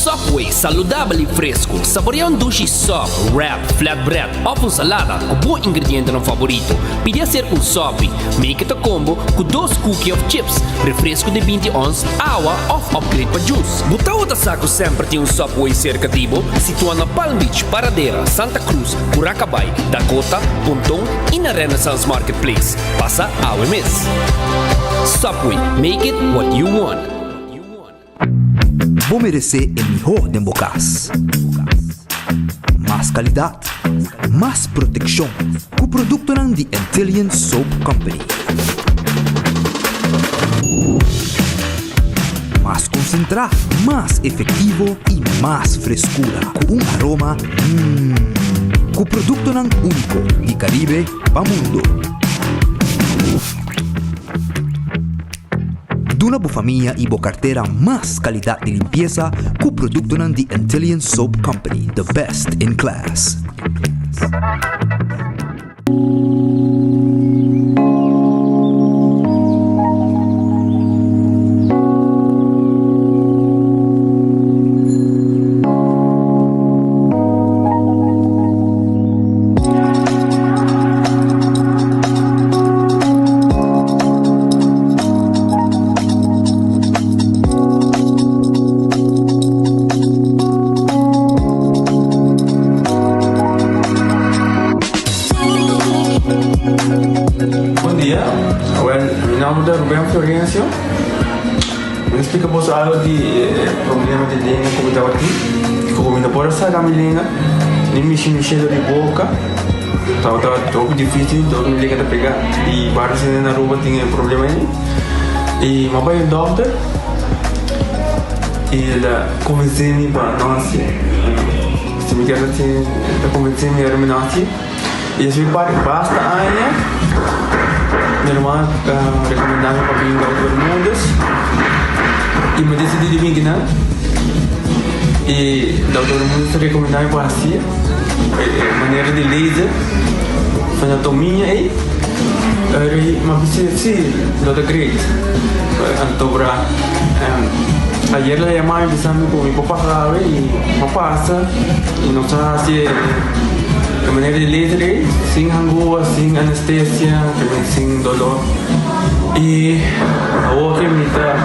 Subway, saludabel y fresco. Saborea un dushi sub, wrap, flatbread of un salada cu bo ingredientenan favorito. Pidi hacer un sopi. Make it a combo cu dos cookie of chips, refresco di 20 ons, awa of upgrade pa juice. Bo tawata sa cu semper tin un Subway cerca di bo? Situa na Palm Beach, Paradera, Santa Cruz, Curacabai, Dakota, Ponton y na Renaissance Marketplace. Pasa awe mes. Subway, make it what you want. Bo meresé e mihó den bo kas. Mas kalidat, mas protekshon ku produktonan di Antillian Soap Company. Mas konsentrá, mas efektivo i mas freskura ku un aroma mmm. Ku produktonan úniko di Karibe pa mundo. Duna bo famia i bo kartera mas kalidat di limpiesa ku produktonan di Antillian Soap Company, the best in class. Bon dia, awel mi nomber ta Ruben Florencio. Mi ta splika boso algo di e problema di lenga ku mi tabatin. Ku mi no por a saka mi lenga, ni mishi mi shelo di boka. Tabata hopi dificil, dor mi lenga ta pega. I varios hende na Aruba tin e problema ei. I mi a bai un dokter i el a konvensé mi pa no hasié. Si mi kier hasié, el a konvensé mi ora mi no hasié. I esei parti basta aña mi ruman a rekomendá mi pa bin Dòkter Bermúdez i mi disidí di bin kinan. I Dòkter Bermúdez a rekomendá mi pa hasié e manera di laser frenotomia ei. Mi a bisa si lo ta great. Anto bra ayer el a yama mi bisa mi ku mi por pasa awe i mi a pasa i nos a hasi e manera di laser ei sin hangua, sin anestesia, sin dolor i awor ke mi ta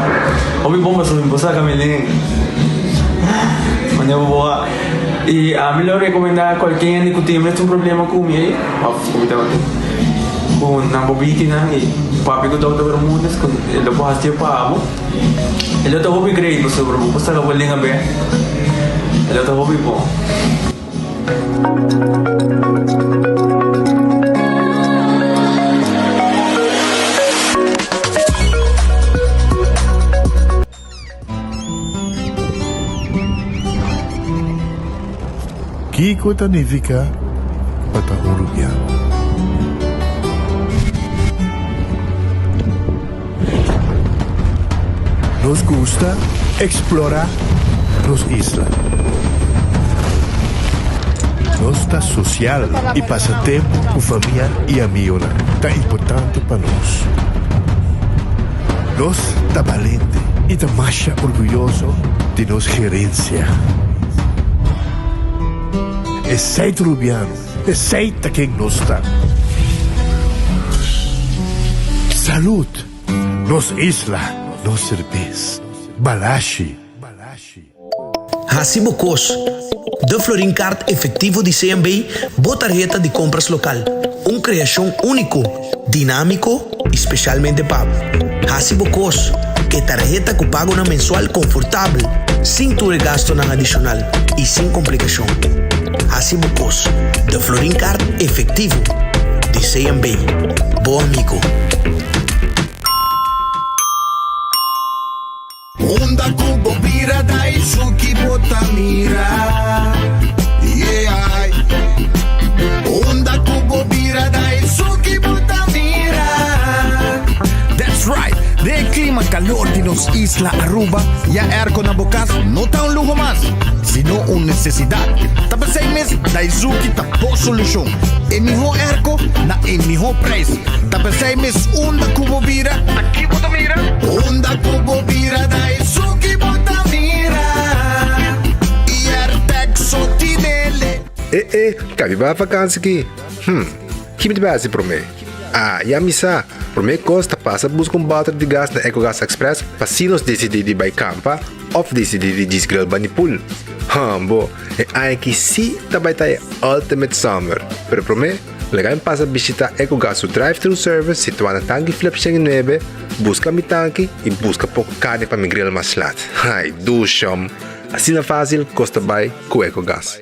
hopi bon pasobra mi por saka mi lenga manera bo a i ami lo rekomenda kualke hende ku tin e mesun problema ku mi ei òf ku mi tabatin ku nan por biki nan i papia ku dòkter Bermudez ku e lo por hasié pa bo e lo ta hopi great pasobra bo por saka bo lenga bèk e lo ta hopi bon. Kiko ta nifiká pa ta un rubiano? Nos gusta eksplorá nos isla. Nos ta sosial i pasa tempu ku famia i amigonan ta importante pa nos. Nos ta balente i ta masha orguyoso di nos gerensia. Esei ta Rubiano, esei ta ken nos ta. Salud! Nos isla, nos serbes. Balashi. Hasi bo kos. De Florin Card Efectivo di CMB, bo tarheta di kompras lokal. Un kreashon úniko, dinámiko i spesialmente pa bo. Hasi bo kos. E tarheta ku pagonan mensual konfortabel, sin tur e gastonan adishonal i sin komplikashon. Hasi bo kos. De Florin Card Efectivo di CMB. Bo amigo. Unda ku bo bira Daisuki bo ta mira Yeah Unda ku bo bira Daisuki bo ta mira That's right! Den e clima calor di nos isla Aruba, ya airco na bo cas no ta un luho mas, sino un necesidad. Ta p'esey mes Daizuki ta bo solucion. E miho airco na e miho prijs. Ta p'esey mes unda ku bo bira, aki bo ta mira. Unda ku bo bira ta esun ki bo ta mira. I Airtag so tinele. E e, ka mi bai vakansi ki? Hm, ki mi ta bai hasi promé? Ah, ya mi sa! Promé kos ta pasa buska un bòter di gas na Ecogas Express pa si nos disidí di bai kampa òf disidí di djis grill bani pool. Hòmbo, e aña aki sí ta bai ta e ultimate summer! Pero promé, Laga mi pasa bishita Ecogas su drive-thru service situá na Tanki Flip 109, buska mi tanki i buska poko karni pa mi grill mas lat. Ai dushom! Asina fásil kos ta bai ku Ecogas.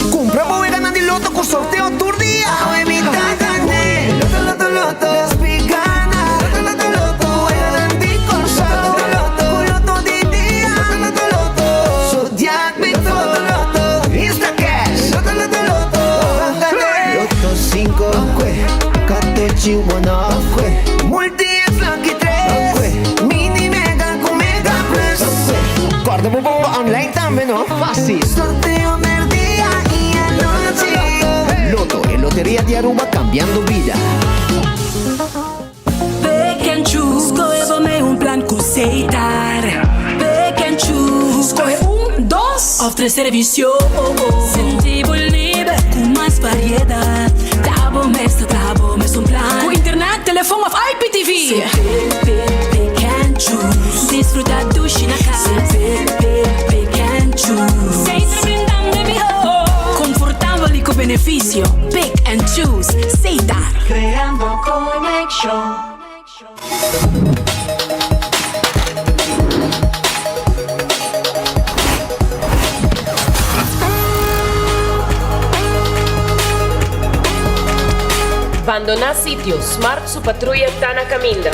Kumpra bo weganan di loto ku sorteo tur dia! Awe mi ta gané! Loto loto loto, mi gana! Loto loto loto, weganan di Kòrsou! Loto loto, ku loto di dia! Loto loto loto, Zodiac mi to! Loto loto, Instacash! Loto loto loto, ban gané! Lotto 5, katochi 1, Multi es lucky 3, Mini Mega ku Mega Plus. Kòrda bo bomba online tambe no. Fácil. Sorteo merdia i anochi. Lotto, e loteria di Aruba cambiando bida. Pick and choose, skohe bo mei un plan ku Setar. Pick and choose, skohe un, dos òf tres servisio. Sinti bo liber ku mas variedat. Ta bo mes ta traha bo mes un plan. Ku internet, telefon òf IPTV. Pick, pick, pick and choose. Disfruta dushi na kas. Pick, pick, pick and choose. Setar brindando e mihó. Konfortabel i ku benefisio. Pick and choose. Setar. Creando conexion. Bandoná sitio, Smart su patruya ta na kaminda.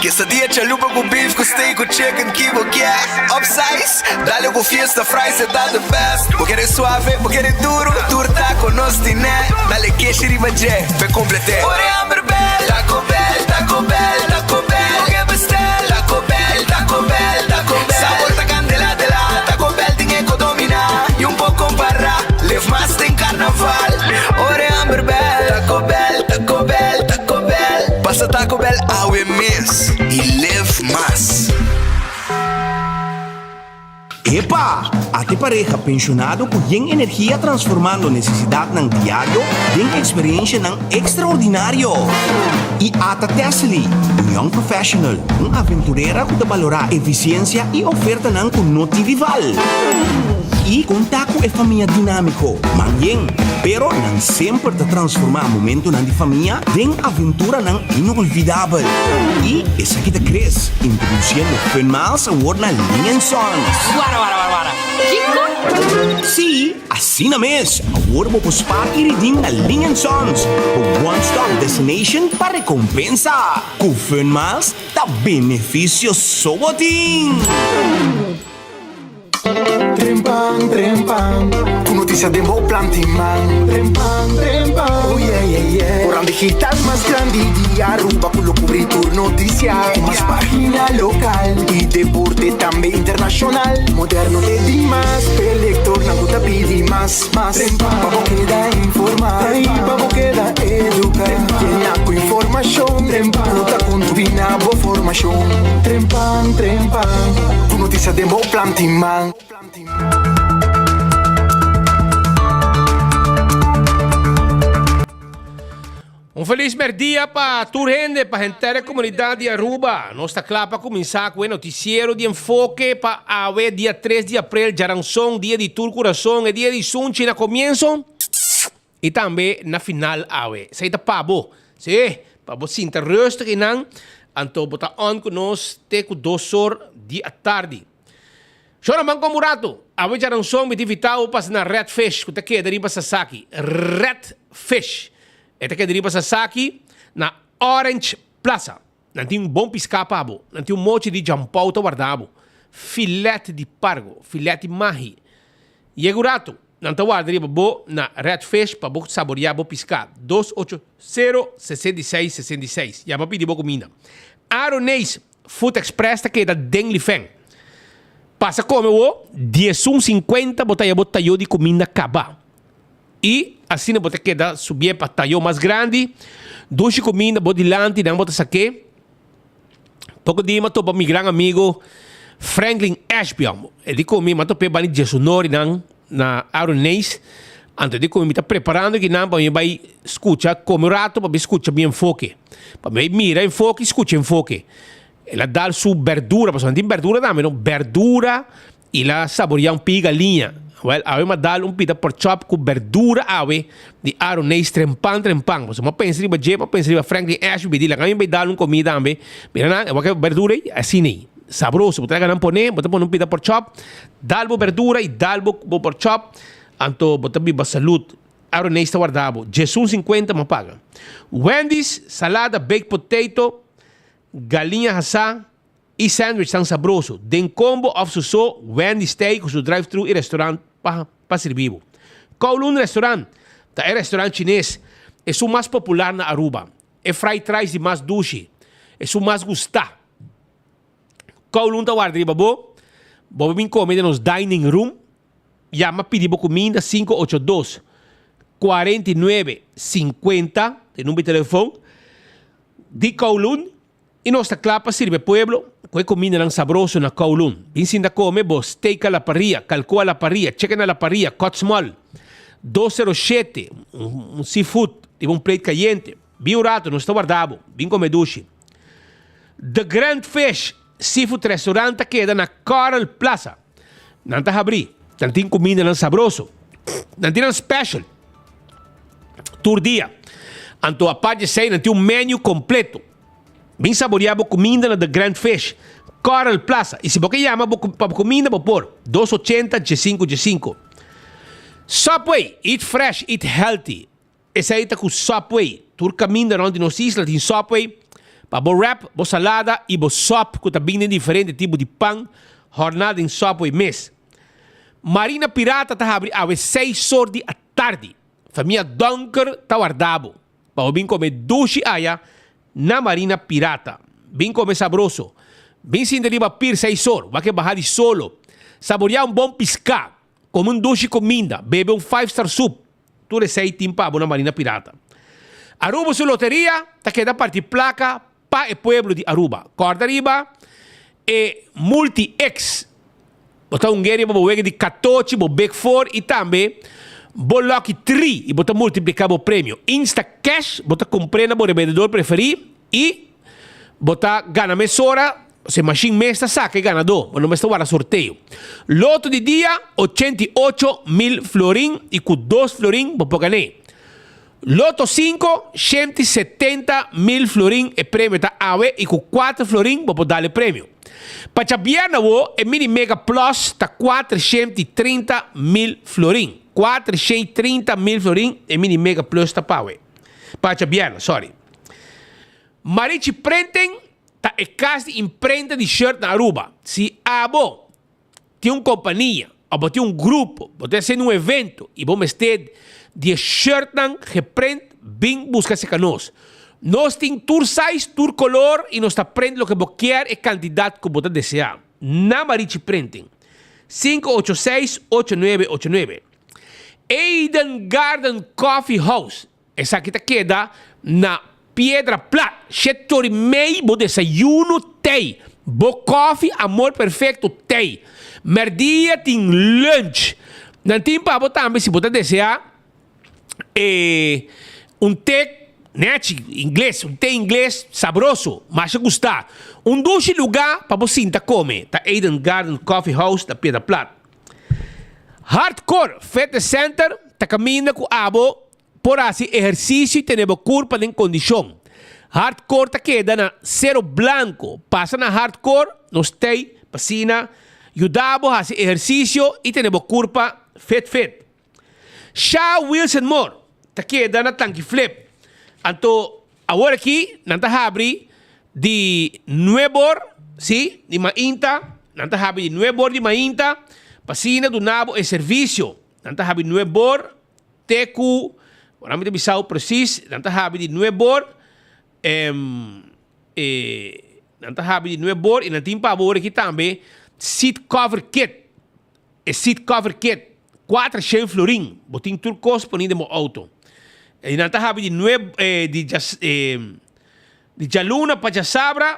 Quesadilla chalupa cu beef cu steak cu chicken ki bo kier Upsize, dale cu fiesta fries e ta the best Bo kere suave, bo kere duro, tur taco nos tine Dale keshi riba dje, p'e complete Ora e hamber bel, Taco Bell, Taco Bell, Taco Bell Bo ke bestel, Taco Bell, Taco Bell, Taco Bell Sabor ta candela de la, Taco Bell tin e cu domina Y un por compara, live mas den carnaval Ora e hamber bel, Taco Bell, Taco Bell, Taco Bell Pasa Taco Bell awe mes y live mas. Epa! Ate pareha penshonado ku yen energia transformando nesesidatnan diario den eksperenshanan ekstraordinario. I ata Tessely, un young professional, un aventurera ku ta balorá efisiensia i ofertanan ku no tin rival. I konta ku e famia dinámiko, man yen, pero nan semper ta transformá momentonan di famia den aventuranan inolvidabel. I esaki ta Chris, introduciendo Fun Miles awor na Ling and Sons. Wara, wara, wara, wara. Kiko? Sí, asina mes! Awor bo por spaar i redeem na Ling and Sons, bo one-stop destination pa recompensa. Ku Fun Miles ta beneficio so bo tin! Trempan, trempan, ku notisia den bo plan tin man. Trempan, trempan, oh yeah, yeah, yeah. Koran digital mas grandi di Aruba ku lo kubri tur notisia. Ku mas pagina lokal i deporte tambe internashonal. Moderno te dimas, p'e lektornan ku ta pidi mas, mas. Trempan, pa bo keda informá i pa bo keda eduká. Yena ku informashon, trempan, ku ta kontribuí na bo formashon. Trempan, trempan, ku notisia den bo plan tin man. Un felis merdia pa tur hende, pa henter e comunidad di Aruba. Nos ta cla pa cuminsa cu e noticiero di Enfoke pa awe dia tres di april, djaranson, dia di tur curason, e dia di sunchi na comienso y tambe na final awe. Esey ta pa bo, si, pa bo sinta rustig eynan, anto bo ta on cu nos te cu dos or di atardi. Shora man kom un ratu. Awe djaranson mi ta invita bo pasa na Red Fish ku ta keda riba Sasaki. Red Fish. E ta keda riba Sasaki na Orange Plaza. Nan tin un bon piská pa bo. Nan tin un mochi di jampou ta warda bo. Filet di pargo, filet di mahi. Yega un ratu, nan ta warda riba bo na Red Fish pa bo saboreá bo piská. 280 66 66. Yama pidi bo kuminda. Aroneis Food Express ta keda den Lifeng. Pasa kome wo, diesun sinkuenta bo ta haña bo tayo di kuminda kaba. I asina bo ta keda subié pa tayo mas grandi, dushi kuminda bo dilanti nan bo ta sak'é. Poko dia mi a topa mi gran amigo Franklin Ashby. E di ku mi, mi a top'é bani diesunori nan na Aroneis. Anto e di ku mi, mi ta preparando kinan pa mi bai skucha, kome un rato pa mi skucha mi enfoke. Pa mi bai mira enfoke i skucha enfoke. El a dal su berdura, pasobra nan tin berdura tambe no, berdura i el a saboreá un pia galiña. Wèl, awe mi a dal un pita porkchòp ku berdura awe di Aroneis trempan trempan. Pasobra mi a pensa riba dje, mi a pensa riba Franklin Ashby, mi di laga mi bai dal un komida tambe. Mira nan, e wak e berdura ei, asina ei, sabroso. Bo ta laga nan pone, bo ta pone un pita porkchòp, dal bo berdura i dal bo bo porkchòp, anto bo ta biba salud. Aroneis ta warda bo. Djesun sinkuenta mi a paga. Wendy's, salada, baked potato. Galiña hasá i sandwich tan sabroso den combo of su so, Wendy's t'ei ku su drive-thru i restaurant pa pa sirbi bo. Kowloon Restaurant ta e restaurant chines esun mas popular na Aruba. E fried rice di mas dushi, esun mas gustá. Kowloon ta warda riba bo, bo por bin kome den nos dining room. Yama pidi bo kuminda 582 49 50 ta e number di telefon. Di Kowloon y nos ta cla pa sirbi e pueblo cu e cumindanan sabroso na Kowloon. Bin sinta come bo steak a la parrilla, calcó a la parrilla, chicken a la parrilla, cut small, 207, un seafood riba un plate cayente. Bin un rato, nos ta warda bo. Bin come dushi. The Grand Fish Seafood Restaurant ta keda na Coral Plaza. Nan ta habri. Nan tin cumindanan sabroso. Nan tin nan special. Tur dia. Anto apart di esei nan tin un menu completo. Bin saborea bo cuminda na The Grand Fish, Coral Plaza. Y si bo ke yama bo pa bo cuminda bo por, dos ochenta diesinco diesinco. Subway, eat fresh, eat healthy. Esei ta ku Subway. Tur kaminda rònt di nos isla tin Subway pa bo wrap, bo salada i bo sòp ku ta bin den diferente tipo di pan hòrná den Subway mes. Marina Pirata ta habri awe seis or di atardi. Famia Donker ta warda bo pa bo bin kome dushi aya na Marina Pirata. Bin kome sabroso. Bin sinta riba pir seis or, wak e baha di solo. Saboreá un bon piská, kome un dushi kuminda, bebe un five star soup. Tur esei tin pa bo na Marina Pirata. Aruba su loteria ta keda parti placa pa e pueblo di Aruba. Corda riba e Multi X. Bo ta hunge riba bo wega di catochi, bo Big Four y tambe bo Lucky Three y bo ta multiplica bo premio. Insta Cash bo ta compre na bo rebendedor preferi y bo ta gana mesora, se mashin mes ta saca e ganador, bo no mester warda sorteo. Loto di dia, 88 mil florin y cu dos florin bo por gané. Loto 5, 170 mil florin e premio ta awe y cu 4 florin bo por dal e premio. Pa djabierna wo, e Mini Mega Plus ta 430 mil florin. 430 mil florin e Mini Mega Plus ta pa awe. Pa djabierna, sorry. Marichi Printing ta e cas di imprenta di shirt na Aruba. Si abo tin un compania of bo tin un grupo, bo ta haciendo un evento y bo mester di e shirtnan geprint, bin busca cerca nos. Nos tin tur size, tur color y nos ta print loke bo kier e cantidad cu bo ta desea. Na Marichi Printing. 586 8989. Eden Garden Coffee House. Esaki ta keda na Piedra Plat. Shete or i mei bo desayuno tei. Bo koffie Amor Perfecto tei. Merdia tin lunch. Nan tin pa bo tambe si bo ta desea e un te nechi ingles, un te ingles sabroso, masha gusta. Un dushi luga pa bo sinta come ta Eden Garden Coffee House na Piedra Plat. Hardcore Fitness Center ta caminda cu abo por haci ehercicio y tene bo curpa den condicion. Hardcore ta keda na Cero Blanco. Pasa na Hardcore, nos tey pa asina. Yuda bo hasi ehersisio i tene bo kurpa fit fit. Sha Wilson Moore ta keda na Tanki Flip. Anto awor aki nan ta habri di nuebor, si, di mainta, nan ta habri di nuebor di mainta pa asina duna bo e servisio. Nan ta habri nuebor te ku, ora mi ta bisa bo presis, nan ta habri di nuebor, e nan ta habri di nuebor i nan tin pa bo awor aki tambe seat cover kit. E seat cover kit, kuater shen florin, bo tin tur kos poni den bo auto. E nan ta habi di nueb di djas di djaluna pa djasabra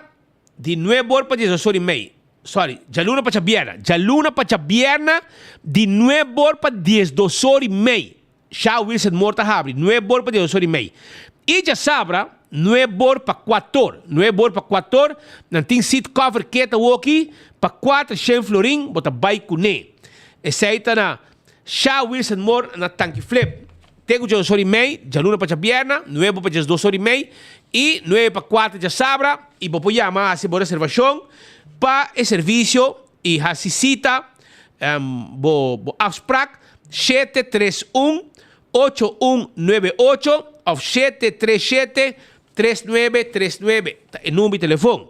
di nueb or pa diesdos or i mei. Sorry, djaluna pa djabierna. Djaluna pa djabierna di nueb or pa diesdos or i mei. Sha Wilson Moore ta habri nuebor pa diesdos or i mei. I djasabra nuebor pa kuator. Nuebor pa kuator, nan tin seat cover keta woki pa kuater shen florin bo ta bai kuné. Esei ta na Sha Wilson Moore na Tanki Flip. Te ku diesdos or i mei, djaluna pa djabierna, nuebor pa diesdos or i mei i nuebe pa kuater djasabra i bo por yama hasi bo reservashon pa e servisio i hasi sita bo bo afsprak 731 8198 of 737 3939 ta e number di telefon.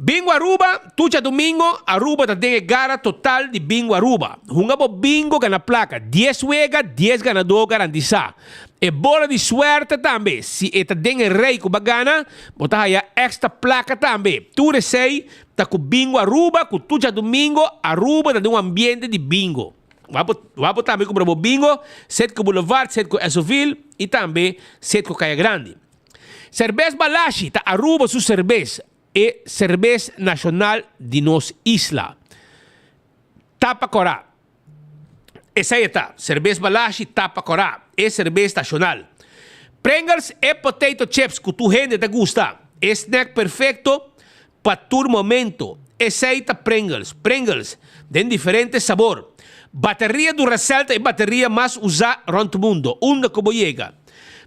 Bingo Aruba, Tur djadumingo Aruba ta den e gara total di Bingo Aruba. Hunga bo bingo gana plaka, dies wega, dies ganadó garantisa. E bola di suerte tambe, si e ta den e rei ku bo a gana, bo ta haya extra plaka tambe. Tur esei Ta ku bingo Aruba ku tur djadumingo Aruba ta den un ambiente di bingo. Wak bo tambe kumpra bo bingo Setco Boulevard, Setco Essoville i tambe Setco Kaya Grandi. Serbes Balashi ta Aruba su serbes, e serbes nashonal di nos isla. Tapa kòrá. Esei e ta, serbes Balashi tapa kòrá, e serbes nashonal. Pringles e potato chips ku tur hende ta gusta, e snack perfekto pa tur momento. Esei ta Pringles. Pringles den diferente sabor. Bateria Duracell ta e bateria mas usá rònt mundo. Unda ku bo yega,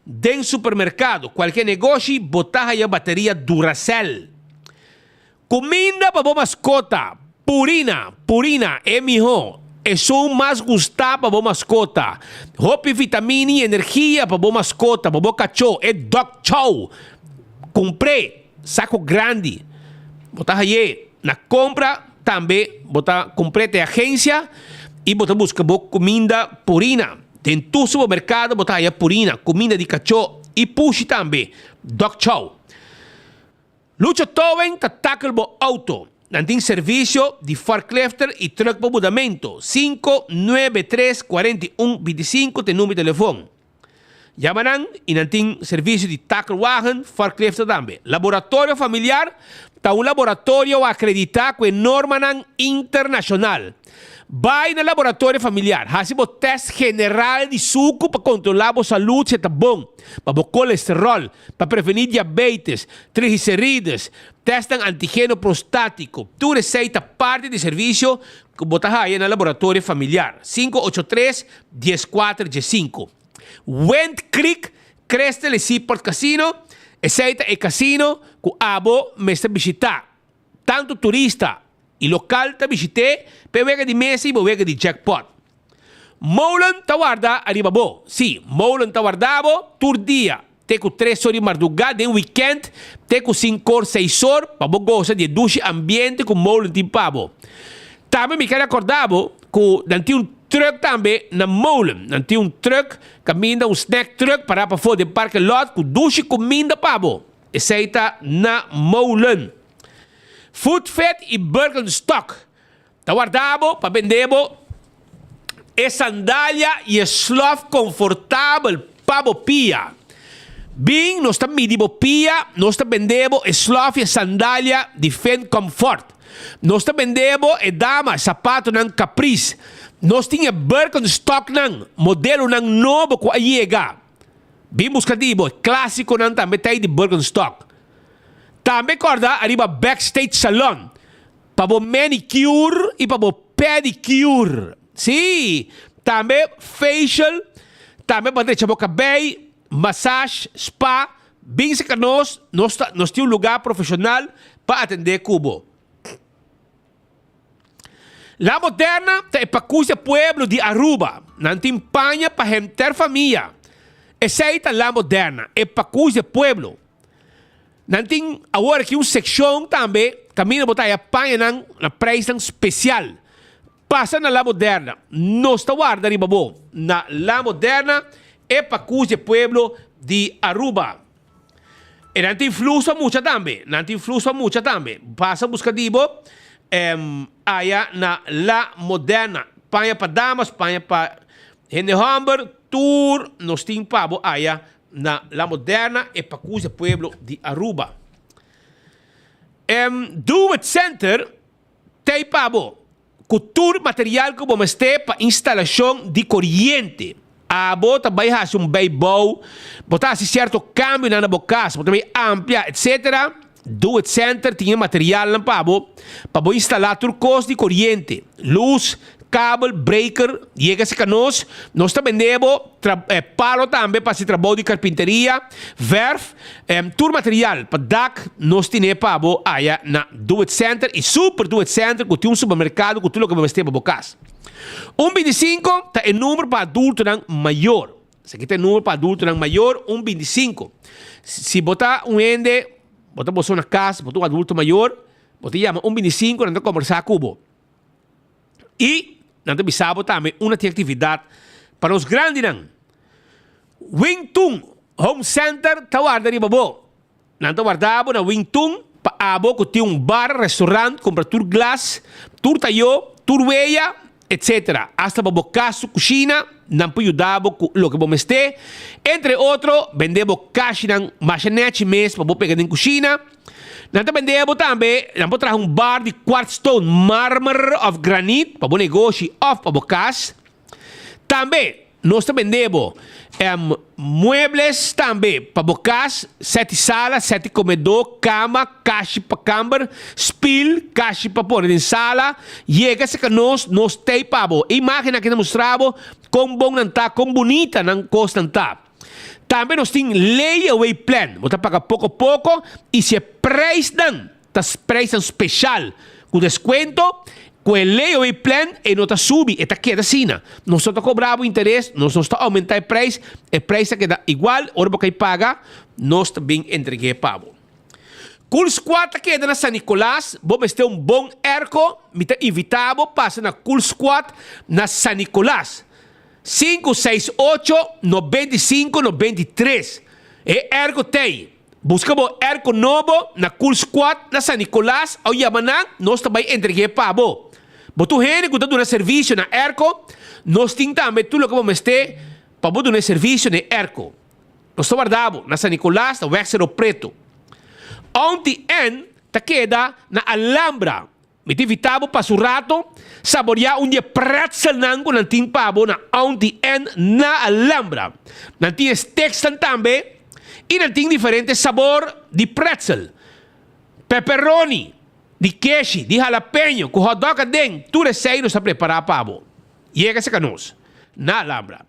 den supermerkado, kualke negoshi, bo ta haya bateria Duracell. Kuminda pa bo maskota, Purina, Purina e mihó, esun mas gustá pa bo maskota. Hopi vitamina i energia pa bo maskota, pa bo kachó, e dog chow. Kumpr'é, sako grandi. Bo ta hay'é na kompra, tambe bo ta kumpr'é te agensia i bo ta buska bo kuminda Purina. Den tur supermerkado bo ta haya Purina, kuminda di kachó i pushi tambe, dog chow. Lucho Towing ta tackle bo auto. Nan tin servicio di forklifter y truck pa budamento. 593 41 25 ta e number di telefon. Yama nan y nan tin servicio di tacklewagen, forklifter tambe. Laboratorio Familiar ta un laboratorio acredita cu e normanan internacional. Bai na Laboratorio Familiar, haci bo test general di sucu pa controla bo salud si e ta bon, pa bo colesterol, pa prevení diabetes, triglicerides, testnan antigeno prostátiko. Tur esei ta parti di servisio ku bo ta haya na Laboratorio Familiar. 583 14 15. Wind Creek Crystal y Seaport Casino, Esei ta e kasino ku abo mester bishitá. Tantu turista i lokal ta bishit'é pa e wega di mesa i bo wega di jackpot. Molen ta warda ariba bo. Sí, Molen ta warda bo tur dia te ku tres or di mardugá den wikènt te ku sinkor, seis or pa bo gosa di e dushi ambiente ku Molen tin pa bo. Tambe mi ker rekordá bo ku nan tin un trùk tambe na Molen. Nan tin un trùk kaminda un snack trùk pará pafó den parke lòt ku dushi kuminda pa bo. Esei ta na Molen. Food Fit i Birkenstock. Ta warda bo pa bende bo e sandalia i e slof konfortabel pa bo pia. Bin, nos ta midi bo pia, nos ta bende bo e slof i e sandalia di Fin Comfort. Nos ta bende bo e dama sapatonan Caprice. Nos tin e Birkenstocknan, modelonan nobo ku a yega. Bin buska di bo, e klasikonan tambe ta ei di Birkenstock. Tambe kòrda ariba Backstage Salon. Pa bo manicure y pa bo pedicure. Sí! Tambe facial, tambe pa drecha bo cabey, massage, spa. Bin cerca nos, nos ta, nos tin un lugar profesional pa atende cu bo. La Moderna ta e pakus di pueblo di Aruba. Nan tin paña pa henter famia. Esei ta La Moderna, e pakus di pueblo. Nan tin awor aki un sekshon tambe kaminda bo ta haya pañanan na preisnan spesial. Pasa na La Moderna. Nos ta warda riba bo na La Moderna, e pakus di pueblo di Aruba. E nan tin flus pa mucha tambe. Nan tin flus pa mucha tambe. Pasa buska di bo aya na La Moderna. Paña pa damas, paña pa hende homber, tur nos tin pa bo aya na La Moderna, e pakus di pueblo di Aruba. Do It Center t'ei pa bo. Ku tur material ku bo mester pa instalashon di koriente. Abo ta bai hasi un bijbouw, bo ta hasi sierto kambionan na bo kas, bo ta bai amplia, etc. Do It Center tin e materialnan pa bo, pa bo instalá tur kos di koriente, lus, kabel, breaker, yega serka nos, nos ta bende bo palo tambe pa hasi trabou di karpinteria, verf, Tur material pa dak nos tine pa bo aya na Do It Center y Super Do It Center cu tin un supermercado cu tur loke bo mester pa bo cas. Un binticinco ta e numero pa adultonan mayor. Esaki ta e numero pa adultonan mayor, un binticinco. Si bo ta un hende, bo ta boso na cas, bo ta un adulto mayor, bo ta yama un binticinco, nan ta combersa cu bo. Y nan ta bisa bo tambe unda tin actividad pa nos grandinan. Wing Tun Home Center ta warda riba bo. Nan ta warda bo na Wing Tun pa abo ku tin un bar, restaurant, kumpra tur glas, tur tayó, tur weya, etc. Asta pa bo kas su kushina, nan por yuda bo ku loke bo mester. Entre otro, bende bo kashinan masha nechi mes pa bo pega den kushina. Nan ta bende bo tambe, nan por traha un bar di kwartstone, marmer òf granit pa bo negoshi òf pa bo kas. Tambe nos ta bende bo muebles tambe pa bo kas, seti sala, seti komedó, kama, kashi pa kamber, spil, kashi pa pone den sala. Yega serka nos, nos t'ei pa bo. E imágennan aki ta mustra bo kon bon nan ta, kon bunita nan kosnan ta. Tambe nos tin layaway plan, bo ta paga poko poko i si e preisnan Ta prijsnan special cu descuento, cu e layaway plan e no ta subi, e ta keda asina. Nos no ta cobra bo interes, nos no ta aumenta e prijs, e prijs ta keda igual, ora bo kai paga, nos ta bin entreg'é pa bo. Cool Squad ta keda na San Nicolas, bo mester un bon airco, mi ta invita bo pasa na Cool Squad na San Nicolas. Sinku seis ocho, 95 93. E airco t'ei. Buska bo airco nobo na Cool Squad na San Nicolas o yama nan, nos ta bai entreg'é pa bo. Bo tur hende ku ta duna servisio na airco, nos tin tambe tur loke bo mester pa bo duna e servisio na e airco. Nos ta warda bo na San Nicolas na Weg Cerro Preto. Auntie Ann ta keda na Alhambra. Mi ta invitá bo pasa un rato saboreá un di e pretzelnan ku nan tin pa bo na Auntie Ann na Alhambra. Nan tin e steaksnan tambe i nan tin diferente sabor di pretzel, pepperoni, di keshi, di halapeño ku hotdog aden. Tur esei nos ta prepará pa bo. Yega serka nos na Alhambra.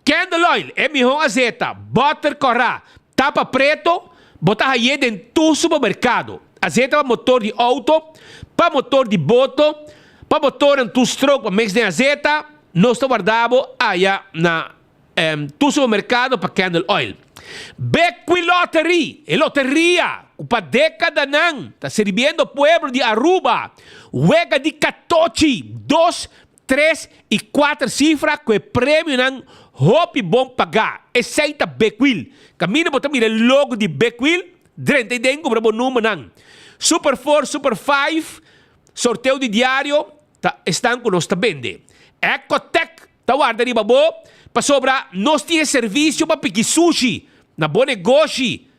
Candle oil, e mihó azeta, butter kòrá, Tapa preto, bo ta haye den tur supermercado. Azeta pa motor di auto, pa motor di boto, pa motornan two stroke pa mix den azeta, nos ta warda bo aya na tur supermercado pa candle oil. Bequi Lottery, e loteria cu pa decadanan ta sirbiendo pueblo di Aruba wega di catochi, dos, Tres i kuater sifra ku e premionan hopi bon pagá. Esei ta Bekwil. Kaminda bo ta mira e logo di Bekwil, drenta ei den kumpra bo numbernan. Super Four, Super Five, sorteo di diario ta esnan ku nos ta bende. Ecotec ta warda riba bo pasobra nos tin e servisio pa piki sushi na bo negoshi.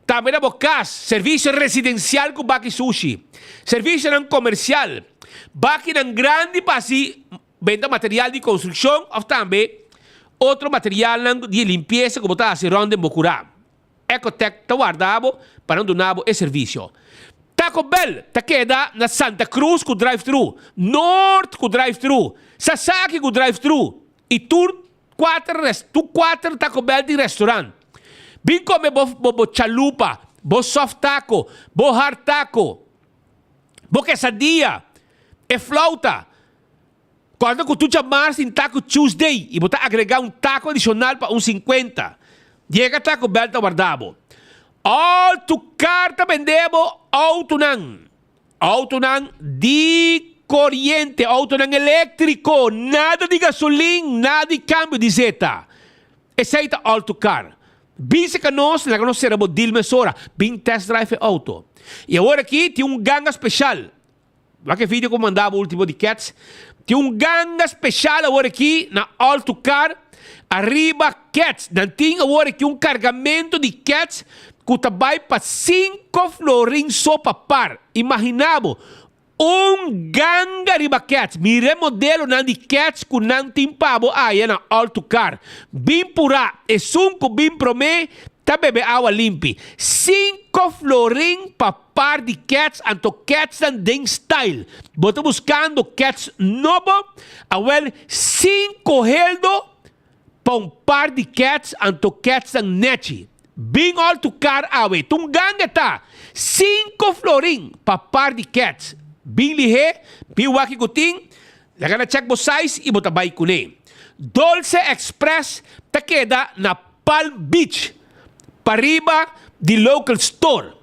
Tambe na bo kas, servisio residensial ku baki sushi, servisionan komersial, bakinan grandi pa hasi benta material di konstrukshon òf tambe otro materialnan di limpiesa ku bo ta hasi rònt den bo kurá. Ecotec ta warda bo pa nan duna bo e servisio. Taco Bell ta keda na Santa Cruz ku drive-thru, Noord ku drive-thru, Sasaki ku drive-thru i tur Kuater res tu kuater Taco Bell tin restaurant. Bin come bo bo bo chalupa, bo soft taco, bo hard taco, bo quesadilla, e flauta. Kòrda ku tur djamars tin Taco Tuesday i bo ta agregá un taco adishonal pa un sinkuenta. Yega Taco Bell ta warda bo. All to Car ta bende bo outonan. Outonan di koriente, outonan eléktriko, nada di gasolin, nada di kambio di zeta. Esei ta All to Car. Bin seka nos, laga nos sera bo deal mesora. Bin test drive e outo. I awor aki tin un ganga speshal. Wak e video ku manda bo ultimo di Cats. Tin un ganga special awor aki na All to Car ariba Cats. Nan tin awor aki un kargamento di Cats ku ta bai pa sinku florin so pa par. Imagina bo, un ganga riba Cats. Mira e modelonan di Cats ku nan tin pa bo aya na All to Car. Bin purá, esun ku bin promé ta bebe awa limpi. Sinku florin pa Par di kèts anto kètsnan den style. Bo ta buskando kèts nobo? Awel sinko heldo pa un par di kèts anto kètsnan nèchi. Bin ol tu kar awe. Ta un ganga ta! Sinko florin pa par di kèts. Bin lihé, bin wak kiko tin, laga na chèk bo size i bo ta bai kuné. Dolce Express ta keda na Palm Beach, pariba di Local Store.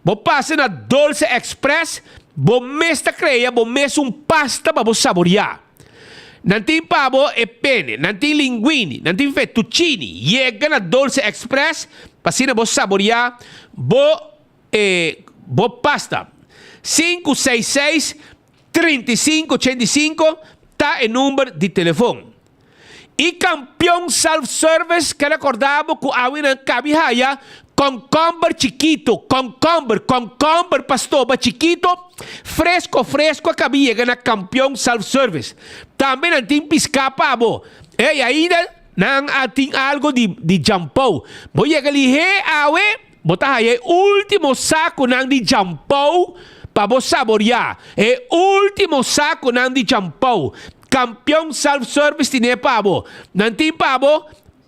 Bo pasa na Dolce Express, bo mes ta crea bo mes un pasta pa bo saboria. Nan tin pa bo e pene, nan tin linguini, nan tin fettuccini. Yega na Dolce Express pa asina bo saboria bo e bo pasta. 566 35 85 ta e number di telefon. E Campeon Self Service ke recorda bo cu awe nan cabi haya concomber chikito, concomber, concomber pa stoba chikito, fresco fresco a cabi yega na Campeon Self Service. Tambe nan tin pisca pa bo. Ey, ainda nan a tin algo di di jampou. Bo yega lihe awe, bo ta haya e ultimo saconan di jampou pa bo saboria. E ultimo saconan di jampou. Kampion self service tine pa bo. Nan tin pa bo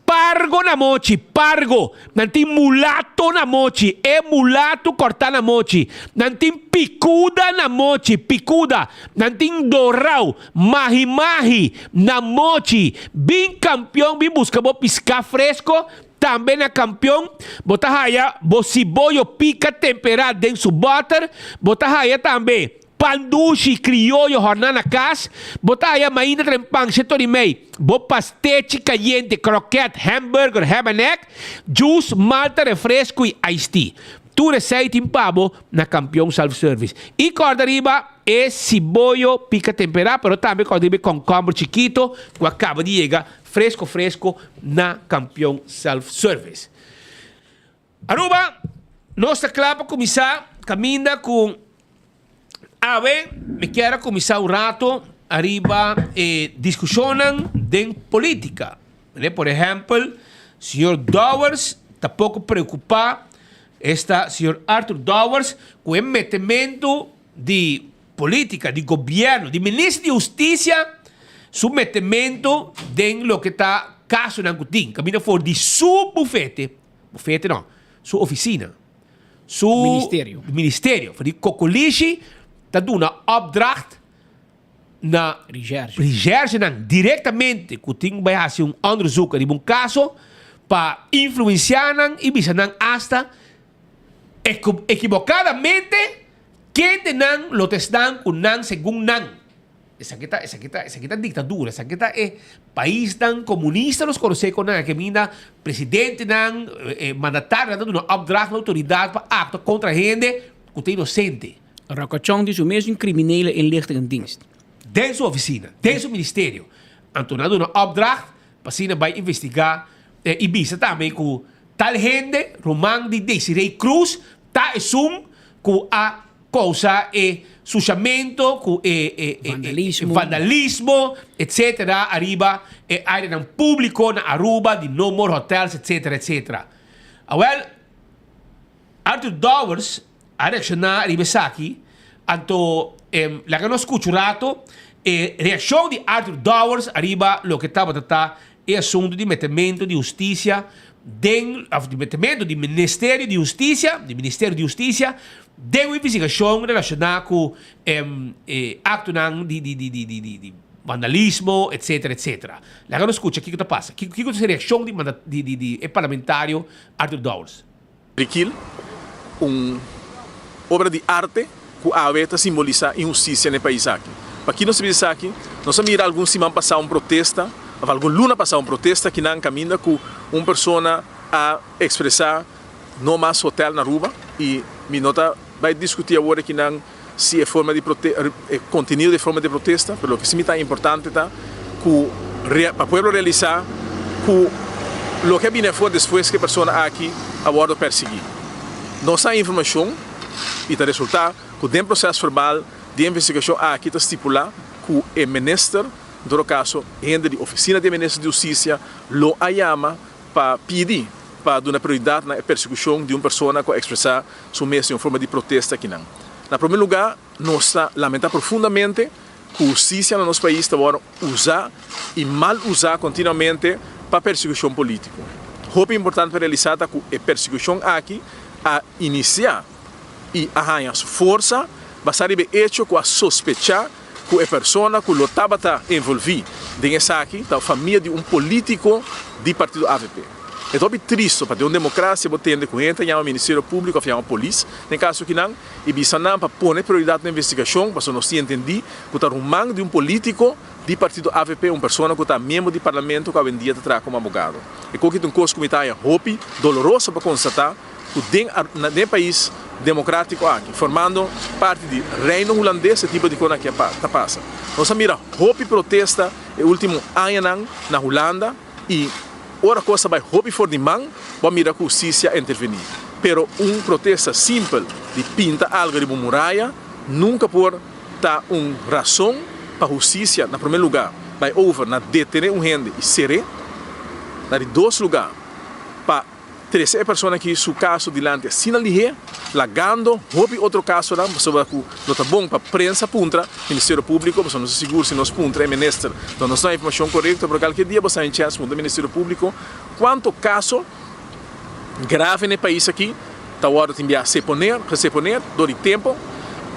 pargo na mochi, pargo. Nan tin mulato na mochi, e mulato kortá na mochi. Nan tin pikuda na mochi, pikuda. Nan tin dorau, mahi mahi, na mochi. Bin kampion bin buska bo piská fresko, tambe na kampion bo ta haya bo siboyo pika temperá den su bòter, bo ta haya tambe Pan dushi krioyo horná na kas, bo ta haya mainda tren pan shetor i mei, bo pastechi kayente, kroket, hamburger, ham and egg, juice, malta, refresco i iced tea. Tur esei tin pa bo na Kampion Self Service. I kòrda riba e siboyo pika temperá, pero tambe kòrda riba e kònkòmber chikito ku a kaba di yega fresko fresko na Kampion Self Service. Aruba, nos ta kla pa kuminsá kaminda ku awe. Mi kier a kuminsá un rato ariba e diskushonnan den polítika. Por ehèmpel, señor Dowers ta poko preokupá, esta señor Arthur Dowers, ku e metementu di polítika, di gobièrnu, di minister di hustisia su metementu den loke ta kasonan ku tin kaminda for di su bufete. Bufete no, su oficina, su Ministerio. ministerio. Voor die kokolishi ta duna opdracht na Recherche. recherchenan directamente ku tin bai hasi un onderzoek riba un kaso pa influencia nan i bisa nan hasta ekibokadamente kende nan lo ta esnan ku nan segun nan. Esaki ta, esaki ta, esaki ta dictadura, esaki ta e paisnan comunista nos conoce con nan, caminda presidentenan, mandatarionan ta duna opdracht na autoridad pa actua contra hende cu ta inocente. Rocachon di su mesun criminele inlichtingendienst. Den su oficina, den su ministerio. Anto nan a duna opdracht pa asina bay investiga y bisa tambe cu tal hende, ruman di Desiree Croes, ta esun cu a Kousa e sushamento ku e e e vandalismo etcetera ariba e areanan publico na Aruba di No More Hotels etcetera etcetera. Awel Arthur Dowers a reacciona riba esaki anto laga nos scucha un rato e reaccion di Arthur Dowers ariba loke tabata ta e asunto di metemento di husticia den of di metemento di Ministerio di Husticia di Ministerio di Husticia den un investigashon relashoná ku e aktonan di di di di di di. Vandalismo, etcetera, etcetera. Laga nos scucha kico ta pasa. Kico kico ta e reaccion di manda di di di e parlamentario Arthur Dowers? Rikil, un obra di arte ku awe ta simbolisá inhustisia na e pais aki. Pakí nos ta bisa esaki? Nos a mira algun siman pasá un protesta, òf algun luna pasá un protesta akinan kaminda ku un persona a ekspresá no mas hotel na Aruba i mi no ta bai diskutí awor akinan si e forma di prote e kontenido di e forma di protesta, pero loke si mi ta importante ta ku pa pueblo realisá ku loke a bini afor despues ku e persona aki a wòrdu pèrsiguí. Nos a informashon i ta resultá ku den proses verbal di e investigashon aki ta stipulá ku e minister, en todo kaso hende di ofisina di e minister di hustisia lo a yama pa pidi pa duna prioridat na e persekushon di un persona ku a ekspresá su mes den un forma di protesta akinan. Na promé lugá, nos ta lamentá profundamente ku hustisia na nos pais ta wòrdu usá i mal usá kontinuamente pa persekushon polítiko. Hopi importante pa realisá ta ku e persekushon aki a inisiá i a haña su forsa basá riba e echo ku a sospechá ku e persona ku lo tabata envolví den esaki ta famia di un polítiko di partido avp. E ta hopi tristo pa den un demokrasia bo tende ku hende ta yama Ministerio Públiko òf yama polis den kaso kinan i bisa nan pa pone prioridat na investigashon pasobra nos tin entendí ku ta ruman di un polítiko di partido avp, un persona ku ta miembro di parlamento ku awendia ta traha komo abogado. E koki ta un kos ku mi ta haña hopi doloroso pa konstatá. ku den den e pais demokratiko aki, formando parti di Reino Hulandes e tipo di kos aki a ta pasa. Nos a mira hopi protesta e ultimo añanan na Hulanda i ora kos a bai hopi for di man bo a mira ku hustisia a intervení. Pero un protesta simpel di pinta algu riba un muraya nunka por ta un rason pa hustisia na prome luga bai over na detene un hende i ser'é, na di dos luga pa Trese e persona aki su kaso dilanti asina lihé, lagando hopi otro kasonan pasobra ku no ta bon pa prensa puntra Ministerio Públiko, pasobra nos ta sigur si nos puntra e minister no nos da informashon korekto, pero kalke dia bo sa un chèns puntra Ministerio Públiko kuantu kaso grave na e pais aki ta wòrdu tin bia seponer, geseponer dor di tempu,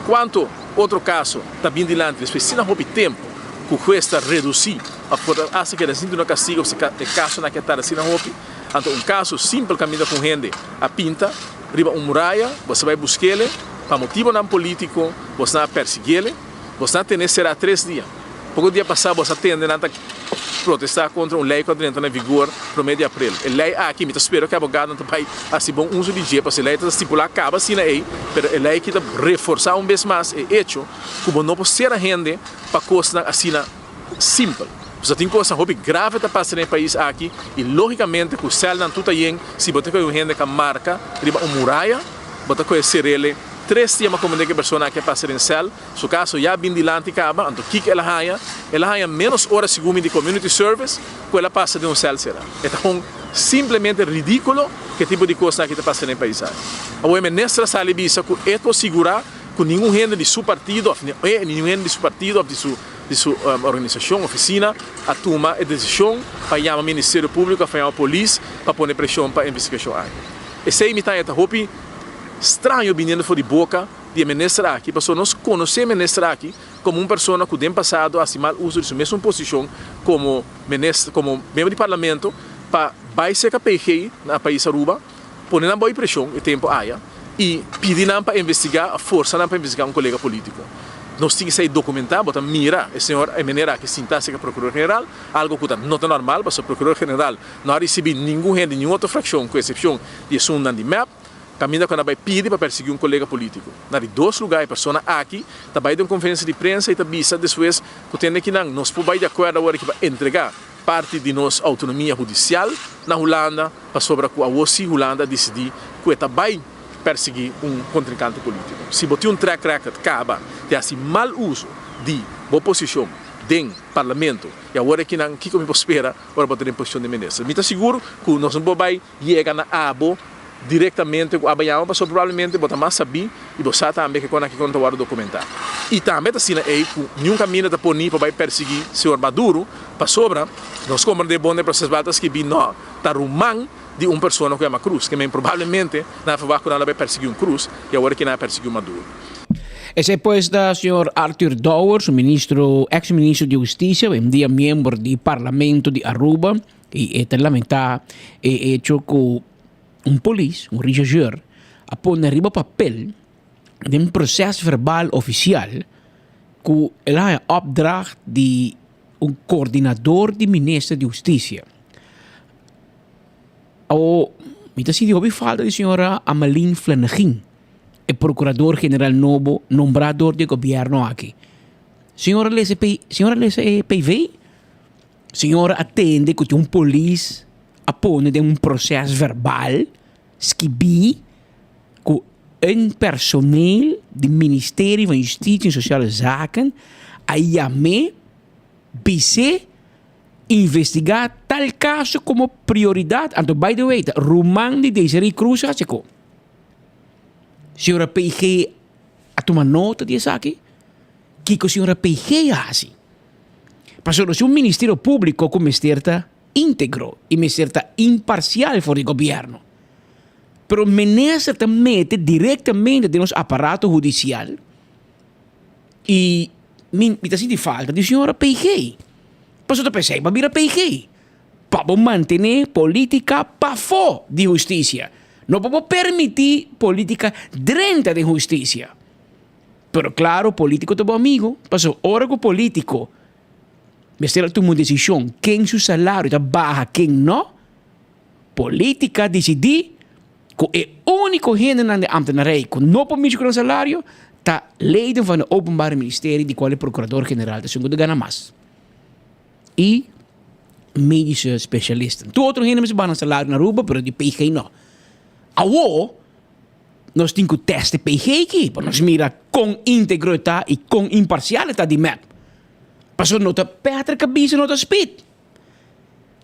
kuantu otro kaso ta bin dilanti despues asina hopi tempu ku hues ta redusí òf por asta keda sin duna kastigo pasobra e kasonan aki a tarda asina hopi. Anto un kaso simpel kaminda ku un hende a pinta riba un muraya, boso a bai busk'ele, pa motibonan polítiko bosnan a persiguiele, bosnan a tene será tres dia. Poko dia pasá boso a tende nan ta protestá kontra un lei ku a drenta na vigor promé di aprel. E lei aki mi ta spera ku e abogadonan ta bai hasi bon uso di dje, pasobra e lei ta stipulá kaba asina ei, pero e lei aki ta reforsá un bes mas e echo ku bo no por sera hende pa kosnan asina. Simpel. Pasobra tin kosnan hopi grave ta pasa den e pais aki i logikamente ku sèlnan tur ta yen, si bo ta kohe un hende ka marka riba un muraya, bo ta kohe serele tres dia ma komprende ku e persona aki a pasa den sèl, su kaso ya bin dilanti kaba, anto kiko el a haña? El a haña ménos ora segun mi di community service ku el a pasa den un sèl sera. E ta un simplemente ridíkulo ku e tipo di kosnan aki ta pasa den e pais aki. Awor e minister a sali bisa ku e por sigurá ku ningun hende di su partido òf ningun hende di su partido òf di su di su organisashon, ofisina, a tuma e desishon pa yama Ministerio Públiko òf pa yama polis pa pone preshon pa investigashon aki. Esei mi ta haña ta hopi straño biniendo for di boka di e minister aki, pasobra nos konosé e minister aki komo un persona ku den pasado a hasi mal uso di su mesun posishon komo minister, komo miembro di parlamento pa bai serka PG na pais Aruba, Pone nan bou preshon e tempu aya i pidi nan pa investigá, forsa nan pa investigá un kolega polítiko. Nos tin esei dokumentá, bo ta mira e señor, e meneer aki sintá serka Prokurador General, algo ku ta no ta normal pasobra Prokurador General no a risibí ningun hende di ningun otro frakshon ku eksepshon di esunnan di mep, kaminda ku nan a bai pidi pa persiguí un kolega polítiko. Na di dos lugá e persona aki ta bai den un konferensia di prensa i ta bisa despues ku tende kinan nos por bai di akuerdo awor aki pa entregá parti di nos outonomia hudisial na Hulanda, Pasobra ku awor si Hulanda a disidí ku e ta bai persiguí un kontrinkante polítiko. Si bo tin un track record kaba di hasi mal uso di bo posishon den parlamento i awor aki nan kiko mi por spera ora bo ta den posishon di minister? Mi ta sigur ku nos no por bai yega na abo direktamente ku aba yama pasobra probablemente bo ta mas sabí i bo sa tambe kiko nan kiko nan ta wòrdu dokumentá. I tambe ta asina ei ku niun kaminda ta poní pa bai persiguí señor Maduro pasobra nos komprendé bon den prosesbal ta skibí no. ta ruman di un persona ku yama Cruz, ke men probablemente nan a ferwagt ku nan lo bai persiguí un Cruz i awor aki nan a persiguí un Maduro. Esei pues ta señor Arthur Dowers, ministro, ex ministro di Husticia, hoy en dia miembro di Parlamento di Aruba y e ta lamenta e hecho cu un polis, un rechercheur, a pone riba papel den un proces verbal oficial cu el a haya opdracht di un coordinador di minister di Husticia. Awo mi ta sinti hopi falta di señora Ameline Flanegin. E procurador general nobo nombrá dor di e gobierno aki. Señor a lesa e señor a lesa e PV? Señor a tende cu tin un polis a pone den un proces verbal skibí cu un personeel di Ministerio van Justitie en Sociale Zaken a yam'é bis'é investigá tal caso como prioridad. Anto by the way ta ruman di Desiree Croes a haci cu. Señora PG a tuma nota di esaki? Kiko señora PG a hasi? Pasobra si un ministerio públiko ku mester ta íntegro i mester ta imparsial for di gobièrnu, pero minister ta mete direktamente den nos aparato hudisial i mi ta sinti falta di señora PG. Pasobra ta p'esei bo a bira PG. Pa bo mantené polítika pafó di hustisia. No pa bo permití polítika drenta den hustisia. Pero klaro, polítiko ta bo amigo, pasobra ora ku polítiko mester a tuma un desishon ken su salario ta baha ken no, polítika disidí ku e úniko hendenan den ambtenarij ku no por mishi ku nan salario ta leden van e Openbare Ministerie di kual e Prokurador General ta esun ku ta gana mas. I medische specialisten. Tur otro hende mester baha nan salario na Aruba, pero di PG no. Awo, nos tin ku test e PG aki pa nos mira kon íntegro e ta i kon imparsial e ta di mep. Pasobra no ta Patrick a bisa no ta Speed.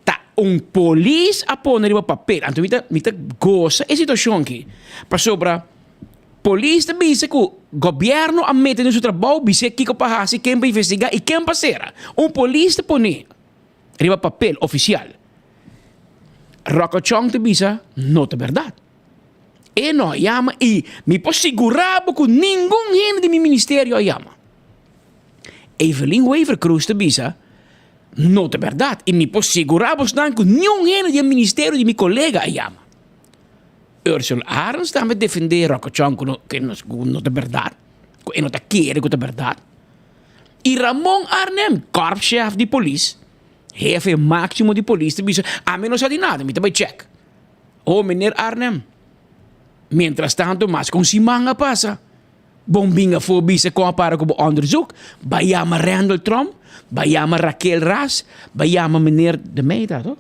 Ta un polis a pone riba papel. Anto mi ta mi ta gosa e situashon aki. Pasobra Polis ta bisa ku gobièrnu a mete den su trabou bis'é kiko pa hasi, ken pa investigá i ken pa sera. Un polis ta pone riba papel ofisial. Rocco Chong ta bisa no ta bèrdat. E no a yama i mi por sigurá bo ku ningun hende di mi ministerio a yama. Evelyn Wever-Croes ta bisa no ta bèrdat i mi por sigurá bosnan ku niun hende di e ministerio di mi kolega a yama. Ursula Arends tambe defendé Rocochon ku no ku no ta bèrdat, ku e no ta kere ku ta bèrdat. I Ramon Arnhem, korpschef di polis, hefe máksimo di polis ta bisa, ami no sa di nada, mi ta bai chèk. Oh, meneer Arnhem, mientras tanto mas ku un siman a pasa, bon bin afó bisa kon a para ku bo onderzoek, bai yama Randall Tromp, bai yama Raquel Ras, bai yama meneer De Mey ta toch?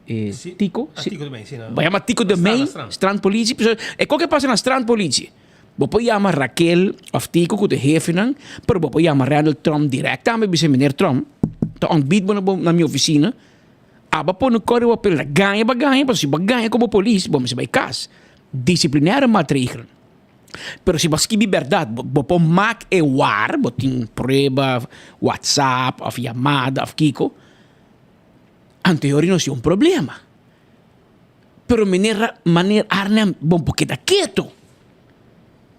Eh, Tico. Ah, Tico de Mey, sí, no. Bo yama Tico de Mey, strandpolitie. Pero e koke pasa na strandpolitie? Bo por yama Raquel of Tico ku ta hefenan, pero bo por yama Randall Tromp direct tambe bisa meneer Tromp, ta ontbied bo na bo na mi oficina. Aba pone kore bo pel gaña ba gaña, pasobra si bo gaña komo polis, bo mester bai kas. Disciplinaire maatregelen. Pero si bo a skibi bèrdat, bo bo por mak e war, bo tin prueba, WhatsApp of yamada of kiko. Anto e ora nos tin un problema. Pero meneer meneer Arnhem bo por keda keto.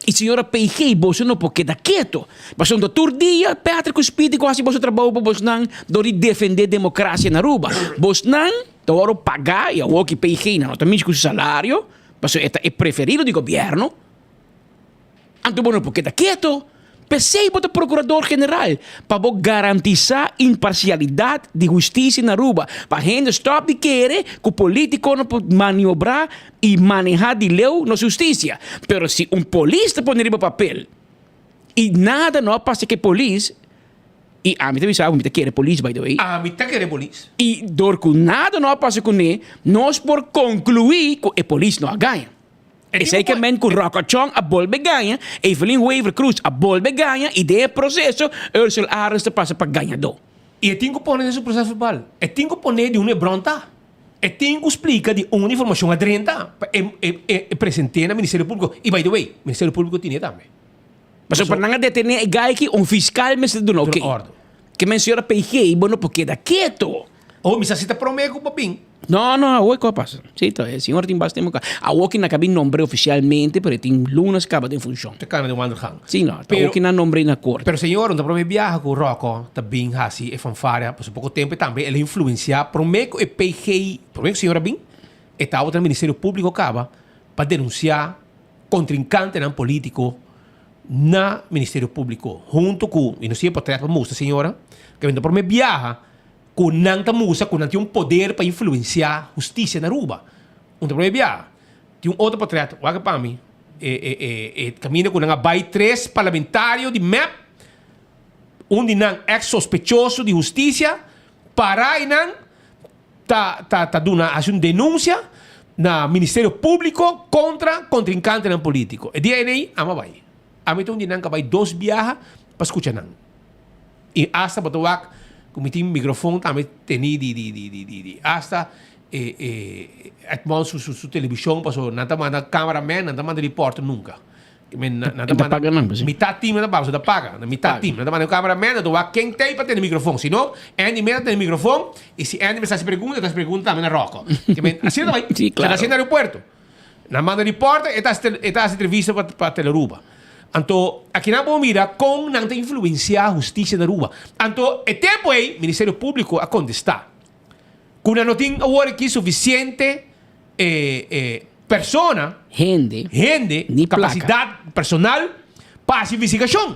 Y señora PG boso no por keda keto. Pasobra tur dia Patrick cu Speedy cu haci boso trabou pa bosnan dor di defende democracia na Aruba. Bosnan ta worde paga y awor ki PG nan no ta mishi cu su salario pasobra e ta e preferido di gobierno. Anto bo no por keda keto. P'esei bo ta Procurador General, pa bo garantisá imparcialidad di husticia na Aruba, pa hende stop di kere cu politiconan por maniobrá y manehá di leu nos husticia. Pero si un polis ta pone riba papel y nada no a pasa cu e polis, y ami ta bisa bo mi ta kere polis by the way. Ami ta kere polis. Y dor cu nada no a pasa cune, nos por conclui cu e polis no a gaña. Esei ke men ku Rocochon a bolbe gaña, Evelyn Wever Croes a bolbe gaña i den e proseso Ursula Arends ta pasa pa gañadó. I e tin ku pone den su proseso verbal. E tin ku pone di unda e bron ta. E tin ku splika di unda informashon a drenta pa e e present'é na Ministerio Públiko. I by the way, Ministerio Públiko tine tambe. Pasobra pa nan a detené e guy aki un fiskal mester duna oké. Duna òrdu. Ke men señora PG bo no por keda keto. Oh, mi sa si ta promé ku bo bin. No, no, awor ku a pasa. Sí, ta, e señor tin basta tempu ka. Awor ki nan ka bin nombr'é ofisialmente, pero e tin lunas kaba den funshon. Ta kana den wandelgang. Sí, no, ta awor ki nan nombr'é na korte. Pero señor, un ta promé biaha ku Rocco ta bin hasi e fanfarea, pasobra poko tempu e tambe el a influensiá promé ku e PG, promé ku señor a bin, e tabata na Ministerio Públiko kaba pa denunsiá kontrinkantenan polítiko na Ministerio Públiko huntu ku, i nos tin e potrèt pa mustra señora, ku ta promé biaha ku nan ta mustra ku nan tin un poder pa influensiá hustisia na Aruba. Un ta promé biaha. Tin un otro potrèt, wak pa mi, e e e e kaminda ku nan a bai tres parlamentario di mep, un di nan eks sospechoso di hustisia, para i nan ta ta ta duna hasi un denunsia na Ministerio Públiko kontra kontrinkantenan polítiko. E dia ei ami a bai. Ami ta un di nan ku a bai dos biaha pa skucha nan. I asta bo ta wak ku mi tin mikrofon tambe teni di di di di di asta e e Edmond su su su televishon paso nan ta manda cameraman nan ta manda reporter nunka. Men nan ta manda mitad team nan ta paga paso ta paga nan mitad team nan ta manda un cameraman nan ta wak ken ta ei pa tene mikrofon si no Andy mes ta tene mikrofon i si Andy mes ta hasi pregunta e ta hasi pregunta tambe na Rocco. Men asina ta bai ta hasi na aeropuerto. Nan manda reporter, e ta hasi e ta hasi entrevista pa pa Telearuba. Anto akinan bo mira kon nan ta influensia hustisia na Aruba. Anto e tempu ei Ministerio Públiko a kontestá ku nan no tin awor aki sufisiente e e persona, Hende, hende, ni plaka. kapasidat personal pa hasi investigashon.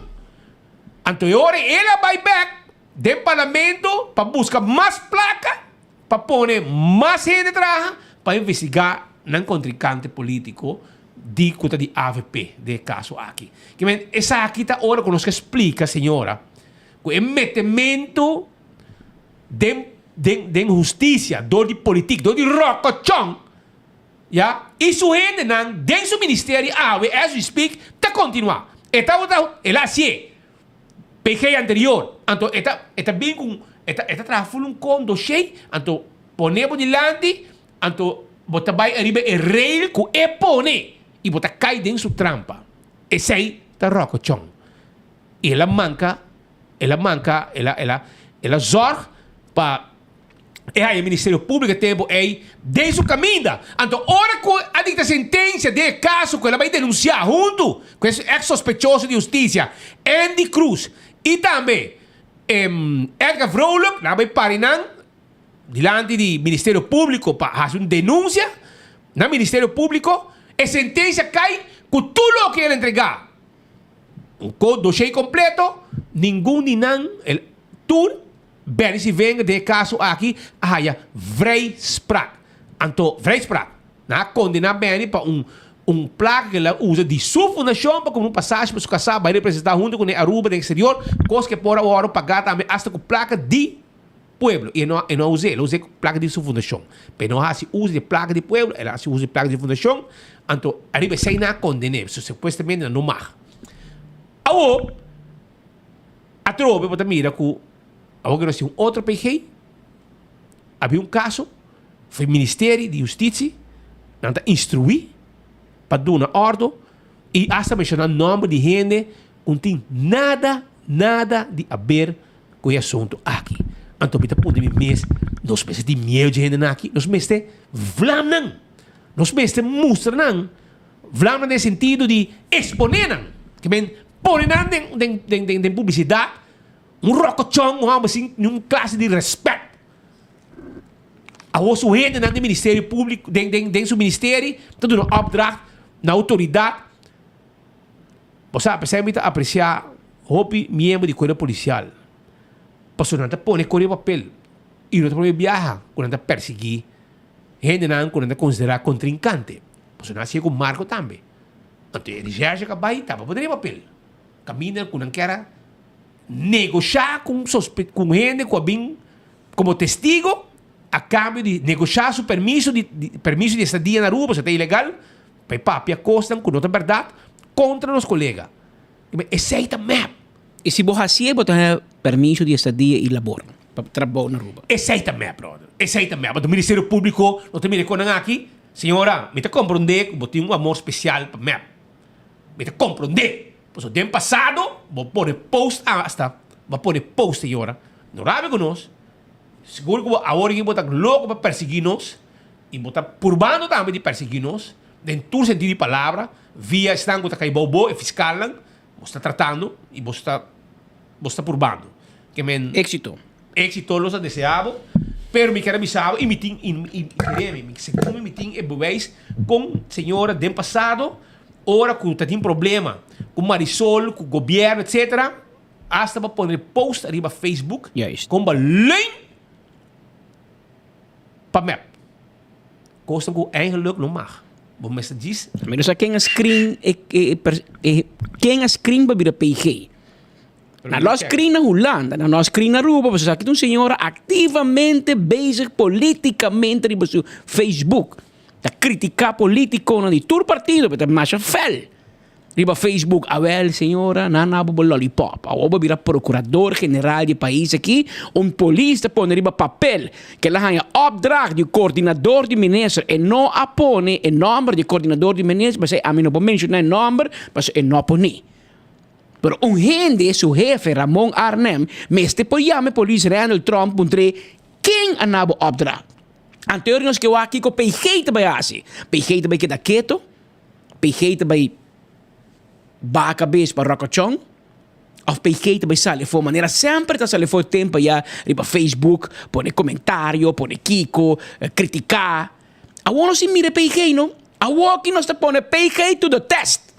Anto e ora el a bai bèk den parlamento pa buska mas plaka pa pone mas hende traha pa investigá nan kontrinkante polítiko di ku ta di avp den e kaso aki. Ke men esaki ta ora ku nos ke splika señora ku e metementu den den den hustisia dor di politik dor di rokochon ya i su hendenan den su ministerio awe as we speak ta kontinuá. E tabata el a hasié. PG anterior, anto e ta e ta bin ku e ta e ta traha ful un kon doshé, anto pone bo dilanti, anto bo ta bai ariba e rail ku e pone i bo ta kai den su trampa. Esei ta rokochon. I el a manka, el a manka, el a el a el a zòrg pa E haya Ministerio Públiko e tempu ei den su kaminda. Anto ora ku a dikta sentensia den e kaso ku el a bai denunsiá huntu ku e eks sospechoso di hustisia Andy Cruz i tambe Edgar Vrolijk, nan a bai pari nan dilanti di Ministerio Públiko pa hasi un denunsia na Ministerio Públiko. E sentensia kai ku tur loke el a entregá, un doshé kompleto, ningun di nan, tur Benny Sivenga den e kaso aki a haya vrijspraak. Anto vrijspraak. Nan a kondena Benny pa un un plaka ku el a usa di su fundashon pa kumpra un pasashi pa su kasá bai representá huntu kuné Aruba den eksterior, kos ku e por a wòrdu pagá tambe asta ku plaka di pueblo. I e no e no a us'é, el a us'é ku plaka di su fundashon. Pero e no a hasi uso di e plaka di pueblo, el a hasi uso di e plaka di su fundashon. Anto ariba esei nan a konden'é, supuestamente nan no mag. Awor. Atrobe bo ta mira ku awor ku nos tin un otro PG, habia un kaso for e Ministerio di Hustisia, nan ta instruí pa duna òrdu i asta menshoná nòmber di hende ku no tin nada, nada di aber ku e asuntu aki. Anto mi ta puntra mi mes, nos mester tin miedu dje hendenan aki? Nos mester vlam nan, nos mester mustra nan. Vlaamnan den sentido di exponé nan. Ke men pone nan den den den den den publisidat. Un rokochon, un hòmber sin niun klase di rèspèt. Awor su hendenan den ministerio públiko, den den den su ministerio ta duna opdracht na outoridat. Bo sa, p'esei mi ta apresiá hopi miembro di kuerpo polisial. Pasobra nan ta pone kore papel i no ta promé biaha ku nan ta persiguí hendenan ku nan ta konsiderá kontrinkante. Pasobra nan a hasié ku Marko tambe. Anto e recherche ka bai tabata por den papel. Kaminda ku nan kier a negoshá ku un sospe ku un hende ku a bin komo testigo a kambio di negoshá su permiso di permiso di estadia na Aruba, pasobra ta ilegal, pa e papia kosnan ku no ta bèrdat kontra nos kolega. Esei ta mep. I si bo hasié bo ta haña permiso di estadia i labor pa trabou na Aruba. Esei ta mep, brother. Esei ta mep. Anto Ministerio Públiko no ta mira e konan aki. Señora, mi ta komprondé ku bo tin un amor spesial pa mep. Mi ta komprondé. Pasobra den pasado bo pone post asta, bo a pone post, señora. No rabia ku nos. Sigur ku bo awor aki bo ta loko pa persiguí nos i bo ta purbando tambe di persiguí nos den tur sentido di palabra via esnan ku ta kai bou bo, e fiskalnan, bo sta tratando i bo sta bo sta purbando. Ke men. Éxito. Éxito los a deseá bo, pero mi kier a bisa bo i mi tin i kere mi, segun mi mi tin e bewijs kon señora den pasado ora ku ta tin problema ku Marisol, ku gobièrnu etcetera, Hasta pa pone post ariba Facebook Juist. kon ba leun pa mep. Kosnan ku eigenlijk no mag. Bo mester djis. Mi no sa ken a screen e e e ken a screen pa bira PG. Na no a screen na Hulanda, na no a screen na Aruba, pasobra esaki ta un señora activamente bezig politicamente riba su Facebook. Ta critica politiconan di tur partido, pero ta masha fel. Riba Facebook, awel señora, nan a bo bo lollipop. Awor bo bira procurador general di e pais aki, un polis ta pone riba papel ke el a haña opdracht di coordinador di minister. E no a pone e nomber di e coordinador di minister, pasobra ami no por menciona e nomber, pasobra e no a pone. Pero un hende, su hefe Ramon Arnhem, mester por yama e polis Randall Tromp puntr'é ken a na bo opdracht. Anterior nos ke wak kiko PG ta bai hasi. PG ta bai keda keto. PG ta bai baha kabes pa Rocochon of PG ta bai sali afó manera semper ta sali afó tempo ya riba Facebook pone komentario pone kiko kritiká awor nos tin mira PG no awor ki nos ta pone PG to the test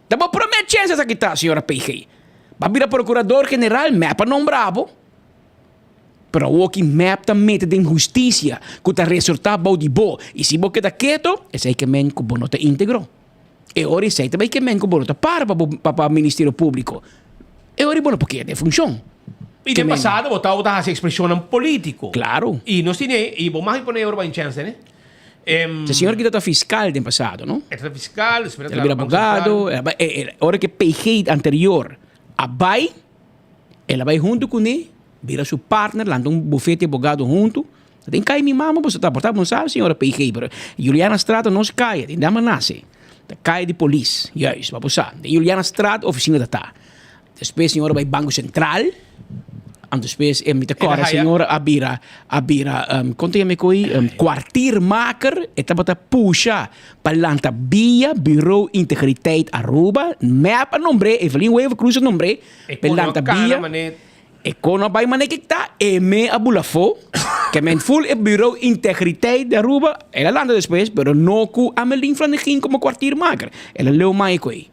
ta bo promé chèns esaki ta señora PG bo a bira prokurador general mep a nombra bo. Pero awor ki mep ta mete den hustisia ku ta resortá bou di bo, i si bo keda keto, esei ke men ku bo no ta íntegro. E ora esei ta bai ke men ku bo no ta para pa bo pa Ministerio Públiko. E ora bo no por keda den funshon. I den pasado bo tabata hasi ekspreshonnan polítiko. Klaro. I nos tine, i bo mag pone ora bo a chèns tene. E señor ki tabata fiskal den pasado, no? E tabata fiskal, despues el a bira abogado, ora ku e PG anterior a bai. El a bai huntu kuné, bira su partner, lanta un bufete di abogado huntu. Den kai mi mama boso ta, por ta bon sabi señora PG, pero Julianastraat ta nos kaya, den dama nase. Ta kaya di polis, juist, pa bo sa. Den Julianastraat oficina ta ta. Despues señora bai Banco Central, anto despues e mi ta kòrda señora a bira, a bira, kon ta yama e koi, kwartiermaker, e tabata pusha pa lanta bia Bureau Integriteit Aruba, mep a nombr'é, Evelyn Wever-Croes a nombr'é, E kono a kana mané. E kono a bai mané kik ta, e me a bula afó. Ke men ful e Bureau Integriteit di Aruba, el a lanta despues, pero no ku Amelin Flanegin komo kwartiermaker. El a leu mai ku ei.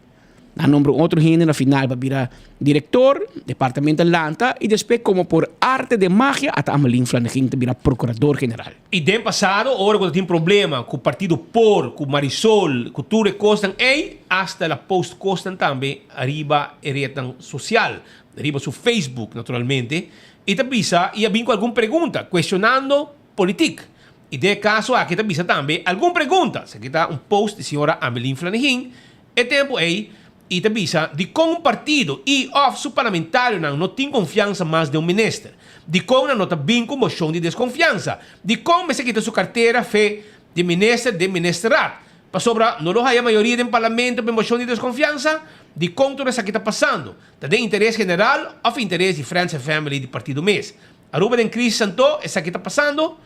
Nan a nombra un otro hende na final pa bira direktor, departamento a lanta i despues komo por arte de magia ata Amelin Flanegin ta bira prokurador general. I den pasado ora ku ta tin problema ku partido por, ku Marisol, ku tur e kosnan ei, asta el a post kosnan tambe riba e retnan sosial, riba su Facebook naturalmente, i ta bisa i a bin ku algun pregunta kuestionando politik. I den e kaso aki ta bisa tambe algun pregunta, esaki ta un post di señora Amelin Flanegin e tempu ei, i ta bisa dikon un partido i òf su parlamentarionan no tin konfiansa mas den un minister, dikon nan no ta bin ku moshon di deskonfiansa, dikon mester kita su kartera fe di minister den ministerat, pasobra no lo haya mayoria den parlamento pa e moshon di deskonfiansa, dikon tur esaki ta pasando, ta den interes general òf interes di friends and family di partido mes. Aruba den krisis anto esaki ta pasando?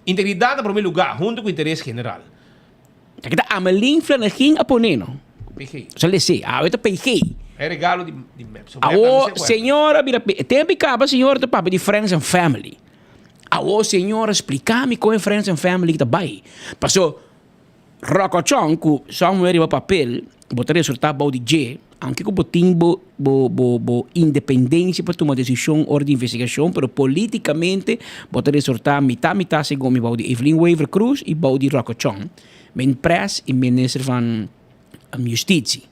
Integridat na prome lugá hunto ku interes general. Aki ta Amelin Flanegin a pone no. PG. Sa lese, awe ta PG. E regalo di di mep. So Awo señora bira e tempo i kaba señora ta papia di friends and family. Awo señora splika mi kon e friends and family ta bai. Paso rokochon ku somewhere riba papel bo ta resulta bou di dje aunke ku bo tin bo bo bo bo independencia pa tuma desishon ora di investigashon pero politikamente bo ta resortá mitá mitá segun mi bou di Evelyn Wever Croes i bou di Rocco Chong men pres i minister van Justitie.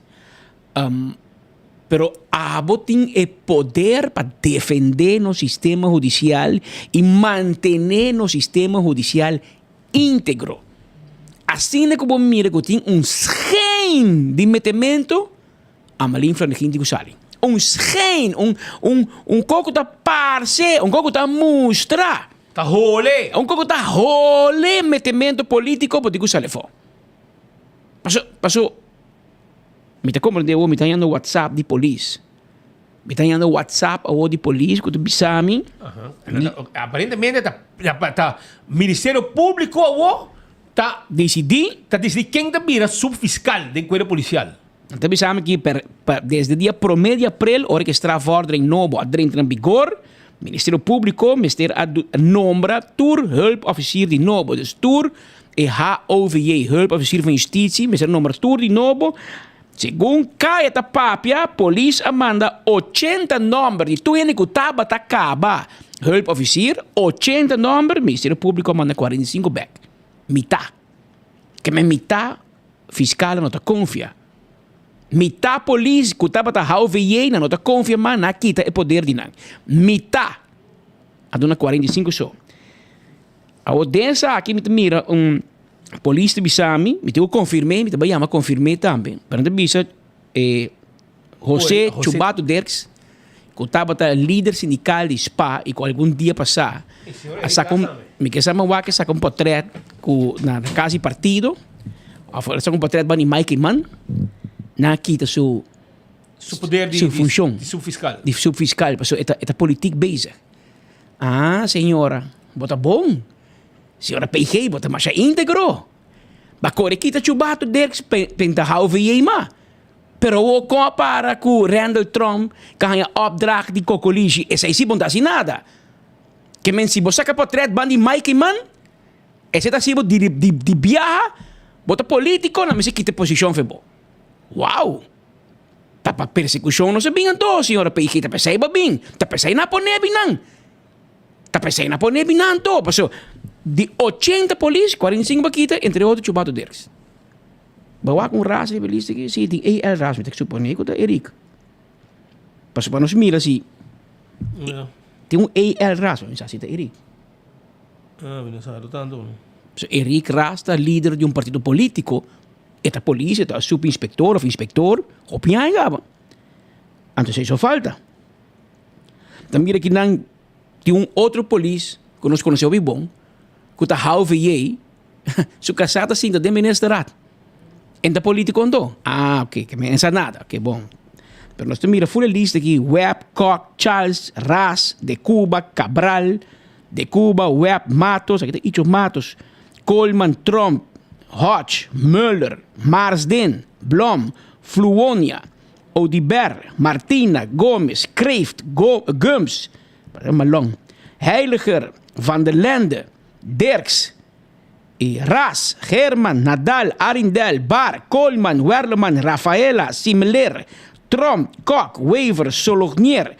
Pero abo tin e poder pa defendé nos sistema hudisial i mantené nos sistema hudisial íntegro. Asina ku bo mira ku tin un schijn di metemento, Amalin Flanegin tin ku sali. Un schijn, un, un, un kos ku ta parse, un kos ku ta mustra. Ta hole. Un kos ku ta hole metemento polítiko, bo tin ku sali afó. Paso, paso, mi ta komprendé awor, mi ta hañando whatsapp di polis. Mi ta yanda WhatsApp awor di polis ku ta bisa mi. Aparentemente ta ta Ministerio Públiko awor ta disidí ta disidí ken ta bira subfiskal den kuerpo polisial. Nan ta bisa mi ki per pa desde dia promé di aprel ora ku e strafvordering nobo a drenta na bigor, Ministerio Públiko mester a nombra tur hulpofficier di nobo. Dus tur e HOVJ, hulpofficier van justitie, mester a nombra tur di nobo. Segun Kaya ta papia, polis a manda ochenta nòmber di tur hende ku tabata kaba hulpofficier, ochenta nòmber, Ministerio Públiko a manda kuarenta i sinku bèk. Mitá. Ke men mitá fiskalnan no ta konfia. Mitá polis ku tabata HOVJ nan no ta konfia mas, nan a kita e poder di nan. Mitá. A duna kuarenta i sinku so. Awor den esaki mi ta mira un polis ta bisa mi, mi tin ku konfirm'é, mi ta bai yama konfirm'é tambe, pero nan ta bisa e Jose Chubato Dirks ku tabata lider sindikal di spa i ku algun dia pasá a saka un, mi ke sa mi a wak a saka un potrèt ku na kas di partido òf a saka un potrèt banda di Mike Eman, nan a kita su Su poder di su funshon di subfiskal. Di subfiskal, pasobra e ta politiek bezig. Ah, señora, bo ta bon. Señora PG, bo ta masha íntegro. Ba kore kita Chubato Dirks p'e ta hou VJ ma. Pero awor kon a para ku Randall Tromp ka haña opdracht di Cocolishi, esei si bo no ta hasi nada. Ke men si bo saka potret ban di Mike Eman, esei ta hasi bo di di biaha, bo ta politico, nan mester kita e posishon fe bo. Wow! Ta pa persekushon nos a bin anto, señora PG, ta p'esei bo a bin, ta p'esei nan a pone binan. Ta p'esei nan a pone binan anto, pasobra di ochenta polis, kuarenta i sinku bo a kita, entre otro Chubato Dirks. Bo a wak un ras riba e lista aki? Si, tin AL Ras, mi ta supone ku ta Eric. Pasobra pa nos mira si tin un AL Ras, mi sa si ta Eric. Ah, mi no sa tanto. So Eric Ras ta lider di un partido politico. E ta polis, e ta subinspector of inspector, hopi aña caba. Anto esey so falta. Ta mira ki nan tin un otro polis cu nos conoce hopi bon, cu ta HOVJ, su casa ta sinta den ministerraad. En ta politico anto? Ah, ok, ke men sa nada, ok, bon. Pero nos ta mira full e lista aki, Webb, Kok, Charles, Ras, De Cuba, Cabral, De Cuba, Webb, Matos, aki ta Icho Matos, Coleman, Tromp, Hodge, Muller, Marsden, Blom, Fluonia, Oduber, Martina, Gomez, Kreeft, Gumbs, Malon, Heiliger, Van der Lende, Dirks, y Ras, Herman, Nadal, Arrindell, Bar, Coleman, Werleman, Rafaela, Simler, Tromp, Kok, Wever, Solognier,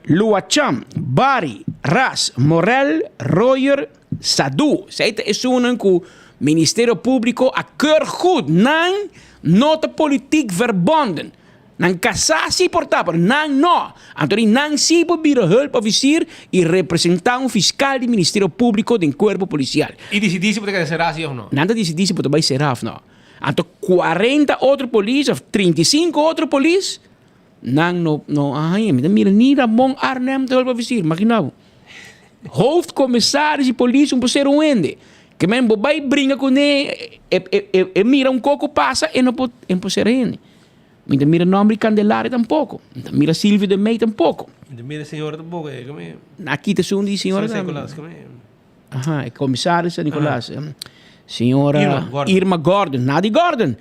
Luacham, Barry, Ras, Morel, Royer, Sadu. Esei ta esunnan ku Ministerio Públiko a keur goed. Nan no ta politiek verbonden. Nan kasá sí por ta, pero nan no. Anto di nan sí por bira hulpofisier i representá un fiskal di Ministerio Públiko den kuerpo polisial. I disidí si bo ta keda será sí òf no. Nan ta disidí si bo ta bai será òf no. Anto kuarenta otro polis òf 35 otro polis Nan no no a haña. Mi ta mira ni Ramon Arnhem ta hulpofisier, imagina bo. Hoofdcommissaris di polis un por ser un hende. Ke men bo bai bringa kuné e e e mira un koko pasa e no por e no por ser hende. Mi ta mira nomber di Candelaria tampoko. Mi ta mira Silvio de Mey tampoko. Mi ta mira señora tampoko e kome. Nan a kita esun di señora San tambe. Nicolas kome. Aha, e commissaris San Nicolas. Señora Irma Gordon. Irma Gordon. Nadi Gordon.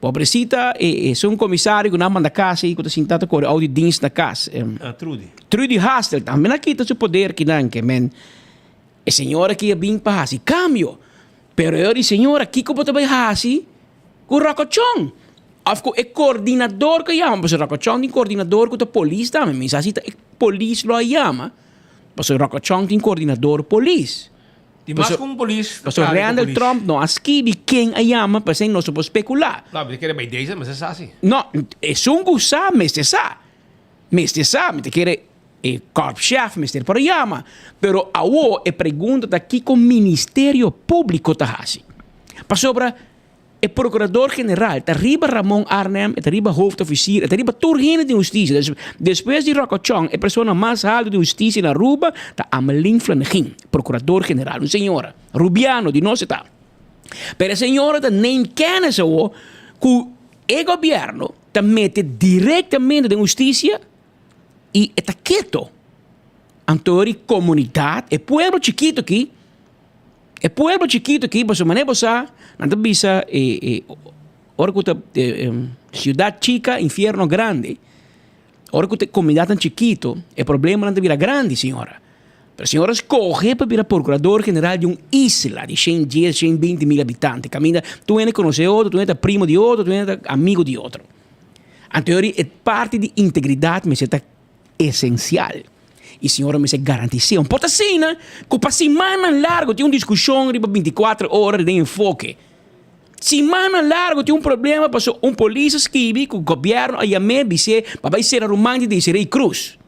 Pobrecita, e esun comisario cu nan manda cas ey cu ta sinta ta core auto di dienst na cas. Ah, Trudy. Trudy Hastel tambe nan kita su poder kinan ke men e señora aki a bin pa haci cambio. Pero e ora di señora kico bo ta bay haci cu Rocochon? Of cu e coordinador cu a yama? Pasobra Rocochon tin coordinador cu ta polis tambe. Mi sa si ta e polis lo a yama pasobra Rocochon tin coordinador polis. Tin mas ku un polis ta Pasobra traha den Randall polis. Trump no a skibi ken a yama, p'esei nos no por spekulá. No, mi ta kere bay deze, mester sa si. No, esun ku sa mester sa. Mester sa, mi ta kere e korpschef mester por a yama. Pero awo e pregunta ta kiko Ministerio Públiko ta hasi. Pasobra E procurador general ta riba Ramon Arnhem, e ta riba hoofdofficier, e ta riba tur hende den husticia. Dus, despues di Rocco Chong, e persona mas halto den husticia na Aruba ta Amelin Flanegin, procurador general, un señora, Rubiano, di nos e ta. Pero e señora ta neem kennis awo cu e gobierno ta mete directamente den husticia. I e ta keto. Anto ri komunidat, e pueblo chikito aki, e pueblo chikito aki, pasobra manera bo sa, nan ta bisa e e ora ku ta siudat chika, infierno grandi. Ora ku ta e komunidatnan chikito, e problemanan ta bira grandi, señora. Pero señora skohe pa bira prokurador general di un isla di shen dies, shen binti mil habitante, kaminda tur hende konosé otro, tur hende ta primo di otro, tur hende ta amigo di otro. Anto yori e parti di integridat mester ta esensial i señora mester garantis'é. Un por ta asina ku pa simannan largu tin un diskushon riba bintikuater ora den enfoke. Simannan largu tin un problema pasobra un polis a skibi ku gobièrnu a yam'é bis'é pa bai sera ruman di Desiree Cruz.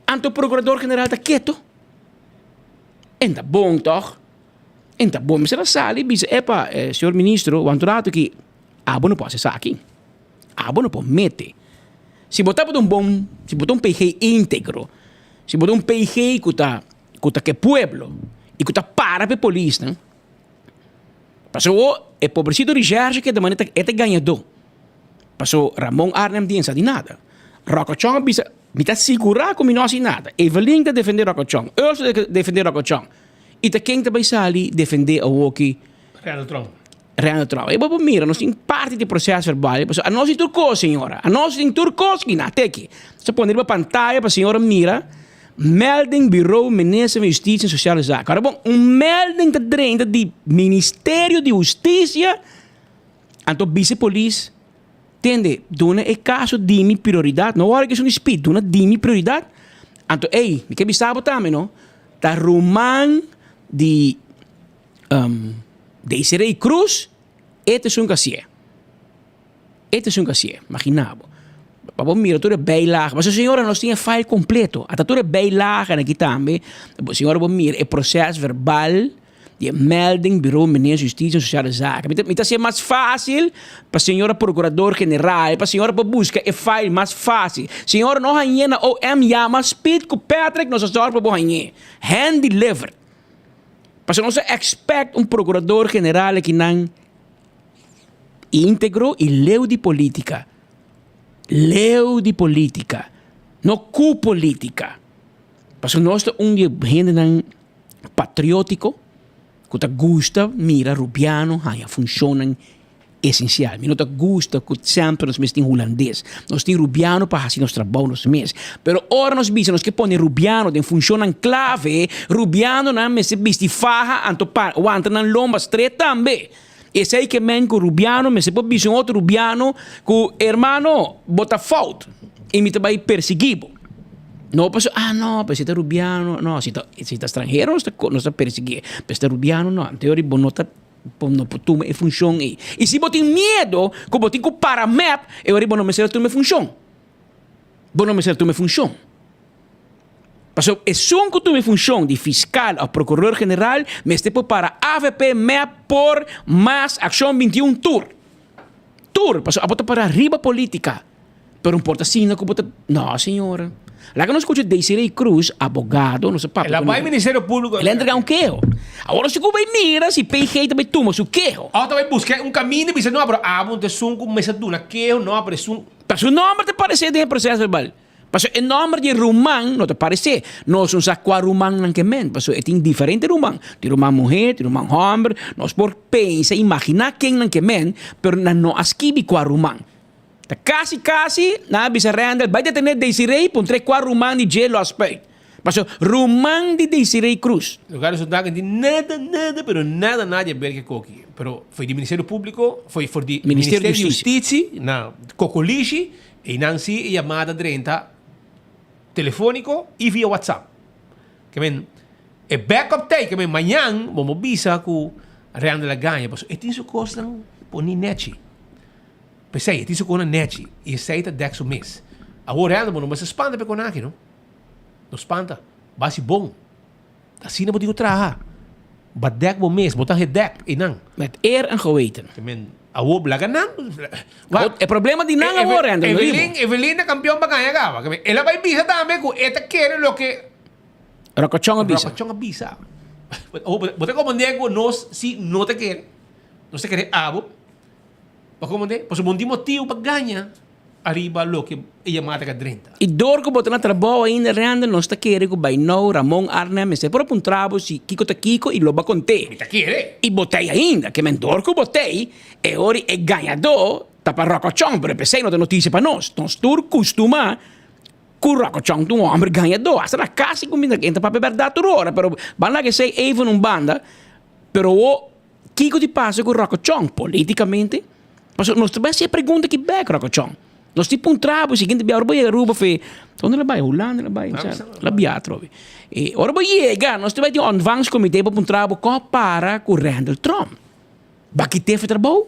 Anto prokurador general ta keto. En ta bon tòg? En ta bon. Mester a sali bisa, epa, señor ministro, wanta un ratu ki abo no por hasi esaki. Abo no por mete. Si bo tabata un bon, si bo ta un PG íntegro, si bo ta un PG ku ta ku ta ke pueblo i ku ta para pa e polisnan, pasobra e pobrecito Richard keda manera e ta gañadó. Pasobra Ramon Arnhem di e sa di nada. Ròkòchòn a bisa, mi ta sigurá ku mi no hasi nada. Evelyn ta defendé Ròkòchòn, Ursula ta defendé Ròkòchòn. I ta ken ta bai sali defendé awoki? Randall Trump. Randall Trump. E bo por mira, nos tin parti di proces verbal. Pasobra anos tin tur kos, señora. Anos tin tur kos ki na teki. Nos a pone riba pantaya pa señora mira. Melding Bureau Minister van Justitie en Sociale Zaken. Ahora bon, un melding ta drenta di Ministerio di Husticia, anto bisa e polis, tende, duna e caso di mi prioridad. No wòrdu keshon di speed, duna di mi prioridad. Anto, ey, mi ke bisa bo tambe, no, ta ruman di Desiree Cruz, e ta esun ku hasié. E ta esun ku hasié, imagina bo. Pa bo mira tur e bijlage. Pasobra señora nos tin e file kompleto. Ata tur e bijlagenan aki tambe. Señora bo mira e proses verbal di e melding Bureau Minister Justitie en Sociale Zaken. Mi ta mi ta hasié mas fásil pa señora Procurador General, pa señora por buska e file mas fásil. Señora no hañ'é na OM yama Speed ku Patrick nos a sòru pa bo hañ'é. Hand delivered. Pasobra nos a expect un procurador general akinan integro y leu di politica. Leu di politica. No cu politica. Pasobra nos ta un di e hendenan patriotico cu ta gusta mira Rubiano haña funcionnan esencial. Mi no ta gusta cu semper nos mes tin Hulandes. Nos tin Rubiano pa haci nos trabou nos mes. Pero ora nos bisa nos ke pone Rubiano den funcionnan clave, Rubianonan mester bisti faha anto pa wanta nan lomba stret tambe. Esey ke men cu Rubiano mester por bisa un otro Rubiano cu hermano bo ta fout y mi ta bay persigui bo. No pasobra ah no pero si ta Rubiano no si ta si ta stranhero nos ta nos ta persigue pero si ta Rubiano no. Anto bo no ta Bo no por tuma e funshon ei. I si bo tin miedu ku bo tin ku para mep, e ora ei bo no mester a tuma e funshon. Bo no mester a tuma e funshon. Pasobra esun ku tuma e funshon di fiskal òf prokuror general mester por para avp, mep, por, mas, Akshon 21, tur. Tur. Pasobra abo ta para riba politika. Pero no por ta asina ku bo ta, no señora. Laga nos skucha Desiree Cruz, abogado, nos a papia El a ku bai ne. Ministerio Público. El a entrega un keho. Awor nos tin ku bai mira si PG ta bai tuma su keho. Òf ta bai buska un kaminda i bisa no, pero abo no ta esun ku mester duna keho, no, pero esun. Ta su nòmber ta paresé den e proseso verbal. Pasobra e nòmber di e ruman no ta paresé. Nos no sa kua ruman nan ke men, pasobra e tin diferente ruman. Tin ruman muhé, tin ruman hòmber. Nos por pensa, imaginá ken nan ke men, pero nan no a skibi kua ruman. Ta kasi kasi nan a bisa Randall bai detené Desiree puntr'é kua ruman di dje lo a spuit. Pasobra ruman di Desiree Cruz. Lugar di Sondag no tin nada, nada, pero nada, nada di aber ku e koki. Pero foi di Ministerio Públiko, foi for di Ministerio di Ministerio di Hustisia na Kokolishi, einan si e yamada drenta telefóniko i via WhatsApp. Ke men e backup t'ei, ke men mañan bo mo bisa ku Randall a gaña, pasobra e tin su kosnan poni nèchi. P'esei, e tin su kona nechi i esei ta dèk su mes. Awor Randall, bo no mester spanta p'e kona aki, no. No spanta. Bo hasi bon. Asina bo tin ku traha. Bo a dèk bo mes, bo ta gedèk einan. Met eer en geweten. Te men, awor laga nan. E problema di nan awor, Randall, no di bo. Evelyn, Evelyn ta kampion pa gaña kaba. El a bai bisa tambe ku e ta kere loke. Rokochon a bisa. Rokochon a bisa. Bo ta komprendé ku nos si no ta kere. Nos ta kere abo. Pa komo de? Pasobra bo no tin motibu pa gaña. ariba loke e yamada ka drenta. I dor ku bo ta na trabou ainda Randall nos ta kere ku bai nou Ramon Arnhem mester por a puntra bo si kiko ta kiko i lo bo a kont'é. Mi ta kere. I bo t'ei ainda ke men dor ku bo t'ei e ora e gañadó ta pa Rokochon pero p'esei no ta notisia pa nos. Nos tur kustumá ku Rokochon ta un hòmber gañadó hasta na kas i kuminda ken ta papia bèrdat tur ora pero ban laga esei even un banda pero awor Kiko di pasa ku Rokochon politikamente? Pasobra nos ta bai hasi e pregunta aki bek, Rokochon. Nos tin puntra bo siguiente bia ora bo yega Aruba fe donde el a bai? Hulanda el a bai? El a bia atrobe. E ora bo yega nos ta bai tin un ontvangstcomité pa puntra bo kon a para ku Randall Tromp. Bo a kit'é for trabou?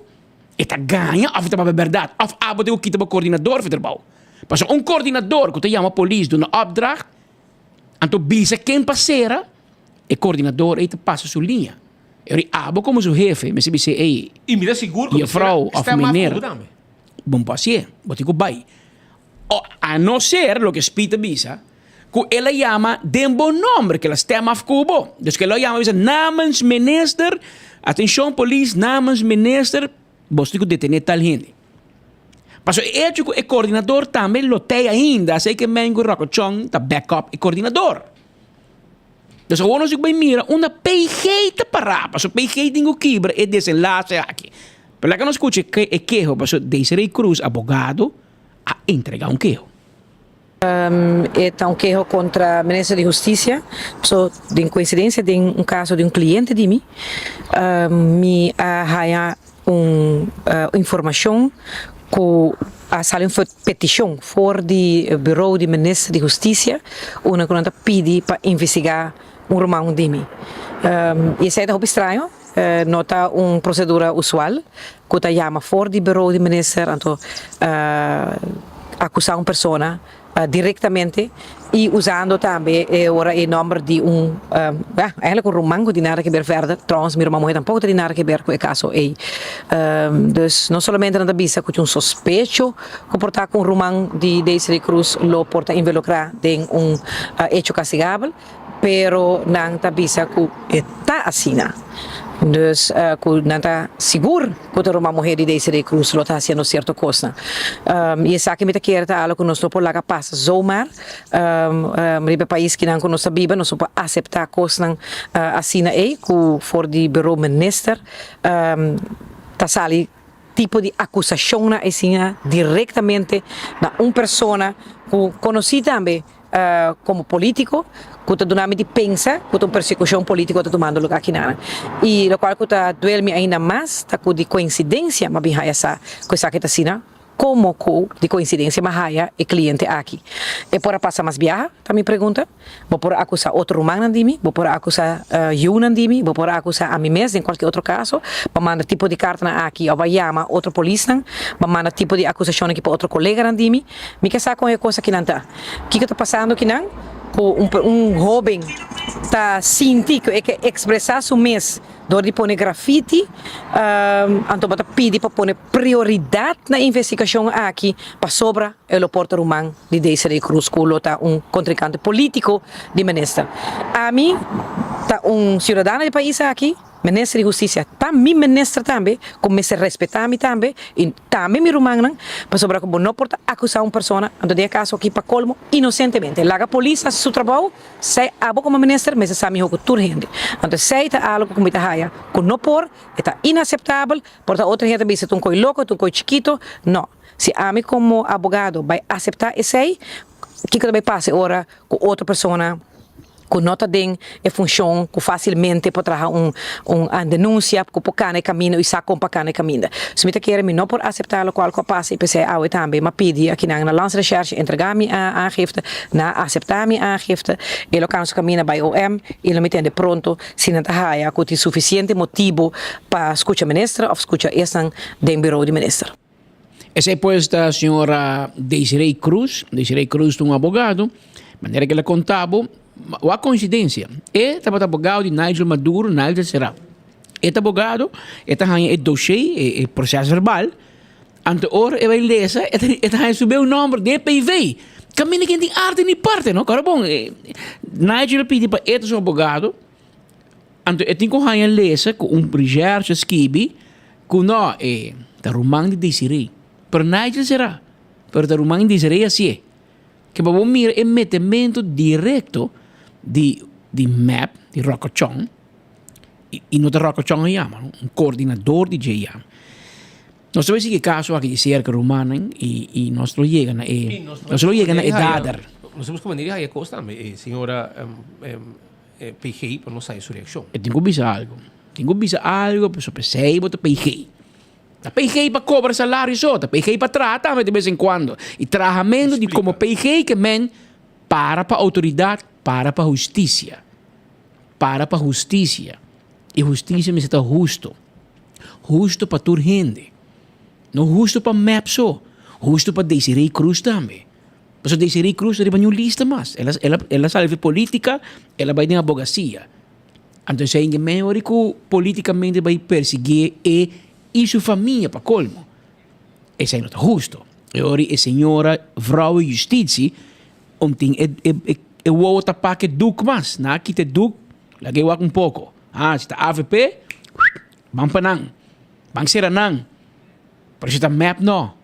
E ta gaña òf e ta papia bèrdat? Òf abo tin ku kita bo koordinador for trabou? Pasobra un koordinador ku ta yama polis duna opdracht anto bisa ken pa sera, e koordinador ei ta pasa su liña. E ora abo komo su hefe mester bis'é, ey, I mi ta sigur ku jefrouw of stem af meneer, ku bo tambe. bo no por hasié, bo tin ku bai. O a no ser, loke Speed ta bisa, ku el a yama den bo nomber, ku el a stem af ku bo. Dus ku el a yama bisa namens minister, atenshon polis, namens minister, bo tin ku detené tal hende. Pasobra e echo ku e koordinador tambe lo t'ei ainda, asei ke men ku Rokochon ta back up e koordinador. Dus awor nos bai mira unda PG ta pará, pasobra PG tin ku kibra e desenlase aki. Pero laga nos skucha e keho, pasobra Desiree Cruz, abogado, a entregá un keho. E ta un keho kontra Minister di Hustisia, pasobra den koinsidensia den un kaso di un kliente di mi, mi a haña un informashon ku a sali un petishon for di bureau di Minister di Hustisia unda ku nan ta pidi pa investigá un ruman di mi. I esei ta hopi straño, no ta un prosedura usual ku ta yama for di bureau di Minister anto akusá un persona directamente y usando tambe e ora e nomber di un ja eigenlijk un ruman cu tin nada ke ber verder, trouwens mi ruman muher tampoco ta tin nada ke ber cu e caso ey. Dus no solamente nan ta bisa cu tin un sospecho cu por ta cu un ruman di Desiree Croes lo por ta involucra den un hecho castigabel, pero nan ta bisa cu e ta asina. Dus cu nan ta sigur cu ta ruman muher di Desiree Croes lo ta haciendo cierto cosnan. Y esaki mi ta kere ta algo cu nos no por laga pasa zomaar riba e pais kinan cu nos ta biba. Nos no por acepta cosnan asina ey cu for di bureau minister ta sali tipo di acusacionnan asina directamente na un persona cu conoci tambe. Komo polítiko ku ta duna mi di pensa ku ta un persekushon polítiko ta tumando lugá akinan. I lokual ku ta duel mi ainda mas ta ku di koinsidensia m'a bin haya sa ku esaki ta asina, komo ku di koinsidensia m'a haya e kliente aki. E por a pasa mas biaha? Ta mi pregunta. Bo por a akusá otro rumannan di mi, bo por a akusá yunan di mi, bo por a akusá ami mes den kualke otro kaso. Bo a manda tipo di kartanan aki òf a yama otro polisnan, bo a manda tipo di akusashonnan aki pa otro koleganan di mi. Mi ke sa kon e kos akinan ta. Kiko ta pasando kinan ku un un hoben ta sinti ku e ke ekspresá su mes dor di pone grafiti, anto bo ta pidi pa pone prioridat na e investigashon aki pasobra e lo por ta ruman di Desiree Croes ku lo ta un kontrinkante polítiko di minister. Ami ta un siudadano di e pais aki. Minister di Hustisia ta mi minister tambe, ku mester respetá mi tambe i tambe mi rumannan, pasobra ku bo no por ta akusá un persona, anto den e kaso aki pa kolmo, inosentemente. Laga polis hasi su trabou, esei abo komo minister mester sa mihó ku tur hende. Anto esei ta algu ku mi ta haya ku no por, e ta inaseptabel, por ta otro hende ta bisa ta un koi loko, ta un koi chikito, no. Si ami komo abogado bai aseptá esei, kiko ta bai pasa e ora ku otro persona ku no ta den e funshon ku fásilmente por traha un un denunsia ku por kana e kaminda i sa kon pa kana e kaminda. So mi ta kere mi no por aseptá lokual ku a pasa i p'esei awe tambe m'a pidi akinan na Landsrecherche entregá mi aangifte, nan a aseptá mi aangifte, e lo kana su kaminda bai OM i lo mi tende pronto si nan ta haya ku tin sufisiente motibu pa skucha minister òf skucha esnan den birou di minister. Esei pues ta señora Desiree Cruz. Desiree Cruz ta un abogado. Manera que el a conta bo, wak coincidencia. E tabata abogado di Nigel Maduro, Nigel Será. E ta abogado, e ta haña e dossier, e, e proces verbal. Anto ora e bai lesa, e ta, e ta haña su beu nomber den e PV. Caminda ken tin arte ni parte, no? Kora bon, e, Nigel a pidi pa e ta su abogado. Anto e tin ku haña lesa ku un recherche skibi ku no e ta ruman di Desiree. Pero Nigel sera. Pero ta ruman Desiree hasié. Ke pa bo mira e metemento direkto di di mep, di Rockochon, i i no ta Rockochon a yama, no, un koordinador di dje yama. Nos ta bai sigui e kaso aki di serka rumannan i i nos lo yega na e, nos lo yega na e dader. Nos ta buska manera di haya kos tambe, e señora PG pa nos haya su reakshon. E tin ku bisa algu. Tin ku bisa algu pasobra p'esei bo ta PG. Ta PG pa cobra salario so, ta PG pa traha tambe de bes en cuando. Y trahamento di como PG ke men para pa autoridad, para pa husticia. Para pa husticia. Y husticia mester ta husto. Husto pa tur hende. No husto pa mep so, husto pa Desiree Cruz tambe. Pasobra Desiree Cruz no riba niun lista mas. El a, el a, el a sali di politica, el a bay den abogacia. Anto esei ke men ora ku politikamente bai persiguié e i su famia pa kolmo. Esei no ta husto. E ora e señora Vrouwe Justitie om tin e e e wowo tapá ku e duk mas. Nan a kita e duk, laga e wak un poko. Ah, si ta avp, ban pa nan. Ban sera nan. Pero si ta mep no.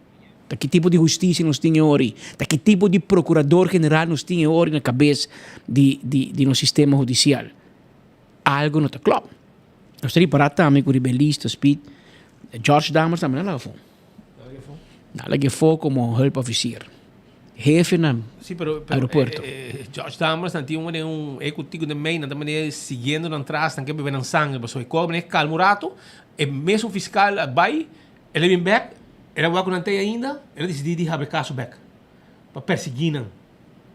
Ta ki tipo di hustisia nos tin e ora? Ta ki tipo di procurador general nos tin e ora na cabes di di di nos sistema hudicial? Algo no ta klop. Nos ta ripara tambe cu riba e lista Speed, George Dammers tambe na laga afo. Na laga afo como hulpofficier. Hefe na Sí, pero, pero aeropuerto. Eh, eh, George Dammers nan tin un un ejecutivo de mei, nan ta manera siguiendo nan tras, nan ke bebe nan sangre, pasobra e kor manera calma un rato, e mesun fiscal a bai, El a bin bek, el a wak ku nan t'ei ainda, el a disidí di habri kaso bek pa persiguí nan.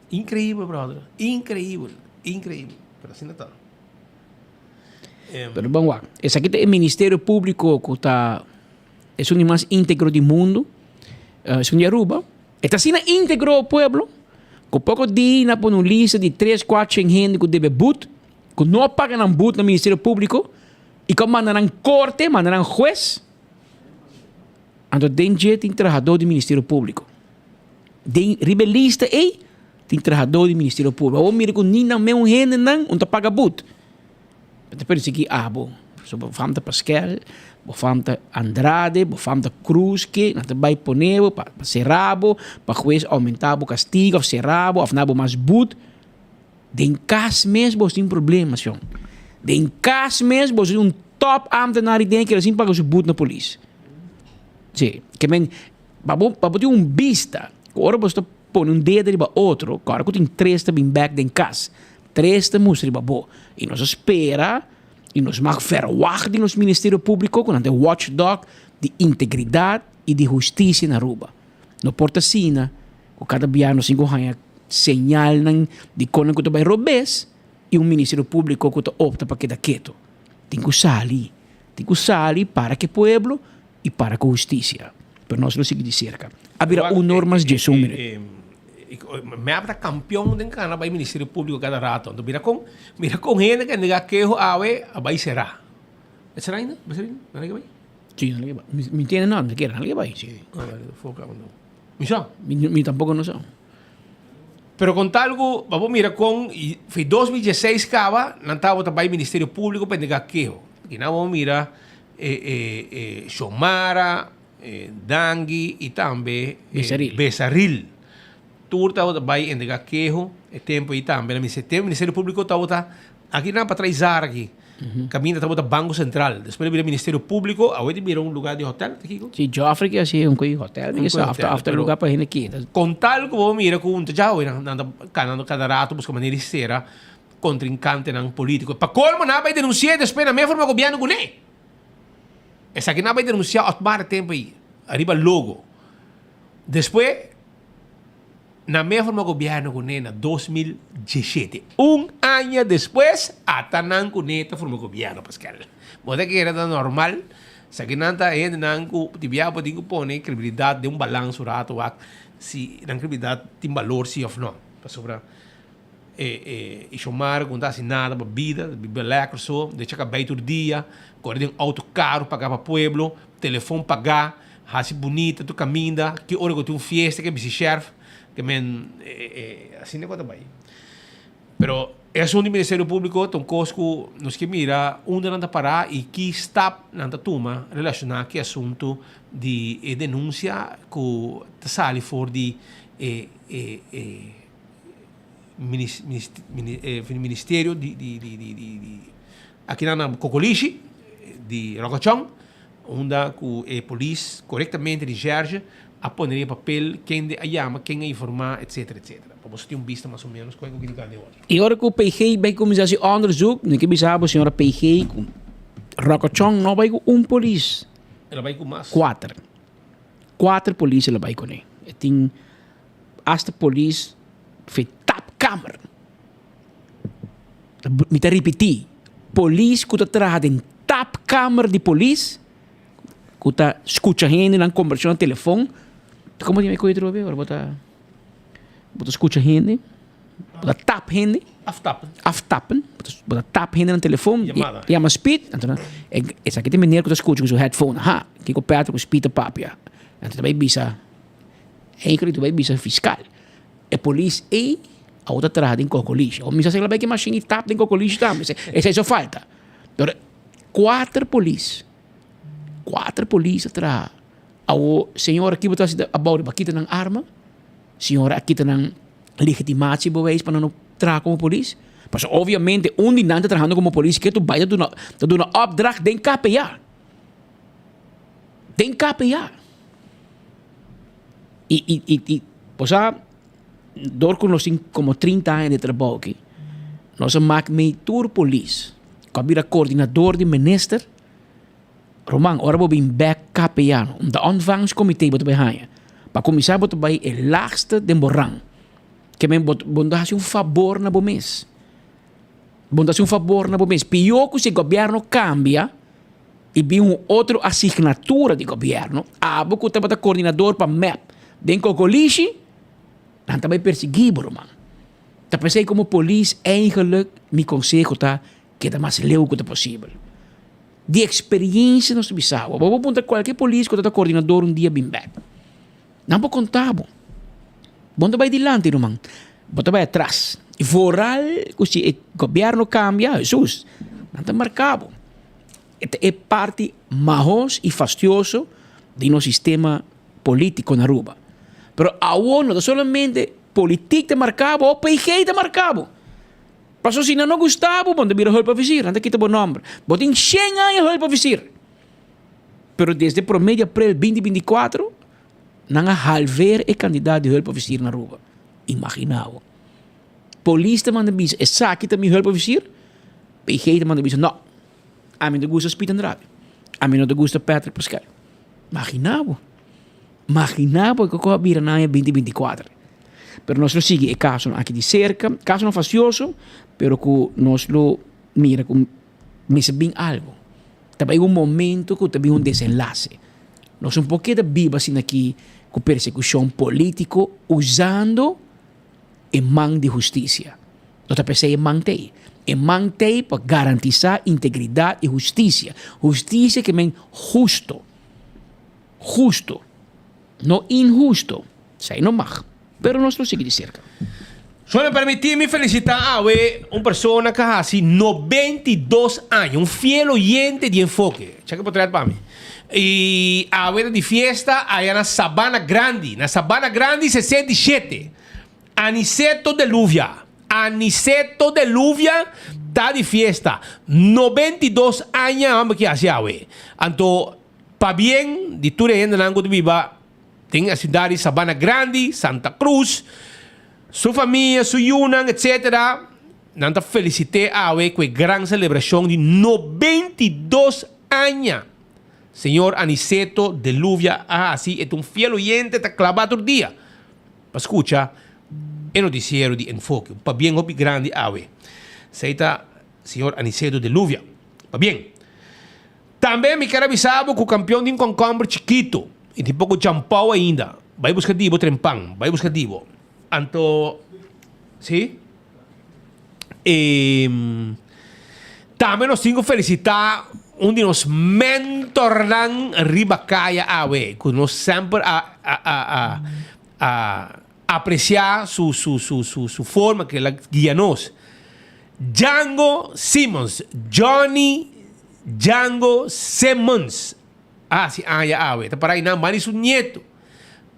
Inkreibel, bròder. Inkreibel, inkreibel. Pero asina ta. Pero ban wak, esaki ta e Ministerio Públiko ku ta esun di mas íntegro di mundu, esun di Aruba. E ta asina íntegro, pueblo, ku poko dia nan a pone un lista di tres, kuater shen hende ku debe but, ku no a paga nan but na Ministerio Públiko i ku a manda nan korte, manda nan hues. Anto den dje tin trahadó di Ministerio Públiko. Den riba e lista ei tin trahadó di Ministerio Públiko. Awor mira ku ni nan meun hendenan un ta paga but. Bo ta persiguí abo. So bo fam ta Paskel, bo fam ta Andrade, bo fam ta Cruz ke nan ta bai pone bo pa sera bo, pa hues oumentá bo kastigo òf sera bo òf na bo mas but. Den kas mes bo tin problema shon. Den kas mes bo tin un top ambtenaar den keda sin paga su but na polis. Si, ke men pa bo pa bo tin un bista ku ora bo sta pone un dedo riba otro, ku ora ku tin tres ta bin bek den kas, tres ta mustra riba bo. I nos a spera i nos mag verwagt di nos Ministerio Publico ku nan ta e watchdog di integridad i di hustisia na Aruba. No por ta asina ku kada bia nos tin ku haña señalnan di kon nan ku ta bai robes i un Ministerio Públiko ku ta opta pa keda ketu. Tin ku sali. Tin ku sali para ku e pueblo i para ku hustisia. Pero nos lo sigui di serka. A bira un or mas diesun minüt. Mep ta kampion den kana bai Ministerio Públiko kada rato. Anto mira kon mira kon hende ku a entregá keho awe a bai será. E será ainda? Bai será ainda? Nan a bai? Si, nan a bai. Mi tende no, mi kere nan a bai. Si. Mi sa. Mi tampoco no sa. Pero con tal cu bo por mira con fi 2016 caba nan tabata bay Ministerio Publico pa entrega keho. Aki nan bo mira e Xiomara, Dangui y tambe Besaril. Tur tabata bay entrega keho e tempo ey tambe. Ministerio Publico tabata aki nan pa trae zara aki. Caminda tabata Banco Central. Despues a bira Ministerio Publico, awe ta bira un lugar di hotel, ta kiko? Si, Joffrey ke hasi un koe hotel, mi ke sa, after, after lugar pa hende keda. Con tal cu bo mira cu un ta djawe, nan, nan ta canando cada rato busca manera di cera contrincantenan politico. Pa colmo nan a bay denuncia despues nan mes forma gobierno cune. Esaki nan a bay denuncia Otmar e tempo ey, ariba logo. Despues. Na me forma gobierno cu ne na 2017. Un aña despues ata nan cu ne ta forma gobierno, Pascal. Bo ta kere ta normal? Esaki nan ta hendenan cu di bia bo tin cu pone credibilidad den un balans un rato wak si nan credibilidad tin balor si of no. Pasobra e e Xiomara cu no ta haci nada pa bida, ta biba lekker so, decha cabey tur dia, core den auto caro paga pa pueblo, telefon paga. Hasi bunita tur kaminda, ki ora ku tin un fiesta ke bisti shèrf, ke men asina ku ta bai. Pero e asunto di Ministerio Públiko ta un kos ku nos ke mira unda nan ta pará i ki stap nan ta tuma relashoná ku e asuntu di e denunsia ku ta sali for di e e e ministerio di di di di di aki nan na Kokolishi di Rokochon unda ku e polis korektamente di Gerge a pone riba papel kende a yama, ken a informa etcetera etcetera pa boso tin un bista mas o menos kon e ku kende otro. I ora ku PG bai kuminsá hasi onderzoek, mi ke bisa bo señora PG ku Rokochon no bai ku un polis. El a bai ku mas. Kuater. Kuater polis el a bai kuné. E tin hasta polis fe tapkamer. Mi ta ripití, polis ku ta traha den tapkamer di polis, ku ta skucha hende nan kombersashon na telefon. Komo di mi koe atrobe ora bo ta bo ta skucha hende, bo ta tap hende. Aftappen. Aftappen. Bo ta tap hende nan telefon. Yamada. Yama speed. Anto nan esaki ta e meneer ku ta skucha ku su headphone. Ha, kiko Patrick ku speed ta papia. Anto ta bai bisa. Eigenlijk ta bai bisa fiscal. E polis ey awor ta traha den Cocolishi. Awor mi sa si el a bai ki machine y tap den Cocolishi tambe. Esey so falta. Pero cuater polis, cuater polis a traha. Awor señora kibo ta haci abao riba kita nan arma? Señora a kita nan legitimatie bewijs pa nan no traha como polis? Pasobra obviamente un di nan ta trahando como polis ke tu bai ta duna ta duna opdracht den KPA. Den KPA. I i i i bo sa dor ku nos tin komo trinta aña di trabou aki nos a mak mei tur polis ku a bira koordinador di minister ruman ora bo bin bek KPA no ta ontvangstcomité bo ta bai haña pa kuminsá bo ta bai e laagste den bo rang ke men bo bo no ta hasi un fabor na bo mes bo no ta hasi un fabor na bo mes pió ku si gobièrnu kambia. I bin un otro asignatura di gobierno, abo ku tabata koordinador pa mep den Kokolishi, nan ta bai persiguí bo ruman. Ta p'esei komo polis eigenlik mi konseho ta keda mas leu ku ta posibel. Di eksperiensia nos ta bisa bo, bo por puntra kualke polis ku tabata koordinador un dia bin bèk. Nan por konta bo. Bo no ta bai dilanti ruman, bo ta bai atras. I vooral ku si e gobierno kambia, Hesus, nan ta marka bo. E ta e parti mahos i fastioso di nos sistema politico na Aruba. Pero awor no ta solamente politiek ta marca bo, OPG ta marca bo. Pasobra si nan no gusta bo, bo no ta bira hulpofficier, nan ta kita bo nomber. Bo tin shen aña hulpofficier. Pero desde prome di april binti binti kuatro, nan a halveer e kandidat di hulpofficier na Aruba. Imagina bo. Polis ta manda bisa, esaki ta mi hulpofficier? PG ta manda bisa, no. Ami no ta gusta Speed Andrade. Ami no ta gusta Patrick Pascal. Magina bo. Magina bo kiko a bira na aña binti binti kuater. Pero nos lo sigui e kasonan aki di serka. Kasonan fastioso, pero ku nos lo mira ku mester bin algu. Ta bai un momento ku ta bin un desenlase. Nos no por keda biba asina aki ku persekushon politiko usando e man di hustisia. No ta p'esei e man t'ei. E man t'ei pa garantisá integridat i hustisia. Hustisia ke men husto. Husto. No inhusto. Esei no mag. Pero nos lo sigui di serka. Solo permití mi felicitá awe un persona ku a hasi 92 aña, un fiel oyente di Enfoke. Chèk e potret pa mi. I awe ta di fiesta aya na Sabana Grandi, na Sabana Grandi 67. Aniceto de Luvia, Aniceto de Luvia ta di fiesta. 92 aña homber ki hasi awe. Anto pabien di tur e hendenan ku ta biba den e siudat di Sabana Grandi, Santa Cruz, su famia, su yunan, etcetera, nan ta felicit'é awe ku e gran selebrashon di 92 aña. Señor Aniceto de Luvia a hasi, e ta un fiel oyente, ta klabá tur dia pa skucha e notisiero di Enfoke. Un pabien hopi grandi awe. Esei ta señor Aniceto de Luvia. Pabien. Tambe mi ker a bisa bo ku kampion tin kònkòmber chikitu i tin poko djampou ainda. Bai buska di bo trempan. Bai buska di bo. Anto, si. E tambe nos tin ku felisitá un di nos mentornan riba kaya awe, ku nos semper a a a a a apresiá su su su su su forma ku el a guia nos. Django Simmons, Johnny Django Simmons a hasi aña awe. Ta para einan banda di su nieto,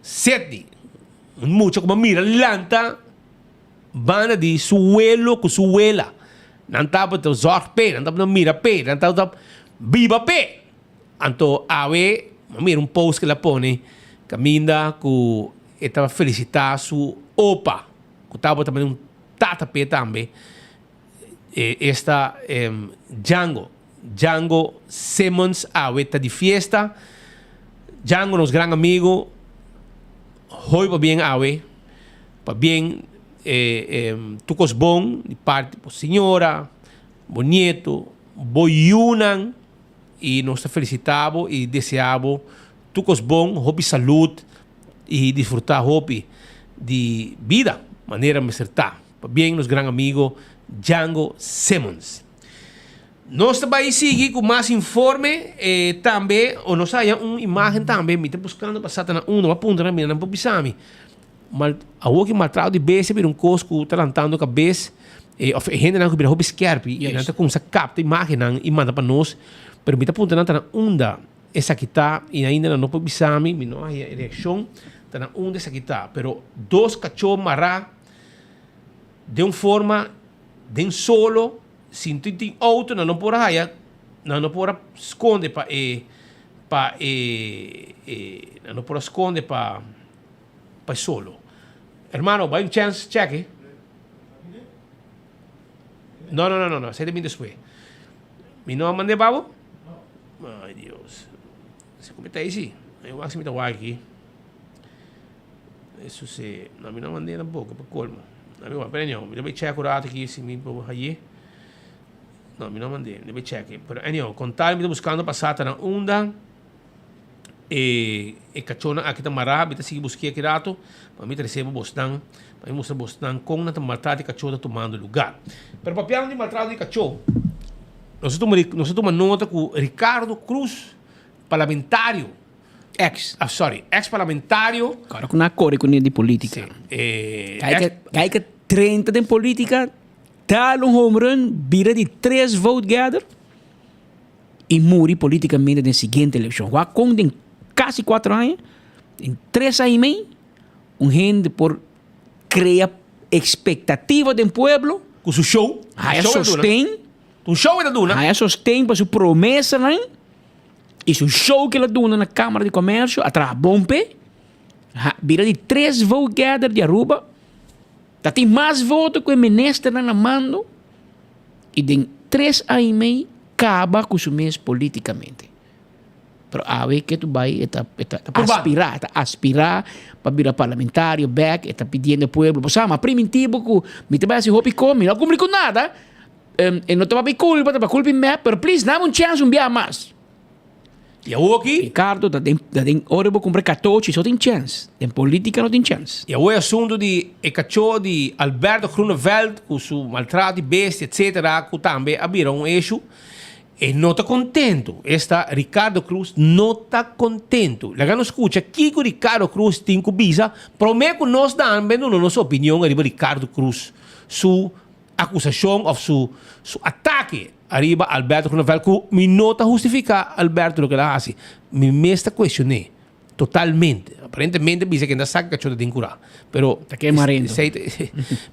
Sidney. Un mucha ku bo mira lanta banda di su welo ku su wela. Nan tabata zorg p'e, nan tabata mira p'e, nan tabata biba p'e. Anto awe mi a mira un post ku el a pone kaminda ku e tabata felisitá su opa ku tabata manda un tata p'e tambe, esta Django. Django Simmons awe ta di fiesta. Django nos gran amigo, hoy pabien awe, pabien tur kos bon di parti bo señora, bo nieto, bo yunan. Y nos ta felicita bo y desea bo tur cos bon, hopi salud y disfruta hopi di bida manera mester ta. Pabien nos gran amigo Django Simmons. Nos ta bay sigui cu mas informe tambe o nos haya un imagen tambe mi ta buscando pa sa ta na uno a puntra nan mira nan por bisa mi. Mal, awor ki maltrato di bestia bira un kos ku ta lantando kabes, eh, of e hendenan ku bira hopi skerpi, i nan ta kumsa kapta imagennan i manda pa nos, pero mi ta puntra nan ta na unda esaki ta, i ainda nan no por bisa mi, mi no a haña e reakshon, ta na unda esaki ta. Pero dos kachó mará den un forma, den solo, sin tin tin outo, nan no por a haya, nan no por a skonde pa e, pa e, e, nan no por a skonde pa. Pa e solo. Hermano, bai un chance check e. No, no, no, no, no, esei ta bin despues. Mi no a mand'é pa bo? Ay, Dios. Si ku mi ta ei si. Mi wak si mi ta wak aki. Eso si. No, mi no a mand'é tampoco, pa colmo. No, mi wak, pero anyhow, mi ta bai check un rato aki si mi por haye. No, mi no a mand'é, mi ta bai check. Pero anyhow, con tal mi ta buscando pa sa ta na unda. E e kachónan aki ta mará, mi ta sigui busk'é aki rato, pa mi trese pa bosnan, pa mi mustra bosnan kon nan ta maltrata e kachó ta tumando lugá. Pero papiando di maltrato di kachó, nos a tuma nos a tuma nota ku Ricardo Cruz, parlamentario, Ex. Ah, sorry, ex parlamentario. Kòrda ku nan a kore kuné di polítika. Sí, e Kai kai ke trenta den polítika, dal un home run, bira di tres vote gather. i muri politikamente den siguiente elekshon. Wak kon den kasi kuater aña, den tres aña i mei, un hende por krea ekspektativa den pueblo. Ku su show. Haya sosten. Un show e ta duna. Haya sosten pa su promesanan i su show ku el a duna na Kamara di Komersio a traha bon p'e. Bira di tres vote gather di Aruba. Ta tin mas voto ku e ministernan na mando i den tres aña i mei kaba ku su mes politikamente. Pero awe ke tu bai e ta e ta aspirá, e ta aspirá pa bira parlamentario bèk, e ta pidiendo e pueblo, bo sa, mi a primintí bo ku mi ta bai hasi hopi kos, mi no a kumpli ku nada, e no ta pa mi kulpa, ta pa kulpa di mep, pero please dame un chèns un biaha mas. I awor aki. Ricardo ta den ta den ora bo kumpra katochi so tin chèns. Den politika no tin chèns. I awor e asuntu di e kachó di Alberto Groeneveld ku su maltrato di bestia etcetera ku tambe a bira un issue. E no ta kontentu. Esta Ricardo Cruz no ta kontentu. Laga nos skucha kiko Ricardo Cruz tin ku bisa promé ku nos tambe duna nos opinion ariba Ricardo Cruz su akusashon òf su su atake ariba Alberto Groeneveld ku mi no ta hustifiká Alberto loke el a hasi. Mi mes ta kuestion'é totalmente. Aparentemente bisa ku e ta saka kachó ta den kurá. Pero Ta kema arendo.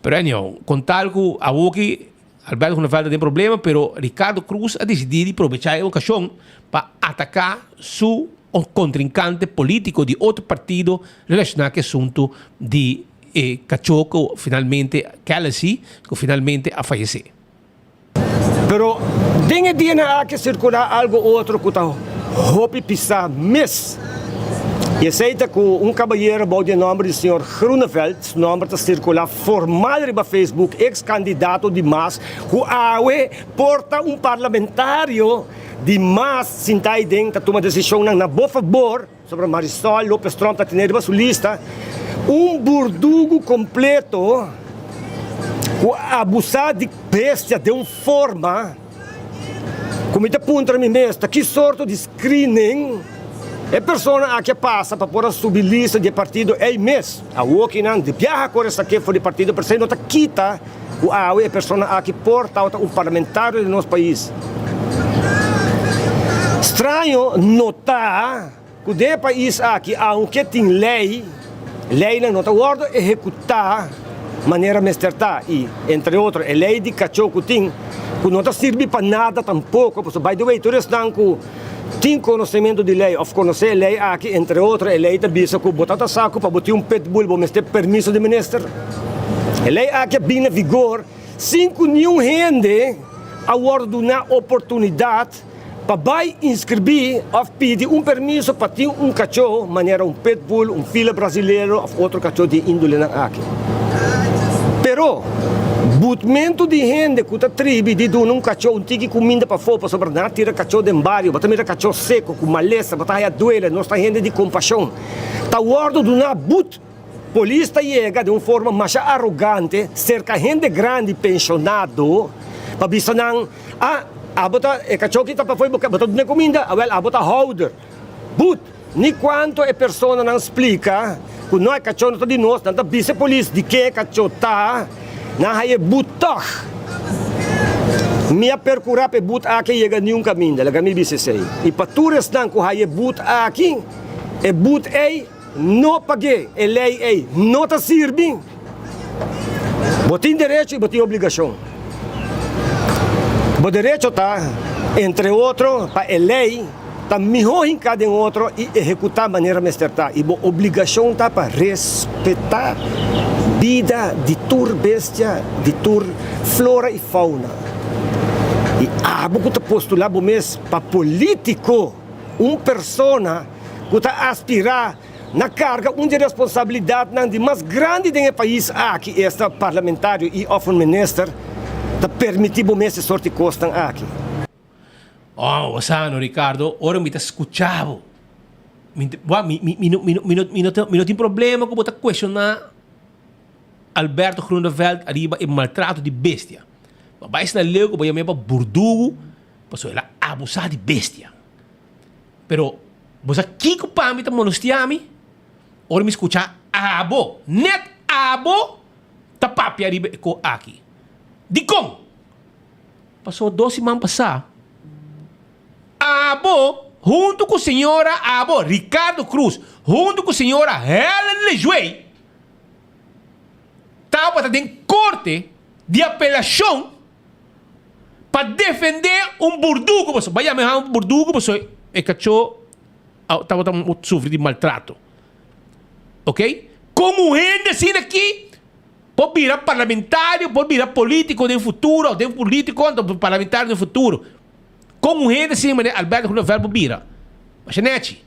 Pero anyhow, kon tal ku awoki Alberto Groeneveld ta den problema, pero Ricardo Cruz a disidí di probechá e okashon pa ataká su kontrinkante polítiko di otro partido relashoná ku e asuntu di E kachó ku finalmente Kelesi ku finalmente a fayesé. Pero den e dianan aki a sirkulá algu otro ku ta hopi pisá mes. I esei ta ku un kabayero bou di e nòmber di señor Groeneveld, su nòmber ta sirkulá formal riba Facebook, eks kandidato di mas, ku awe por ta un parlamentario di mas sintá aiden ta tuma desishonnan na bo fabor. Sobre Marisol Lopez Tromp ta tene riba su lista un burdugu completo cu a abusa di bestia den un forma cu mi ta puntra mi mes ta ki sorto di screening e persona aki a pasa pa por a subi lista di e partido ey mes. Awokinan di biaha core sake for di partido pero esey no ta kita. ku awe e persona aki por tabata un parlamentario di nos pais. Straño no ta ku den e pais aki aunke tin lei, leinan no ta wòrdu ehekutá manera mester ta i entre otro e lei di kachó ku tin ku no ta sirbi pa nada tampoko pasobra by the way tur esnan ku tin konosementu di lei òf konosé e lei aki, entre otro e lei ta bisa ku bo ta ta sa ku pa bo tin un pitbull bo mester permiso di minister. E lei aki a bin na vigor sin ku niun hende a wòrdu duná oportunidat pa bai inskribí òf pidi un permiso pa tin un kachó manera un pitbull, un fila brasilero òf otro kachó di e índolenan aki. Pero, Butmentu di hende ku ta tribi di duna un kachó un tiki kuminda pafó pasobra nan a tira kachó den bario, bo ta mira kachó seko ku malesa, bo ta haya duele, nos ta hende di kompashon. Ta wòrdu duná but. Polis ta yega den un forma masha arogante serka hende grandi penshonado pa bisa nan, Ah, abo ta e kachó ki ta pafó i bo ta duna e kuminda? Awèl, abo ta houder. But. Ni cuanto e personanan splica cu no e cacho no ta di nos, nan ta bisa e polis di ken e cacho ta, nan haya e but tog. Mi a percura pa e but aki a yega niun caminda, laga mi bisa esey. Y pa tur esnan cu haya e but aki, e but ey no pag'e, e ley ey no ta sirbi. Bo tin derecho y bo tin obligacion. Bo derecho ta, entre otro, pa e ley ta mihó hinká den otro i ehekutá manera mester ta, i bo obligashon ta pa respetá bida di tur bestia, di tur flora i fauna. I abo ku ta postulá bo mes pa polítiko, un persona ku ta aspirá na karga un di e responsabilidatnan di mas grandi den e pais aki, esta parlamentario i òf un minister, ta permití bo mes e sorti kosnan aki. Oh, bo sa no, Ricardo, ora mi ta scucha bo, mi, wa, mi, mi, mi no, mi no, mi no, mi no, mi no tin problema cu bo ta cuestiona Alberto Groeneveld ariba e maltrato di bestia. Ma bai esna leu cu bo yam'e pa burdugu, pasobra el a abusa di bestia. Pero, bo sa kico pa mi ta molestia mi? Ora mi scucha abo, net abo, ta papia ariba e co aki. Dicon? Pasó dos siman pasá, abo huntu ku señora abo Ricardo Cruz huntu ku señora Helen Lejuey tabata den korte di apelashon pa defendé un burdugu, pasobra bai yama e burdugu pasobra e kachó tabata sufri di maltrato. Oke, kon un hende asina aki Por bira parlamentario, por bira politico den futuro, of den politico anto parlamentario den futuro. Con un hende asina manera Alberto Groeneveld por bira? Masha nechi.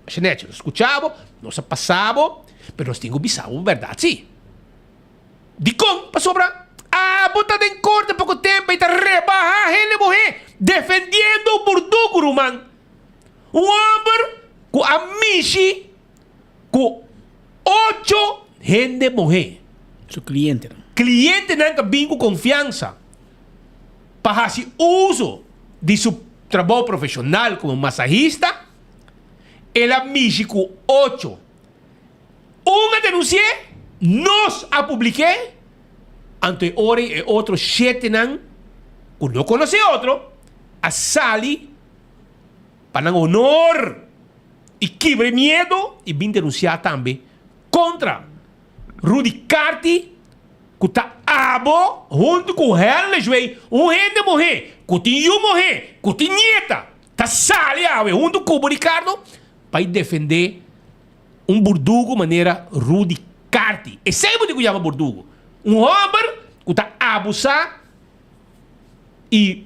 Masha nechi. Nos scucha bo, nos a pasa bo, pero nos tin cu bisa bo berdad si. Dicon? Pasobra abo ta den corte poco tempo y ta rebaha hende muhe defendiendo un burdugu ruman. Un homber cu a mishi Ku ocho hende muhé. Su klientenan. Klientenan ta bin ku konfiansa pa hasi uso di su trabou profeshonal komo masahista. El a mishi ku ocho. Un a denunsi'é, nos a publik'é, anto e ora ei e otro shetenan ku no konosé otro a sali pa nan honor. I kibra e miedo i bin denunsiá tambe kontra Rudy Carty ku ta abo huntu ku Helen Lejuey, un hende muhé ku tin yu muhé, ku tin nieta, ta sali awe huntu ku bo Ricardo pa i defendé un burdugu manera Rudy Carty. Esei bo tin ku yama burdugu. Un hòmber ku ta abusá i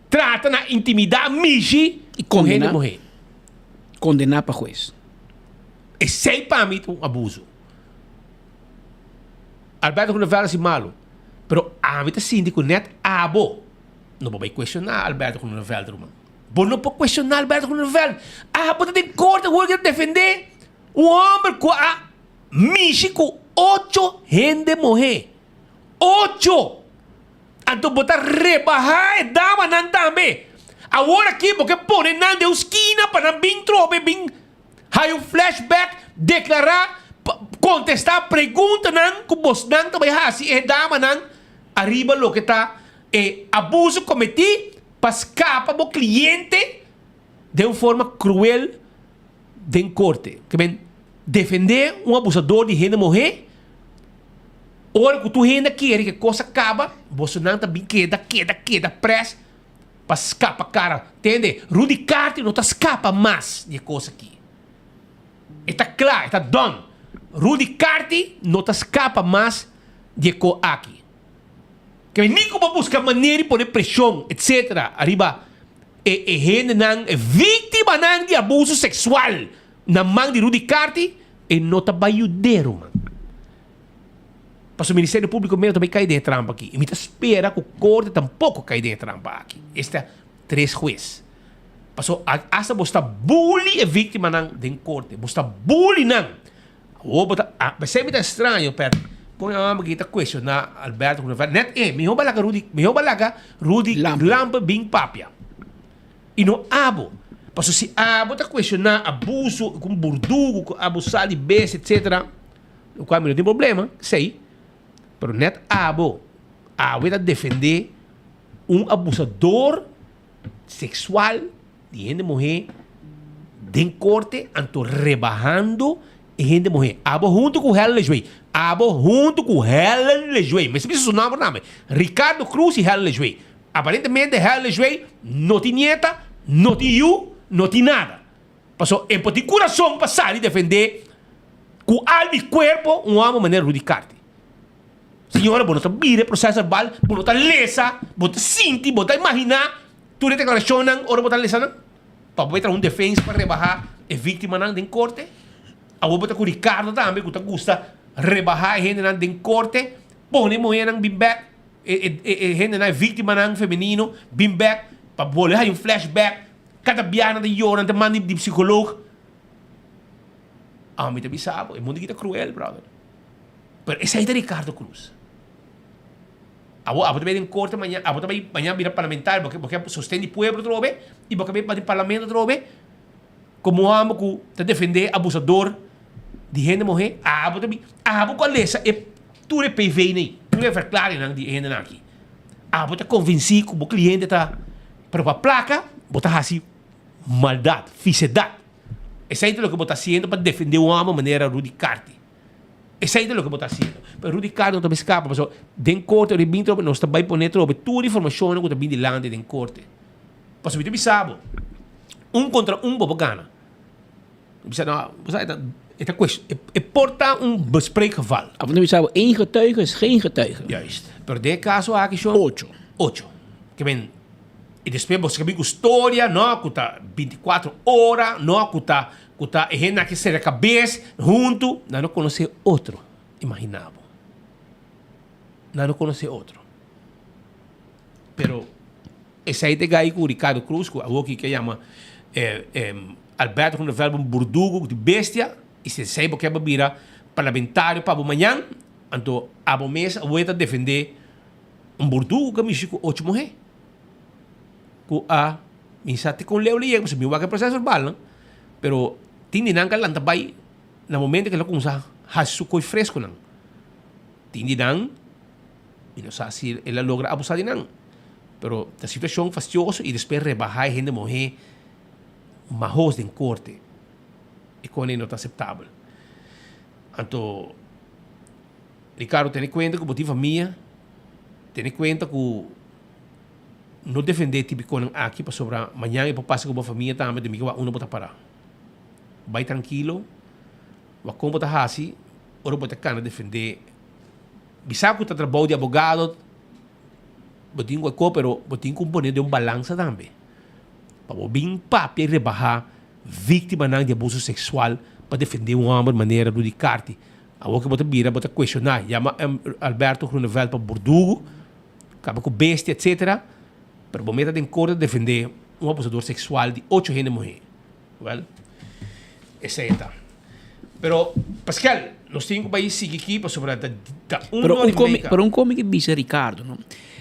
trata na intimidá mishi ku hende muhé. Kondená pa hues. Esei pa mi ta un abuso. Alberto Groeneveld a hasi malu, pero ami ta sinti ku nèt abo no por bai kuestioná Alberto Groeneveld ruman. Bo no por kuestioná Alberto Groeneveld. Abo ta den korte awor ke ta defendé un hòmber ku a mishi ku ocho hende muhé. Ocho! Anto bo ta rebahá e damanan tambe. Awor aki bo ke pone nan den un skina pa nan bin trobe, bin haya un flashback, deklará, kontestá preguntanan ku bosnan ta bai hasi e damanan. ariba loke ta e abuso kometí pa skapa bo kliente den un forma kruel den korte. Ke men defendé un abusador di hende muhé ora ku tur hende a kere ku e kos a kaba, bosonan ta bin keda, keda, keda pres pa skapa kara. Tende, Rudy Carty no ta skapa mas di e kos aki. E ta kla, e ta done. Rudy Carty no ta skapa mas di e ko aki. Ke ni ku bo buska manera di pone preshon etc. Ariba e e hendenan, e víktimanan di abuso seksual na man di Rudy Carty, e no ta bai yud'é ruman. Pasobra Ministerio Públiko mes no ta bai kai den e trampa aki. I mi ta spera ku korte tampoko kai den e trampa aki. Esta tres hues. Pasobra asta bo sta bully e víktimanan den korte. Bo sta bully nan. Awor bo ta, a pesey mi ta extraño per con e homber aki ta cuestiona Alberto Groeneveld. Net e, mihor ba laga Rudy, mihor ba laga Rudy Lampe bin papia. Y no abo. Pasobra si abo ta cuestiona abuso cu un burdugo cu abusa di bes etc. Lo cual mi no tin problema, esey. Pero net abo, awe ta defende un abusador sexual di hende muhé den korte anto rebahando e hende muhé. Abo hunto ku Helen Lejuey. Abo hunto ku Helen Lejuey. Mester bisa su nomber tambe. Ricardo Cruz y Helen Lejuey. Aparentemente Helen Lejuey no tin nieta, no tin yu, no tin nada. Paso e por tin kurason pa sali defende ku alma y kuerpo un homber manera Rudy Carty. Señora, bo no ta bira e proces verbal, bo no ta lesa, bo ta sinti, bo ta imaginá tur e deklarashonnan ora bo ta lesa nan? Pa bo traha un defensa pa rebahá e víktimanan den korte? Awor bo ta ku Ricardo tambe ku ta gusta rebahá e hendenan den korte, pone e muhénan bin bèk, e hendenan, e víktimanan femenino bin bèk pa bolbe haña un flashback, kada biaha nan ta yora, nan ta manda di psikoloog. Ami ta bisa bo, e mundu aki ta kruel, brother. Pero esei ta Ricardo Cruz. Abo, abo ta bai den korte maña, abo ta bai maña bira parlamentario, bo ke, bo ke sosten di pueblo atrobe, i bo ke bai pa di parlamento atrobe, komo amo ku ta defende abusador di hende muhé, abo ta bi, abo ku a lesa e tur e PV nei, tur e verklaringnan di e hendenan aki. Abo ta konvensí ku bo kliente ta, pero pa plaka bo ta hasi maldat, fisedat. Esei ta loke bo ta hasiendo pa defende un hòmber manera Rudy Carty. Esei ta loke bo ta hasiendo. Pero Rudy Carty no ta bai skapa pasobra den korte ora e bin trobe nos ta bai pone trobe tur informashonnan ku ta bin dilanti den korte. Pasobra mi ta bisa bo, un kontra un bo por gana. Mi bisa no, bo sa e ta e ta kues e por ta un bespreekgeval. Of mi ta bisa bo, één getuige is geen getuige. Juist. Pero den e kaso aki shon. Ocho. Ocho. Ke men i despues bo skirbi ku storia no ku ta bintikuatro ora no ku ta Ku ta e hendenan ki sera kabes huntu, nan no konosé otro. Imaginá bo. Nan no konosé otro. Pero esei ta e gai ku Ricardo Cruz, ku awor ki ke yama Alberto Groeneveld un burdugu di bestia, i si esei bo ke bo bira parlamentario pa bo mañan, anto abo mes awor ta defendé un burdugu ku a mishi ku ocho muhé. Ku a mi sa te kon leu lo yega pasobra mi wak e proces verbal nan pero tin di nan ka lanta bai na momento ke lo kumsa hasi su koi fresco nan tin di nan mi no sa si el a logra abusa di nan pero ta situacion fastioso y despues rebaha e hende muhe mahos den corte e kone no ta aceptabel anto Ricardo tene cuenta ku bo tin famia tene cuenta ku. No defendé tipikonan aki pasobra mañan e por pasa ku bo famia tambe den mi ke wak unda bo ta pará. Bai trankilo, wak kon bo ta hasi ora bo ta kana defendé. Bisa ku ta trabou di abogado bo tin ku e pero bo tin ku pone den un balansa tambe pa bo bin papia i rebahá víktimanan di abuso seksual pa defendé un hòmber manera Rudy Carty. Awor ke bo ta bira bo ta kuestioná, yama Alberto Groeneveld pa burdugu. Kaba ku bestia etcetera, pero bo meta den korte defende un abusador seksual di ocho hende muhé. Wèl, esei ta. Pero, Paskel, nos tin ku bai sigui aki pasobra ta ta un Pero ora un i komi, meika. pero un komi ke bisa Ricardo, no?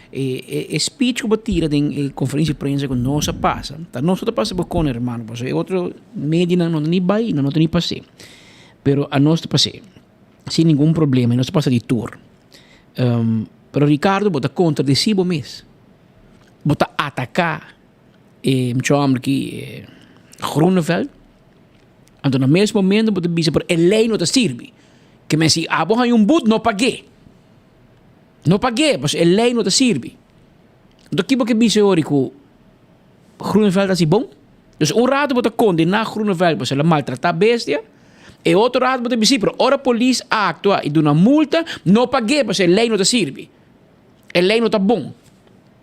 E, e, e speech ku bo tira den e konferensia di prensa ku nos a pasa, ta nos ta pasa bo kon hermano, pasobra e otro medianan no ta ni bai, nan no ta ni pas'é. Pero anos ta pas'é sin ningun problema i nos ta pasa di tur. Pero Ricardo bo ta contradeci bo mes. Bo ta ataca e mucha homber aki Groeneveld. Anto na mes momento bo ta bisa pero e ley no ta sirbi. Ke men si abo haña un but no pag'é. No pag'é pasobra e ley no ta sirbi. Anto ki bo ke bisa yori ku Groeneveld a hasi bon? Dus un rato bo ta kondená Groeneveld pasobra el a maltratá bestia, e otro rato bo ta bisa pero ora polis aktua i duna multa no pag'é pasobra e ley no ta sirbi. E ley no ta bon.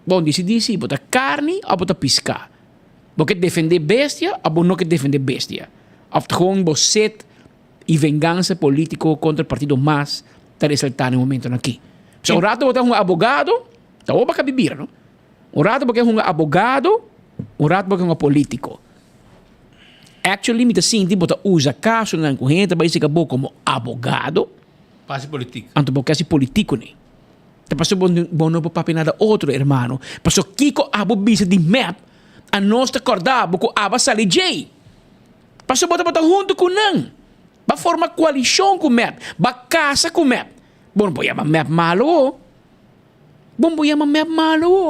Bon disidí si bo ta karni òf bo ta piská. Bo ke defendé bestia òf bo no ke defendé bestia? Òf ta gewoon bo set i vengansa polítiko kontra partido mas ta resaltá na e momentonan akí? Pasobra un rato bo ta hunga abogado, ta hopi a kabi bira no. Un rato bo ke hunga abogado, un rato bo ke hunga polítiko. Actually mi ta sinti bo ta usa kasonan ku hende ta bai seka bo komo abogado. Pa hasi politik. Anto bo ke hasi politiko ni. Ta pasobra bo bo no por papia nada otro hermano. Pasobra kiko abo bisa di mep anos ta korda bo ku abo a sali djei. Pasobra bo tabata huntu ku nan. Bo a forma koalishon ku mep. Bo a kasa ku mep. Bo no por yama mep malo ho. Bo no por yama mep malo ho.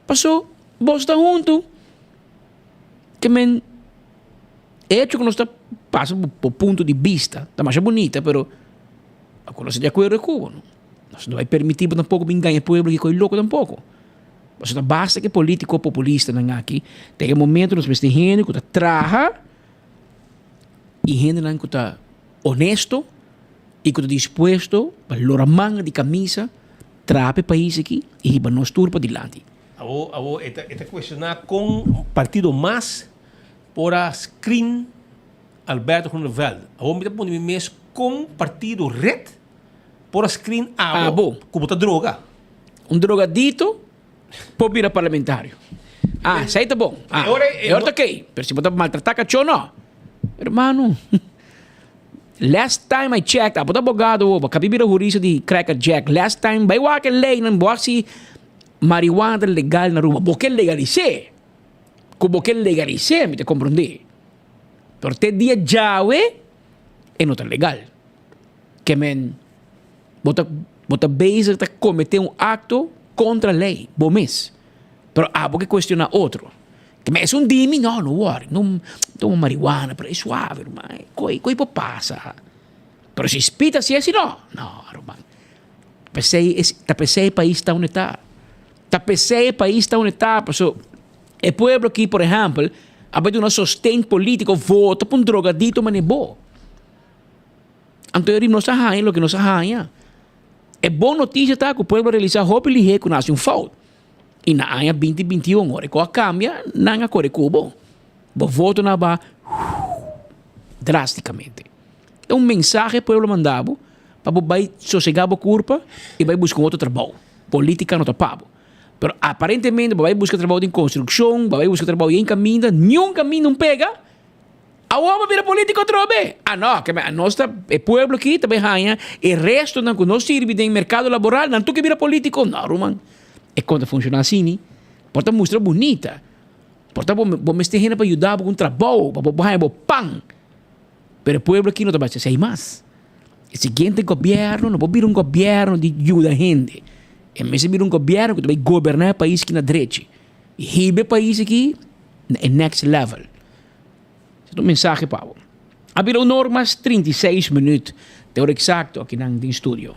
Pasobra bo sta huntu. Ke men echo ku nos ta pasa bo punto di bista ta masha bunita pero aku no sta di akuerdo ku bo no. Nos no bai permití bo tampoko bin gaña pueblo ki koi loko tampoko. Pasobra ta basta ke politiko populistanan aki ta e momento nos mester hende ku ta traha i hendenan ku ta honesto i ku ta dispuesto pa lora manga di kamisa traha pa e pais aki i hiba nos tur padilanti. Awo awo e ta e ta cuestiona con partido mas por a screen Alberto Groeneveld. Awo mi ta pone mi mes con partido red por a screen abo cu bo ta droga. Un drogadito por bira parlamentario. Ah, esey ta bon. Ah, e ora ta ok. Pero si bo ta maltrata cacho no. Hermano, last time I checked, abo ta abogado awo, bo cabi bira hurista di Cracker Jack. Last time, bay wak e leynan, bo wak si marihuana ta legal na Aruba. Bo ke legalis'é. Ku bo ke legalis'é, mi ta komprondé. Pero te dia djawe, e no ta legal. Ke men, bo ta bo ta bezig ta kometé un akto kontra lei, bo mes. Pero abo ke kuestioná otro. Ke men esun di mi, no, no wòri, no tuma marihuana, pero e suave ruman, koi koi por pasa. Pero si spit hasié si no, no ruman. P'esei es ta p'esei e pais ta unda e ta. Ta p'esei e pais ta unda e ta, paso e pueblo aki por ehèmpel a bai duna sosten polítiko, vota pa un drogadito manera bo. Anto e nos a haña loke nos a haña. E bon notisia ta ku pueblo a realisá hopi lihé ku nan hasi un fout. I na aña binti binti un ora ku a kambia nan a kore ku bo. Bo votonan a baha drástikamente. Ta un mensahe pueblo a manda bo pa bo bai sosegá bo kurpa i bai buska un otro trabou. Polítika no ta pa bo. Pero aparentemente bo bai buska trabou den konstrukshon, bo bai buska trabou yen kaminda, niun kaminda un pega. Awor bo bira politico atrobe? Ah no, ke men anos ta e pueblo aki ta bay haña e restonan ku no sirbi den mercado laboral, nan tur ke bira politico? No ruman, e kon ta funciona asini. Por ta mustra bunita, por ta bo bo mester hende pa yuda bo ku un trabou, pa bo por haña bo pan. Pero e pueblo aki no ta bay haci esey mas. E siguiente gobierno no por bira un gobierno di yuda hende, e mester bira un gobierno ku ta bay goberna e pais aki na drechi i hiba e pais aki na e next level. Esei ta un mensahe pa bo. A bira un or mas 36 minuut te ora eksakto akinan den studio.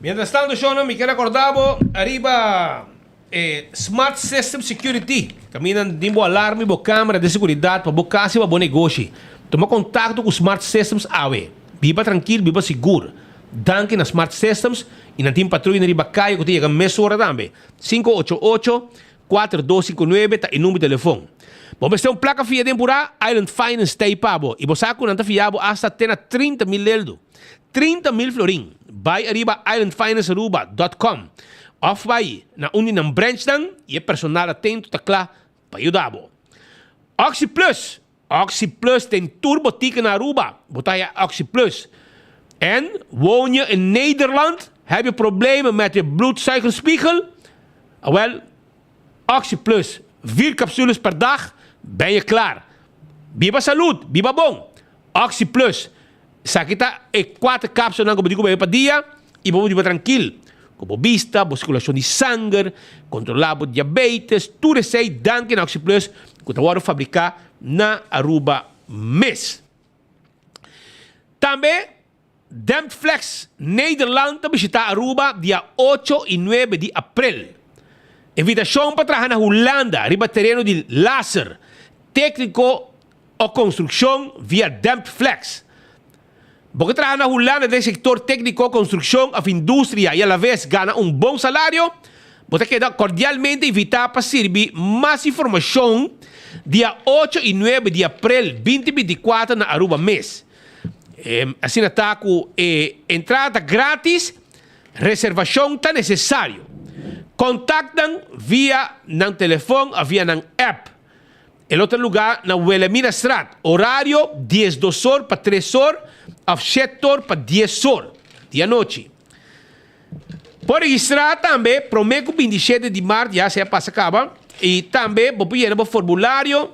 Mientras tanto shownan mi kier acorda bo ariba e Smart System Security caminda den bo alarma y bo camera de seguridad pa bo casa y pa bo negoshi. Tuma contacto cu Smart Systems awe. Biba trankil, biba sigur. Danki na Smart Systems y nan tin patruya riba caye cu ta yega mesora tambe. 588 4259 ta e number di telefon. Bo mester un plaka fia den purá, Island Finance ta ei pa bo i bo sa ku nan ta fia bo asta te na 30 mil eldo. 30 mil florin. Bai ariba islandfinancearuba dot com òf bai na un di nan branchnan i e personal atento ta kla pa yuda bo. Oxi Plus! Oxi Plus den tur botika na Aruba. Bo ta haya Oxi Plus. En woon je in Nederland? Heb je problemen met je bloedsuikerspiegel? Awel, Oxi Plus, vier capsules per dag, ben je klaar. Biba salud, biba bon. Oxi Plus, esaki ta e kuater capsulenan ku bo tin ku bebe pa dia i bo por biba trankil. Ku bo bista, bo sirkulashon di sanger, kontrolá bo diabetes, tur esei danki na Oxi Plus ku ta wòrdu fabriká na Aruba mes. Tambe Dempflex Nederland ta bishitá Aruba dia ocho i nuebe di aprel. Invitashon pa traha na Hulanda riba tereno di laser, tékniko o konstrukshon via Dempflex. Bo ke traha na Hulanda den sektor tékniko, konstrukshon òf industria i alaves gana un bon salario? Bo ta keda kordialmente invitá pa sirbi mas informashon dia ocho i nuebe di aprel binti 24 na Aruba mes. Asina ta ku e entrada ta grátis, reservashon ta nesesario. Kontakt nan via nan telefòn òf via nan app. E lo ta lugá na Wilhelminastraat, orario 12 or pa tres or òf shete or pa dies or di anochi. Por registrá tambe promé ku 27 di mart, ya esei a pasa kaba, i tambe bo por yena bo formulario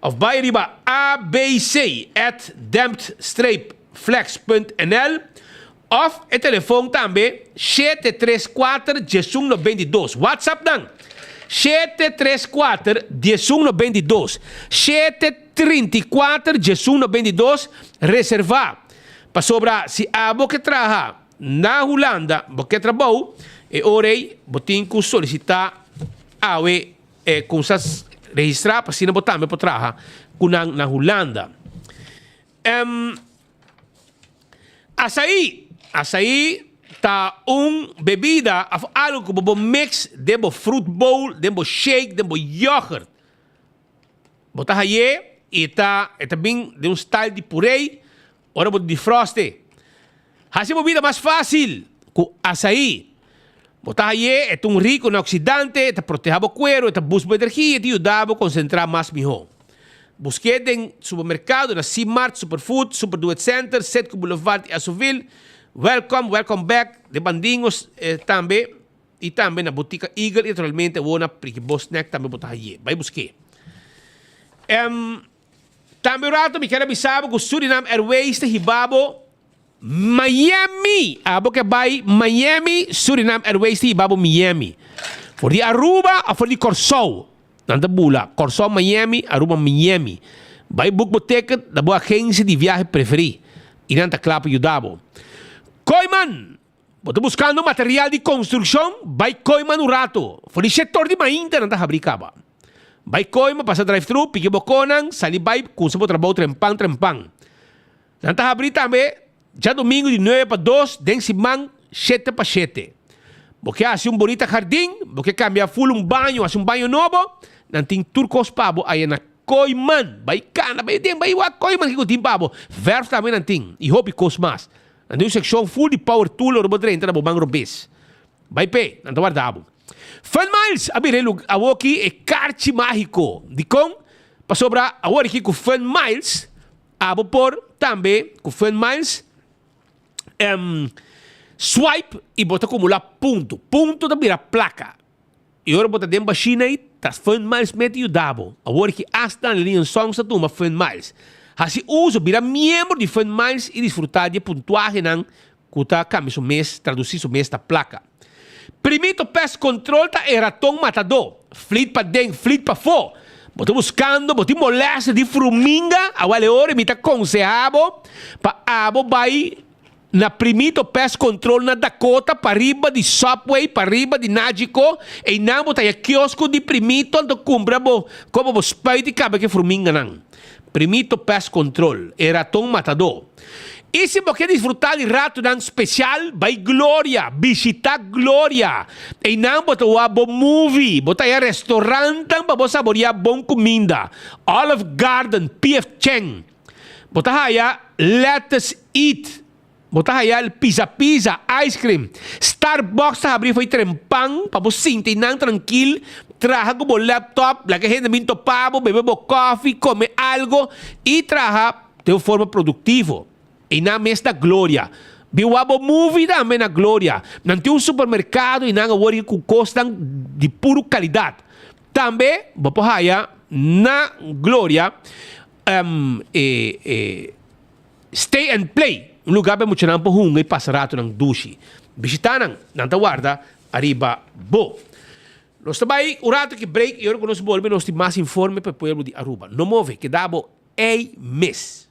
òf bai riba abc at dempt streep flex punt nl Of e telefon tambe 734 1192. WhatsApp nan 734 1192. 734 1192 reserva. Pasobra si abo ke traha na Hulanda, bo ke trabou, e ora ei bo tin ku solisita awe e kumsa registra pa asina bo tambe por traha ku nan na Hulanda. Asaí, Asaí ta un bebida of algo ku bo por mix den bo fruit bowl, den bo shake, den bo yoghurt. Bo ta haye i ta e ta bin den un style di puree ora bo defrost e. Hasi bo bida mas fácil ku asaí. Bo ta haye e ta un rico na oxidante, e ta proteha bo cuero, e ta boost bo energia i ta yuda bo concentra mas miho. Busk'é den supermercado na C-Mart, Superfood, Super Do It Center, Citgo Boulevard i Asoville, Welcome, Welcome Back, den Bandingos tambe i tambe na Botica Eagle i naturalmente awor na Priki Bo Snack tambe bo ta haye. Bai busk'é. Tambe un rato mi kier a bisa bo ku Surinam Airways ta hiba bo Miami! Abo ke bai Miami, Surinam Airways ta hiba bo Miami. For di Aruba of for di Kòrsou, nan ta bula Kòrsou Miami, Aruba Miami. Bai book bo ticket na bo agensia di viahe preferí i nan ta kla pa yuda bo. Kooiman! Bo ta buskando material di konstrukshon? Bai Kooiman un rato. For di shektor di mainta nan ta habrí kaba. Bai Kooiman, pasa drive-thru, piki bo konan, sali bai kumsa bo trabou trempan trempan. Nan ta habrí tambe djadumingu di nuebe pa dos, den siman shete pa shete. Bo ke hasi un bonita hardin, bo ke kambia ful un baño, hasi un baño nobo, nan tin tur kos pa bo aya na Kooiman. Bai kana, bai den, bai wak Kooiman kiko tin pa bo. Verf tambe nan tin i hopi kos mas. Nan tin un sekshon ful di power tool ora bo drenta na bo man robes. Bai p'e, nan ta warda bo. Fun Miles a bira e lug awoki e karchi mágiko. Dikon? Pasobra awor aki ku Fun Miles Abo por tambe ku Fun Miles swipe i bo ta kumulá punto. Punto ta bira plaka. I ora bo ta den bashina ei, ta Fun Miles mes ta yuda bo. Awor ki asta Leon Songs ta tuma Fun Miles. Hasi uso, bira miembro di Fun Miles i disfrutá di e puntuahenan ku ta kambia su mes, tradusí su mes ta plaka. Primito Pest Control ta e raton matadó. Flit paden, flit pafó. Bo ta buskando, bo tin molèster di fruminga? Awel e ora mi ta konsehá bo pa abo bai na Primito Pest Control na Dakota, pariba di Subway, pariba di Nagico. Einan bo ta haña kiosko di Primito, anto kumpra bo koba bo spuit i kaba ku e fruminganan. Primito Pest Control, e raton matadó. I si bo ke disfrutá di ratonan spesial, bai Gloria, bishitá Gloria. Einan bo ta wak bo movie, bo ta haña restorantnan pa bo saboriá bon kuminda, Olive Garden, PF Chang. Bo ta haya Lettuce Eat. Bo ta haya el pizza pizza, ice cream. Starbucks ta habri fo'i trempan pa bo sinti nan trankil, traha ku bo laptop, laga hende bin topa bo, bebe bo kofi, kome algo i traha den un forma produktivo. Einan mes ta Gloria. Bin wak bo movie tambe na Gloria. Nan tin un supermerkado i nan a wòrdu ku kosnan di puru kalidat. Tambe bo por haya na Gloria e e. Stay and Play, un lugar pa e muchanan por hunga y pasa ratonan dushi. Bishita nan, nan ta warda ariba bo. Nos ta bai un rato ki break y ora cu nos bolbe nos tin mas informe pa e pueblo di Aruba. No move, keda bo ey mes.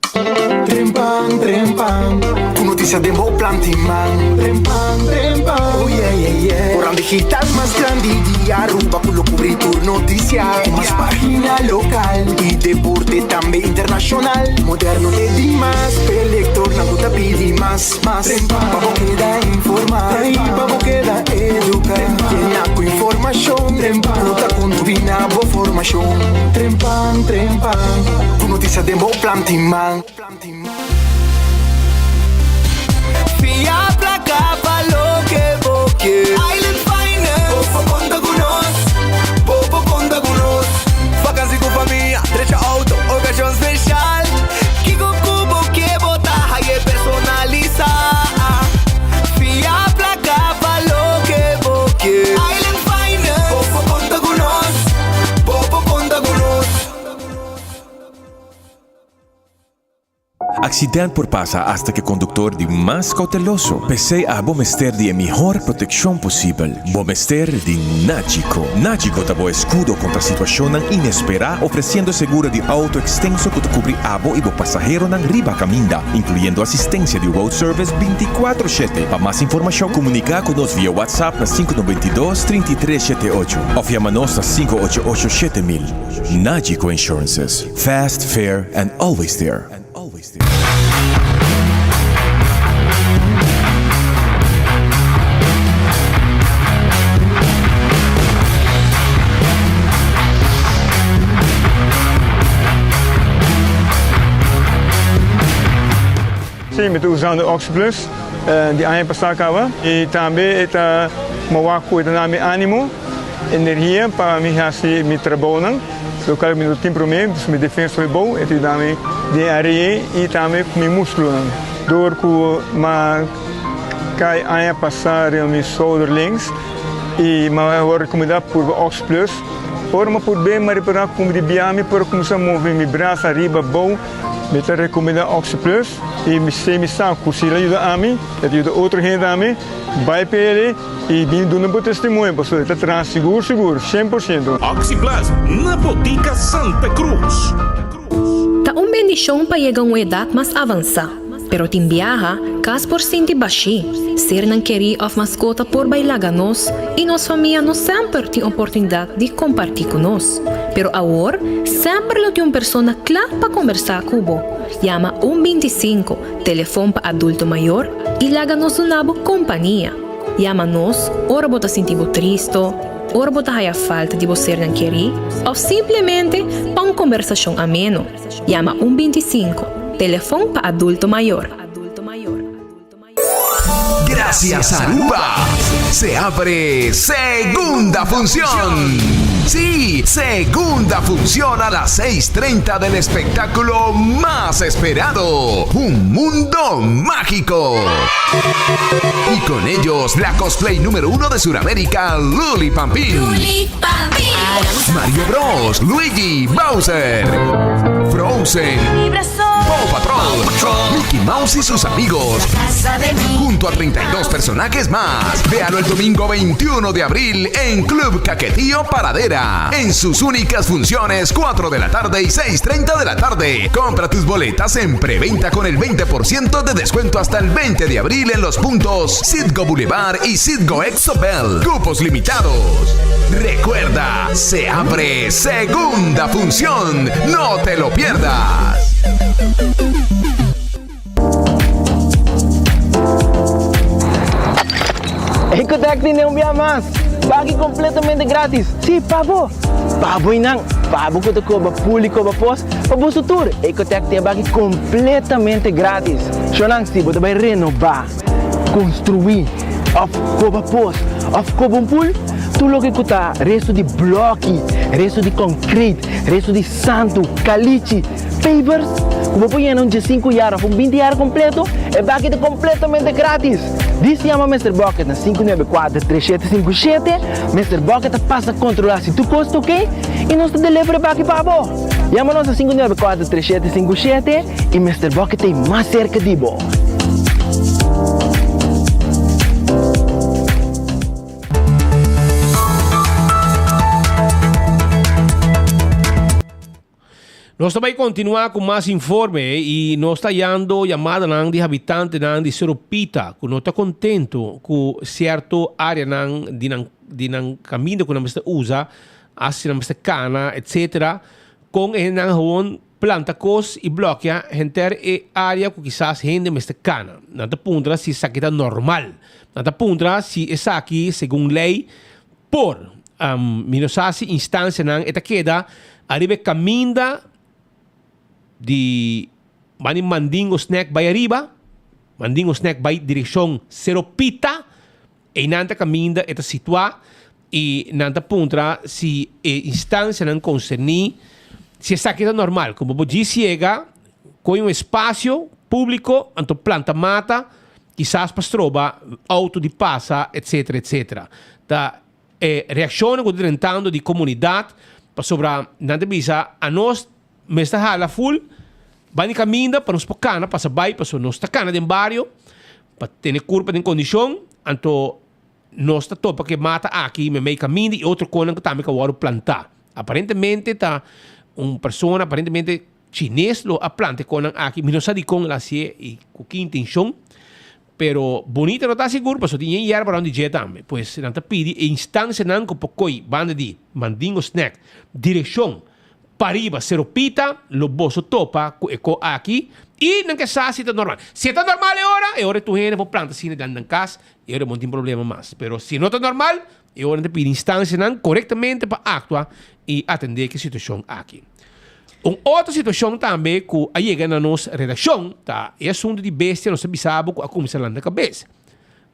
Trempan, trempan, ku notisia den bo planti man. Trempan, trempan, oh yeah, yeah, yeah. Koran digital mas grandi di Aruba ku lo kubri tur notisia. Ku mas pagina lokal i deporte tambe internashonal. Moderno te dimas, p'e lektornan ku ta pidi mas. Mas pa bo keda informá i pa bo keda eduká. Yena ku informashon ku ta kontribuí na bo formashon. Trempan, trempan, ku notisia den bo planti man. Fia plaka pa loke bo ke. Island Finance. Bo por konta ku nos, bo por konta ku nos. Vakansi ku famia, drecha auto, okashon speshal. Kiko ku bo ke bo ta haye personalisa. Fia plaka pa loke bo ke. Island Finance. Bo por konta ku nos, bo por konta ku nos. Accident por pasa hasta cu e conductor di mas cauteloso. P'esey abo mester di e mihor proteccion posibel. Bo mester di Nagico. Nagico ta bo escudo contra situacionnan inespera, ofreciendo seguro di auto extenso cu ta cubri abo y bo pasaheronan riba caminda, incluyendo asistencia di road service binticuatro shete. Pa mas informacion, comunica cu nos via WhatsApp na sinku noventa i dos, trinta i tres shete ocho of yama nos na sinku ocho ocho shete mil. Nagico Insurances. Fast, fair and always there. Sí, mi ta usando OxyPlus di aña pasá kaba i tambe e ta mowa ku e ta na mi ánimo, energia pa mi hasi mi trabounan. Local mi no tin prome, dus mi defensa hopi bon, e ta yuda mi den area i tambe ku mi muskulonan. Dor ku m'a kai aña pasa riba mi shoulder links i m'a wòrdu rekomendá purba Oxplus. Ora m'a purb'é m'a repará ku mi di bia mi por kuminsá move mi brasa ariba abou. Mi ta rekomendá Oxplus i mi se mi sa ku si el a yuda ami, e ta yuda otro hende tambe. Bai p'e. I bin duna bo testimonio pasobra e ta traha sigur sigur, shen por siento. Oxi Plus na Botica Santa Cruz. Ta un bendishon pa yega un edat mas avansá, pero tin biaha kas por sinti bashí, sernan kerí òf maskota por bai laga nos i nos famia no semper tin oportunidat di kompartí ku nos. Pero awor semper lo tin un persona kla pa kombersá ku bo. Yama un bintisinko, telefon pa adulto mayor, i laga nos duna bo kompania. Yama nos ora bo ta sinti bo tristo, ora bo ta haya falta di bo sernan kerí òf simplemente pa un kombersashon ameno. Yama un bintisinko, telefon pa adulto mayor. Gracias Aruba! Se abre segunda función. Sí, segunda función a las 6.30 del espectáculo más esperado, Un Mundo Mágico. Y con ellos, la cosplay número uno de Sudamérica, Luli Pampín. Mario Bros, Luigi, Bowser, Frozen, Paw Patrol, Mickey Mouse y sus amigos. Junto a 32 personajes más. Véalo el domingo 21 de abril en Club Caquetío Paradera. En sus únicas funciones, 4 de la tarde y 6.30 de la tarde. Compra tus boletas en preventa con el 20% de descuento hasta el 20 de abril en los puntos Citgo Boulevard y Citgo Exobel. Cupos limitados. Recuerda, se abre segunda función. No te lo pierdas. Ecotec tin un bia mas! Baki completamente gratis! Si, pa bo! Pa bo y nan! Pa bo cu ta coba pool y coba pos, pa boso tur! Ecotec tin e baki completamente gratis! Shownan, si bo ta bay renoba, construi, of coba pos, of coba un pool, tur loke cu ta resto di bloki, resto di concrete, resto di santu, calichi, Pavers ku bo por yena un diesinku yar òf un binti yar kompleto, e baki ta kompletamente gratis! Dis yama Mister Bucket na sinku nuebe kuater tres shete sinku shete, Mister Bucket ta pasa kontrolá si tur kos ta oke i nos ta deliver e baki pa bo! Yama nos na sinku nuebe kuater tres shete sinku shete i Mister Bucket ta ei mas serka di bo! Nos ta bai kontinuá ku mas informe i nos ta yando yamadanan di habitantenan di Cerro Pita ku no ta kontentu ku sierto áreanan di nan di nan kaminda ku nan mester usa, hasi nan mester kana etsetera, kon e hendenan gewoon planta kos i blòkia henter e área ku kisas hende mester kana. Nan ta puntra si esaki ta normal. Nan ta puntra si esaki segun lei Por, mi no sa si instancianan e ta keda ariba e caminda di bani Mandingo Snack bay ariba, Mandingo Snack bay direccion Cerro Pita, eynan ta caminda e ta situa y nan ta puntra si e instancianan concerni si esaki ta normal, como bo djis yega coy un espacio publico anto planta mata Kisas pa stroba auto di pasa etcetera etcetera. Ta e reaccionnan cu ta drentando di comunidad pasobra nan ta bisa anos mester hala full bani caminda pa nos por cana pasa bay pasobra nos ta cana den bario pa tene curpa den condicion anto nos ta topa cu e mata aki memey caminda y otro conan cu tambe cu a wordo planta. Aparentemente ta un persona aparentemente Chines lo a planta e konan aki, mi no sa dikon el a hasié i ku ki intenshon, pero bunita no ta sigur pasobra tin yen yerba rònt di dje tambe. Pues nan ta pidi e instansianan ku por koi banda di Mandingo Snack direkshon pariba Sero Pita lo boso topa ku e ko aki i nan ke sa si ta normal. Si e ta normal e ora, e ora tur hende por planta asina den nan kas i e ora bo no tin problema mas. Pero si no ta normal, e ora nan ta pidi instansianan korektamente pa aktua i atendé ku e situashon aki. Un otro situacion tambe cu a yega na nos redaccion ta e asunto di bestia nos a bisa bo cu a cuminsa lanta cabes.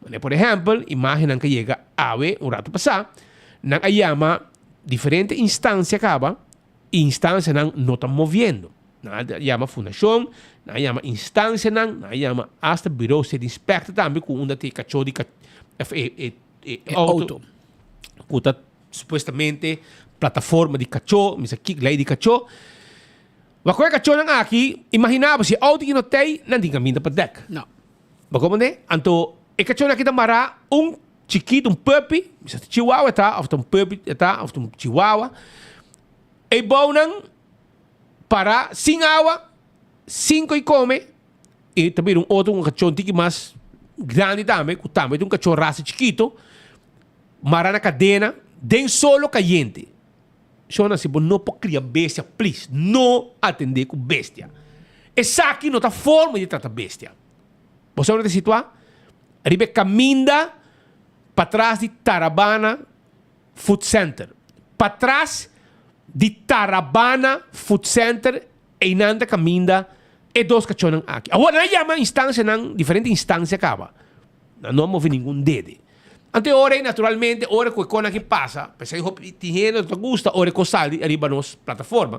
Manera por ehempel, imagennan cu a yega awe un rato pasa, nan a yama diferente instancia caba y instancianan no ta moviendo. Nan a yama fundacion, nan a yama instancianan, nan a yama hasta bureau state inspector tambe cu unda ta e cacho di e auto cu ta Supuestamente plataforma di kachó, mi sa kik lei di kachó. Wak ku e kachónan aki, imaginá bo si e outo aki no tei, nan tin kaminda pa dèk. No. Bo komprendé? Anto e kachónan aki ta mará un chikitu, un puppy, mi sa si chihuahua e ta òf ta un puppy e ta òf ta un chihuahua. E bounan pará sin awa, sin koi kome i ta bira un otro un kachó un tiki mas grandi tambe, ku tambe ta un kachó rasa chikito. Mara na kadena den solo kayente. Shona si bo no por kria bestia please no atende ku bestia. Esaki no ta forma di trata bestia. Bo sa unda ta situa? Riba e kaminda patras di Tarabana Food Center. Patras di Tarabana Food Center einan ta kaminda e dos kachónan aki. Awor nan a yama instansianan diferente instansia kaba. Nan no a move ningun dede. Anto e ora ei naturalmente ora ku e konan aki pasa, p'esei hopi tin hende no ta gusta ora e kos sali ariba nos plataforma.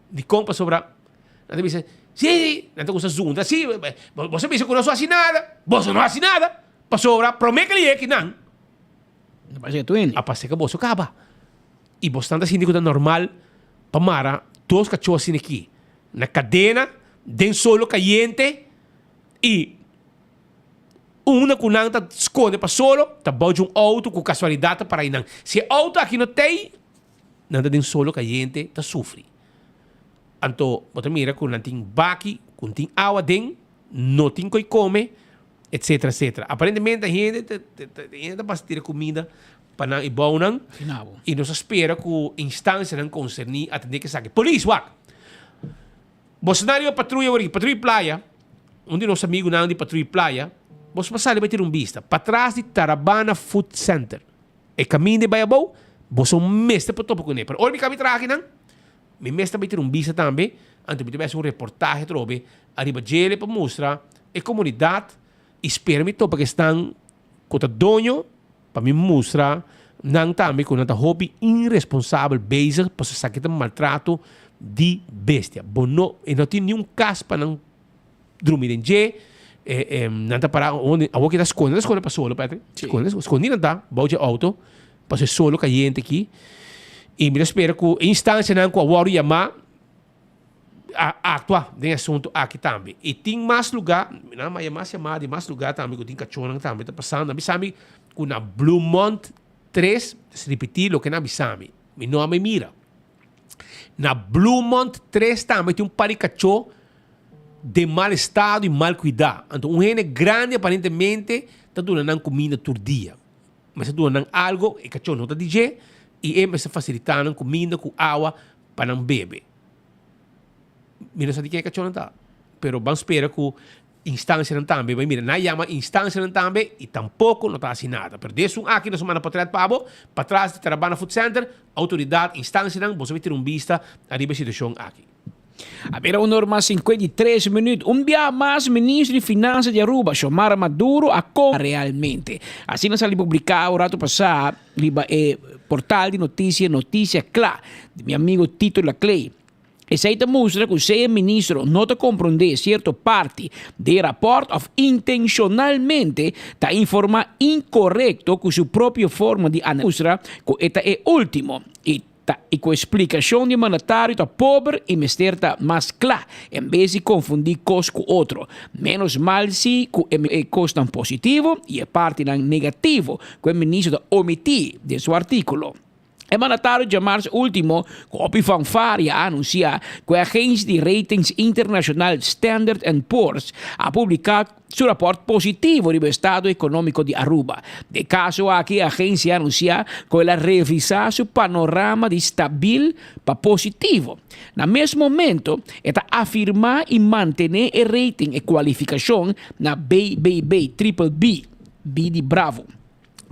Dikon? Pasobra nan ta bisa, si, nan ta gusta zundra, si, boso a bisa ku nos no hasi nada, boso no hasi nada, pasobra promé ku e yega kinan, a pasa ku boso kaba. I bosnan ta sinti ku ta normal pa mara dos kachó asina aki na kadena den solo kayente i Unda ku nan ta skonde pa solo, ta bou dje un outo ku kasualidat ta para einan. Si e outo aki no t'ei, nan ta den solo kayente ta sufri. Anto bo ta mira ku nan tin baki ku tin awa den, no tin koi kome, etsetera, etsetera. Aparentemente hende ta hende ta pasa tira kuminda pa nan i bounan i nos a spera ku instansianan konserní atendé ku esaki. Polis, wak! Boso na riba patruya wor aki, patruya playa, un di nos amigunan di patruya playa, boso por sali bai tira un bista. Patras di Tarabana Food Center, e kaminda e bai abou, boso mester por topa kuné. Pero ora mi kaba di traha akinan, mi mester bai tira un bista tambe, anto mi ta bai hasi un reportahe atrobe ariba djele pa mustra e komunidat i spera mi topa ku esnan ku ta doño Pa mi mustra nan tambe ku nan ta hopi iresponsabel bezig pasobra esaki ta maltrato di bestia. Bo no, e no tin niun kas pa nan drumi den dje, nan ta para awor ki ta skonde, nan ta skonde pa solo Patrick, skonde, skondi nan ta bou dje outo pasobra e solo kayente aki i mi ta spera ku e instansianan ku a wòrdu yamá a actua den e asunto aki tambe. Y tin mas lugar, mi nan maya mas yamada di mas lugar tambe cu tin cachonan tambe ta pasando. A bisa mi cu na Bloemond 3, ripiti loke nan a bisa mi, mi no a mi mira. Na Bloemond 3 tambe tin un par di kachó den mal estado y mal cuidá. Anto un hende grandi aparentemente ta duna nan cuminda tur dia. Mester duna nan algo, e kachó no ta di dje, y e mester facilitá nan cuminda cu awa pa nan bebe. Mi no sa di ken e kachónan ta, pero ban spera cu instancianan tambe bai mira. Nan a yama instancianan tambe y tampoco no ta haci nada. Pero di esun aki nos a manda potret pa bo, patras di Tarabana Food Center, autoridad, instancianan, boso bai tira un bista ariba e situacion aki. A bira un or mas 53 minuut. Un bia mas Ministro di Finansa di Aruba, Xiomara Maduro a con. Realmente. Asina sali publica un rato pasa riba e portal di noticia Noticia Cla di mi amigo Tito Laclay. Esey ta mustra cu sea e ministro no ta compronde cierto parti di e rapport of intencionalmente ta informa incorecto cu su propio forma di analisa. Mustra cu e ta e ultimo y ta y cu e splicacion di e mandatario ta pober y mester ta mas cla en bes di confundi cos cu otro. Menos mal si cu e cosnan positivo y e partinan negativo cu e ministro ta omiti den su articulo. E mandatario djamars ultimo ku hopi fanfaria a anunsiá ku e agensia di ratings internashonal Standard and Poor's a publiká su rapòrt positivo riba estado ekonómiko di Aruba. Den e kaso aki e agensia a anunsiá ku el a revisá su panorama di stabil pa positivo. Na mes momento e ta afirmá i mantené e rating, e kualifikashon, na BBB, triple B, B di bravo.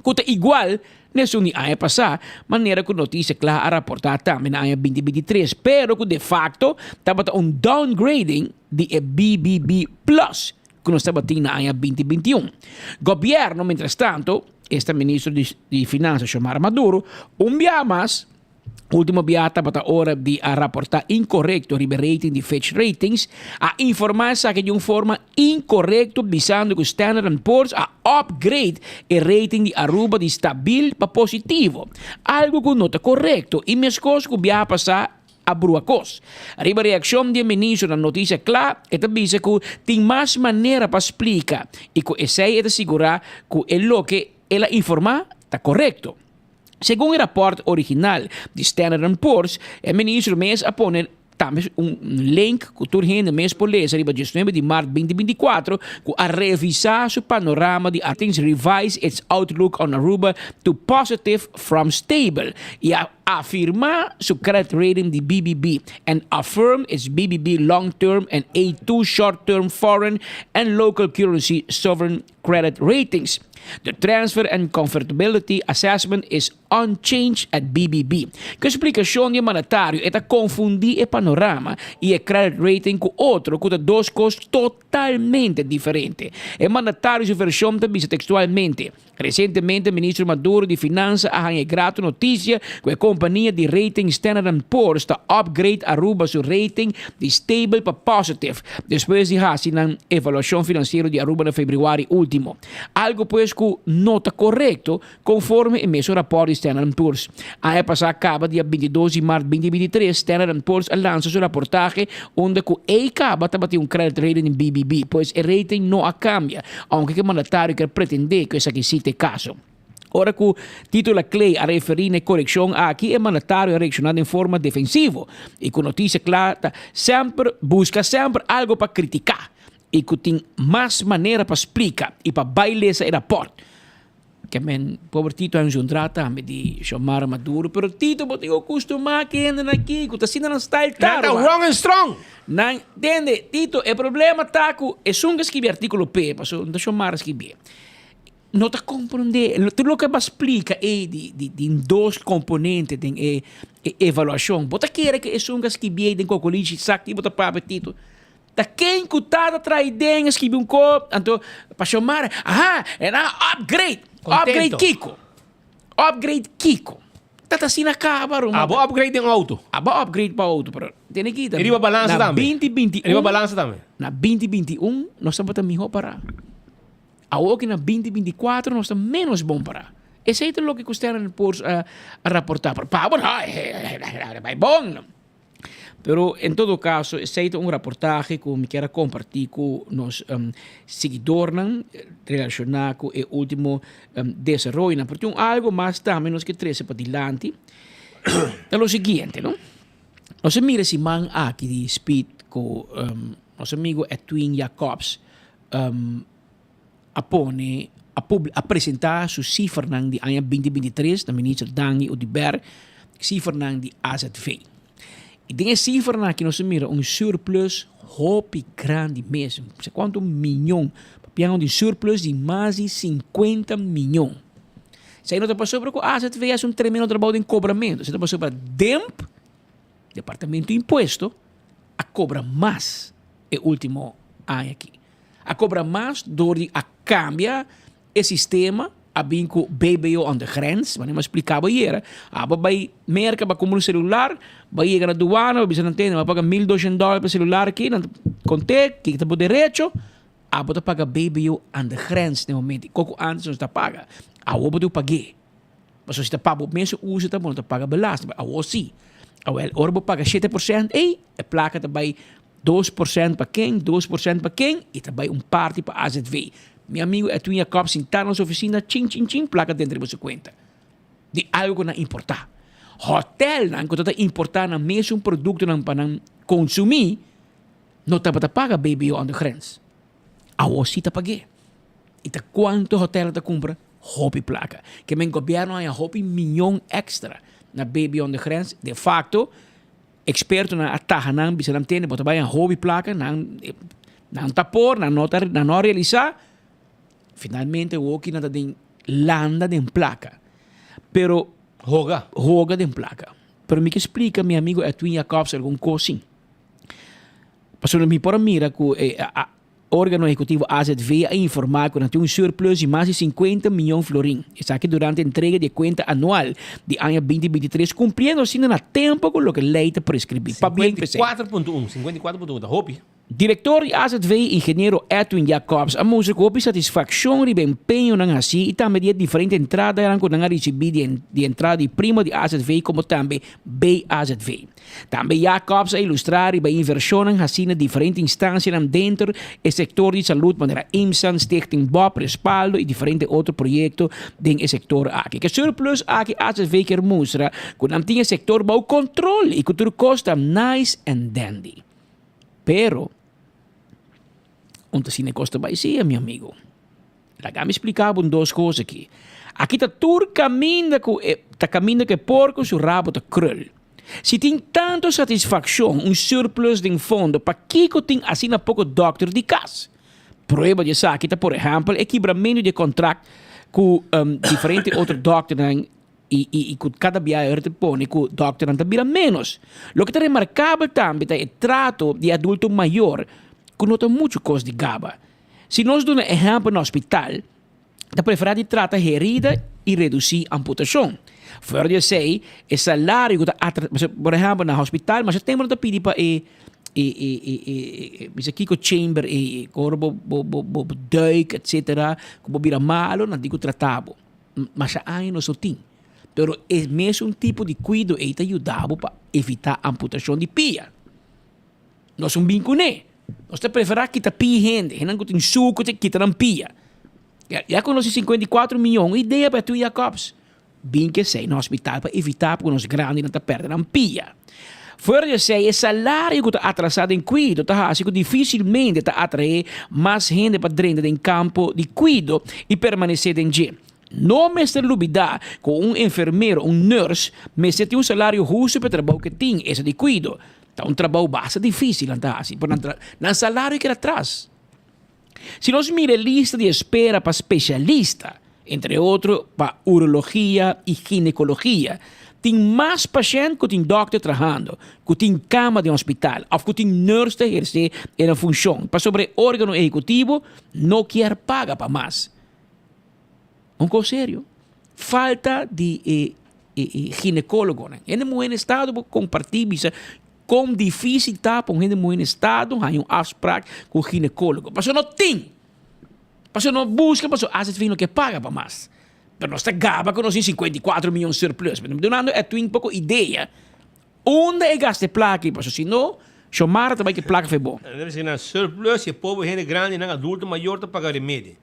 ku ta igual na esun di aña pasá, manera ku Notisia Kla a raportá tambe na aña 2023, pero ku de fakto tabata un downgrading di e BBB plus ku nos tabatin na aña 2021. Gobièrnu mientrastanto, esta ministro di Finansa Xiomara Maduro, un biaha mas, Ultimo bia tabata ora di a raporta incorecto riba e rating di Fitch Ratings, a informa esaki di un forma incorecto bisando cu Standard and Poor's a upgrade e rating di Aruba di stabil pa positivo, algo cu no ta corecto y mescos cu biaha pasa a brua cos. Riba reaccion di e ministro na Noticia Cla e ta bisa cu tin mas manera pa splica y cu esey e ta sigura cu e loke el a informa ta corecto. Segun e rapòrt original di Standard and Poor's, e ministro mes a pone tambe un link ku tur hende mes por lesa riba diesnuebe di mart 2024 ku a revisá su panorama di Ratings revise its outlook on Aruba to positive from stable i a afirmá su credit rating di BBB and affirm its BBB long-term and A2 short-term foreign and local currency sovereign credit ratings. The transfer and convertibility assessment is unchanged at BBB. Ku e splikashon di e mandatario e ta konfundí e panorama i e credit rating ku otro ku ta dos kos totalmente diferente. E mandatario su vershon ta bisa tekstualmente, Resientemente Ministro Maduro di Finansa a haña e grato notisia ku e kompania di rating Standard and Poor's ta upgrade Aruba su rating di stable pa positive despues di hasi nan evaluashon finansiero di Aruba na februari ultimo. Algo pues ku no ta korekto konforme e mesun rapòrt di Standard and Poor's. Aña pasá kaba dia 22 di mart 2023 Standard and Poor's a lansa su raportahe unda ku ei kaba tabatin un credit rating di BBB, pues e rating no a kambia, ounke ku e mandatario kier pretendé ku esaki si ta e kaso. Ora ku Tito Laclay a referí na e korekshon aki, e mandatario a reakshoná den forma defensivo i ku notisia kla ta semper buska semper algu pa kritiká i ku tin mas manera pa splika i pa bai lesa e rapòrt. Ke men pober Tito a enjundrá tambe di Xiomara Maduro, pero Tito bo tin ku kustumá ku hendenan aki ku ta asina nan style ta Nan ta wrong and strong! Nan, tende, Tito, e problema ta ku esun ku a skibi artíkulo p'e, pasobra no ta Xiomara a skibié, no ta komprondé, tur loke bo a splika ei di di di dos komponente den e e evaluashon, bo ta kere ku esun ku a skibié den kokolishi sa ki bo ta papia Tito? Ta ken ku ta ta traha den a skibi un kop, anto pa Xiomara, aha, e nan a upgrade, upgrade kiko? Upgrade kiko? Ta ta asina kaba ruman. Abo upgrade den auto. Abo upgrade pa auto, pero tene kita. E riba balansa na tambe. 2021, E riba balansa tambe. Na 2021 nos tabata miho pará. Awor ki na 2024 nos ta menos bon pará. Esei ta loke ku Standard and Poor's a raportá. Pero pa abo no, bai bon. Pero en todo caso esey ta un raportahe cu mi kier a comparti cu nos siguidornan relaciona cu e ultimo desaroyonan. Pero tin un algo mas tambe nos ke trece padilanti, ta lo siguiente, no? Nos a mira siman aki di Speed ku nos amigo Edwin Jacobs a pone a publi a presenta su cifranan di aña binti binti tres na Minister Dangui Oduber, cifranan di AZV. Y den e cifranan aki nos a mira un surplus hopi grandi mes, no sa cuanto miyon, papiando di surplus di mas di cincuenta miyon. Esei no ta pasobra cu AZV haci un tremendo trabou den cobramento, esei ta pasobra DEMP, Departamento di Impuesto, a cobra mas e ultimo aña aki. A cobra mas door di a cambia e sistema, a bin cu BBO aan de grens, wanneer mi a splica bo ayera, abo bay Merca pa cumpra un celular, bay yega na douane, bo bisa nan tende, bo a paga mil doshen dollar pa e celular aki, nan ta conte kiko ta bo derecho, abo ta paga BBO aan de grens den momento, koku antes nos ta paga, awo bo tin ku pag'é. Pasobra si ta pa bo mes uso ta bo no ta paga belasting, pero awo si. Awel, ora bo paga 7% ei, e plaka ta bai 2% pa ken, 2% pa ken, i ta bai un parti pa AZV. Mi amigo Edwin Jacob sintá na su oficina, chin chin chin, plaka dentro di bo su kuenta. Di algo ku nan importá. Hotelnan ku ta importá nan mesun produktonan pa nan konsumí, no tabata paga BBO aan de grens. Awo si ta pag'é. I ta kuantu hotel ta kumpra? Hopi plaka. Ke men gobièrnu haña hopi miyon èkstra na Baby on the Grens. De fakto, ekspertonan a taha nan, bisa nan tende bo ta bai haña hopi plaka, nan nan ta por, nan no ta nan no a realisá. Finalmente awoki nan ta den landa den plaka. Pero Hoga. Hoga den plaka. Pero mi ke splika mi amigo Edwin Jacobs algun kos sin. Pasobra mi por a mira ku e órgano ehekutivo AZV a informá ku nan tin un surplus di mas di sinkuenta mion florin. Esaki durante entrega di e kuenta anual di aña binti 23, kumpliendo asina na tempu ku loke lei ta preskribí. Pabien p'esei. 54.1, 54.1 ta hopi. Direktor di AZV, ingeniero Edwin Jacobs, a mustra ku hopi satisfakshon riba e empeñonan hasí i tambe di e diferente entradanan ku nan a risibí di di entrada di prima di AZV komo tambe BAZV. Tambe Jacobs a ilustrá riba e invershonnan hasí na diferente instansianan denter e sektor di salud manera IMSAN, Stichting Bob, Respaldo i diferente otro proyekto den e sektor aki. Ku e surplus aki AZV kier mustra ku nan tin e sektor bou kontrol i ku tur kos ta nice and dandy. Pero, un ta asina e kos ta bai sia, mi amigo. Laga mi splika bo un dos kos aki. Aki ta tur kaminda ku e ta kaminda ku e porko su rabo ta krul. Si tin tantu satisfakshon, un surplus den fondo, pakiko tin asina poko dòkter di kas? Prueba di esaki ta, por ehèmpel, e kibramentu di e kontrakt ku diferente otro dòkternan I i ku kada biaha e ta pone ku dòkternan ta bira ménos. Loke ta remarkabel tambe ta e trato di e adulto mayor ku no ta muchu kos di gaba. Si nos duna ehèmpel na hospital, ta preferá di trata herida i redusí amputashon. Fuera di esei, e salario ku ta atra, por ehèmpel na hospital masha tempu nan ta pidi pa e e e e e bisa kiko chamber e ora bo bo bo duik etsetera ku bo bira malu nan tin ku trata bo. Masha aña nos no tin. Pero e mesun tipo di kuido ei ta yuda bo pa evitá amputashon di pia. Nos un bin kuné. Nos ta preferá kita pia hende. Hendenan ku tin suku ta kita nan pia. Ya ku nos tin 54 mion, un idea pa Edwin Jacobs. Bin ku esei na hospital pa evitá ku nos grandinan ta pèrdè nan pia. Fuera di esei, e salario ku ta atrasá den kuido ta hasi ku difísilmente ta atraé mas hende pa drenta den kampo di kuido i permanesé den dje. No mester lubidá ku un enfermero, un nurse, mester tin un salario hustu pa e trabou ku e tin, esta di kuido. Ta un trabou basta difísil nan ta hasi, pero nan salario keda atras. Si nos mira e lista di espera pa spesialista, entre otro pa urologia i ginekologia, tin mas pashènt ku tin dòkter trahando, ku tin kama den hospital òf ku tin nurse ta ehersé e nan funshon, pasobra e órgano ehekutivo no kier paga pa mas. Un kos serio, falta di e ginekólogonan. Hende muhé na estado por kompartí bisa Kon difísil ta pa un hende muhé na estado haña un afsprak ku un ginekólogo. Pasobra no tin. Pasobra no buska, pasobra AZV no ke paga pa mas. Pero nos ta gaba ku nos tin 54 mion surplus. Pero mi dunando Edwin poko idea unda e gasta e plaka ei, pasobra si no, Xiomara ta bai ku e plaka for e bo. Nan ta bisa nan surplus i e pober hende grandi, nan adulto mayor ta paga remedi.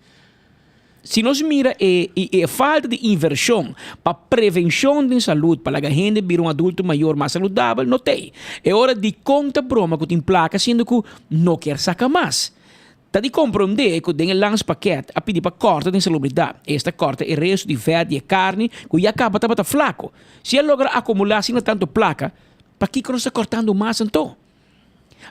Si nos mira e e falta di invershon pa prevenshon den salud pa laga hende bira un adulto mayor mas saludabel no t'ei. E ora dikon ta broma ku tin plaka siendo ku no kier saka mas? Ta di komprondé ku den e landspakket a pidi pa kòrta den salubridat. Esta kòrta e resto di vèt di e karni ku ya kaba tabata flako. Si a logra akumulá asina tantu plaka, pakiko nos ta kòrtando mas anto?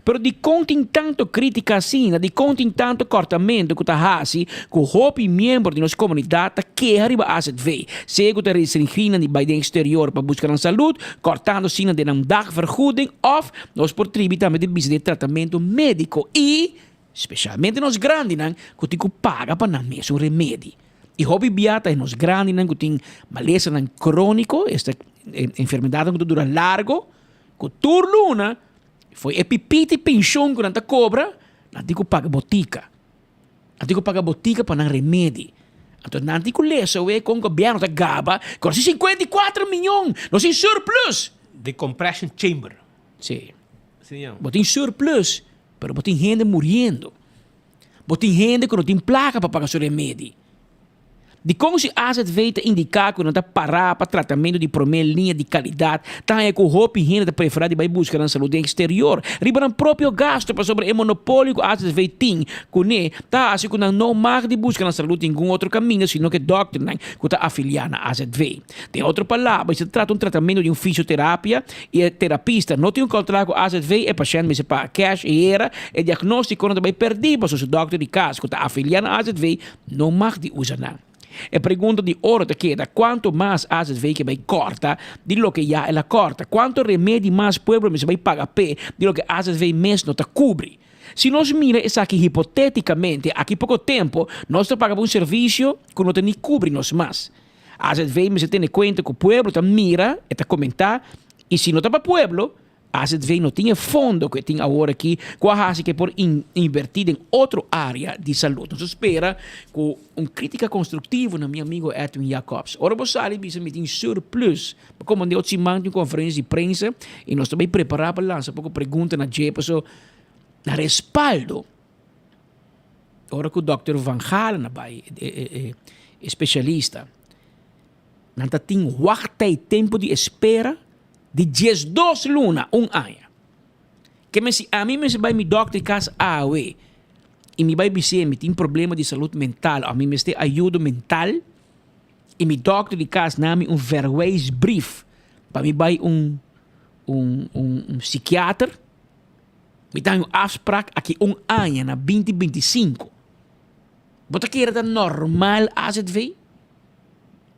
Pero dikon tin tantu krítika asina? Dikon tin tantu kòrtamentu ku ta hasi ku hopi miembro di nos komunidat ta keha riba azv? Sea ku ta restringí nan di bai den eksterior pa buska nan salud, kòrtando asina den nan dagvergoeding òf nos por tribi tambe di bisa den tratamentu médiko i spesialmente nos grandinan ku tin ku paga pa nan mesun remedi. I hopi bia ta e nos grandinan ku tin malesanan króniko, esta enfermedatnan ku ta dura largo, Ku tur luna foi e pipita i penshon ku nan ta kobra, nan tin ku paga botika. Nan tin ku paga botika pa nan remedi. Anto nan tin ku lesa awe kon gobièrnu ta gaba ku nos tin 54 miyon, nos tin surplus. The compression chamber. Si. Señor. Bo tin surplus, pero bo tin hende muriendo. Bo tin hende ku no tin plaka pa paga su remedi. Dikon si azv ta indiká ku nan ta pará pa tratamentu di promé liña di kalidat, ta haña ku hopi hende ta preferá di bai buska nan salú den eksterior riba nan propio gastu pasobra e monopolio ku azv tin kuné ta hasi ku nan no mag di buska nan salú ningun otro kaminda sino ku e dòkternan ku ta afiliá na azv. Den otro palabra, si ta trata un tratamentu di un fisioterapia i e terapista no tin un kontrakt ku azv, e pashènt mester paga kèsh i hera e diagnóstikonan ta bai pèrdí pasobra su dòkter di kas ku ta afiliá na azv No mag di usa nan. E pregunta di oro ta keda, kuantu mas azv ke bai kòrta di loke ya el a kòrta? Kuantu remedi mas pueblo mester bai paga p'e di loke azv mes no ta kubri? Si nos mira esaki hipotétikamente, aki poko tempu nos ta paga pa un servisio ku no ta ni kubri nos mas. Azv mester tene kuenta ku pueblo ta mira, e ta komentá, i si no ta pa pueblo, Azv no tin e fondo ku e tin awor aki ku a hasi ku e por invertí den otro área di salud. Nos ta spera ku un krítika konstruktivo na mi amigo Edwin Jacobs. Ora bo sali bisa mi tin surplus, pa komo den otro siman tin un konferensia di prensa i nos ta bai prepará pa lansa poko pregunta na dje paso na respaldo ora ku dòkter Van Galen a bai e spesialista nan ta tin wachtijd tempu di espera. Di diesdos luna, un aña. Ke men si ami mester bai mi dòkter kas awe i mi bai bis'é mi tin problema di salud mental òf mi mester ayudo mental i mi dòkter di kas na mi un verwijsbrief pa mi bai un un un psikiater, mi ta haña un afsprak aki un aña na binti 25. Bo ta kere ta normal azv?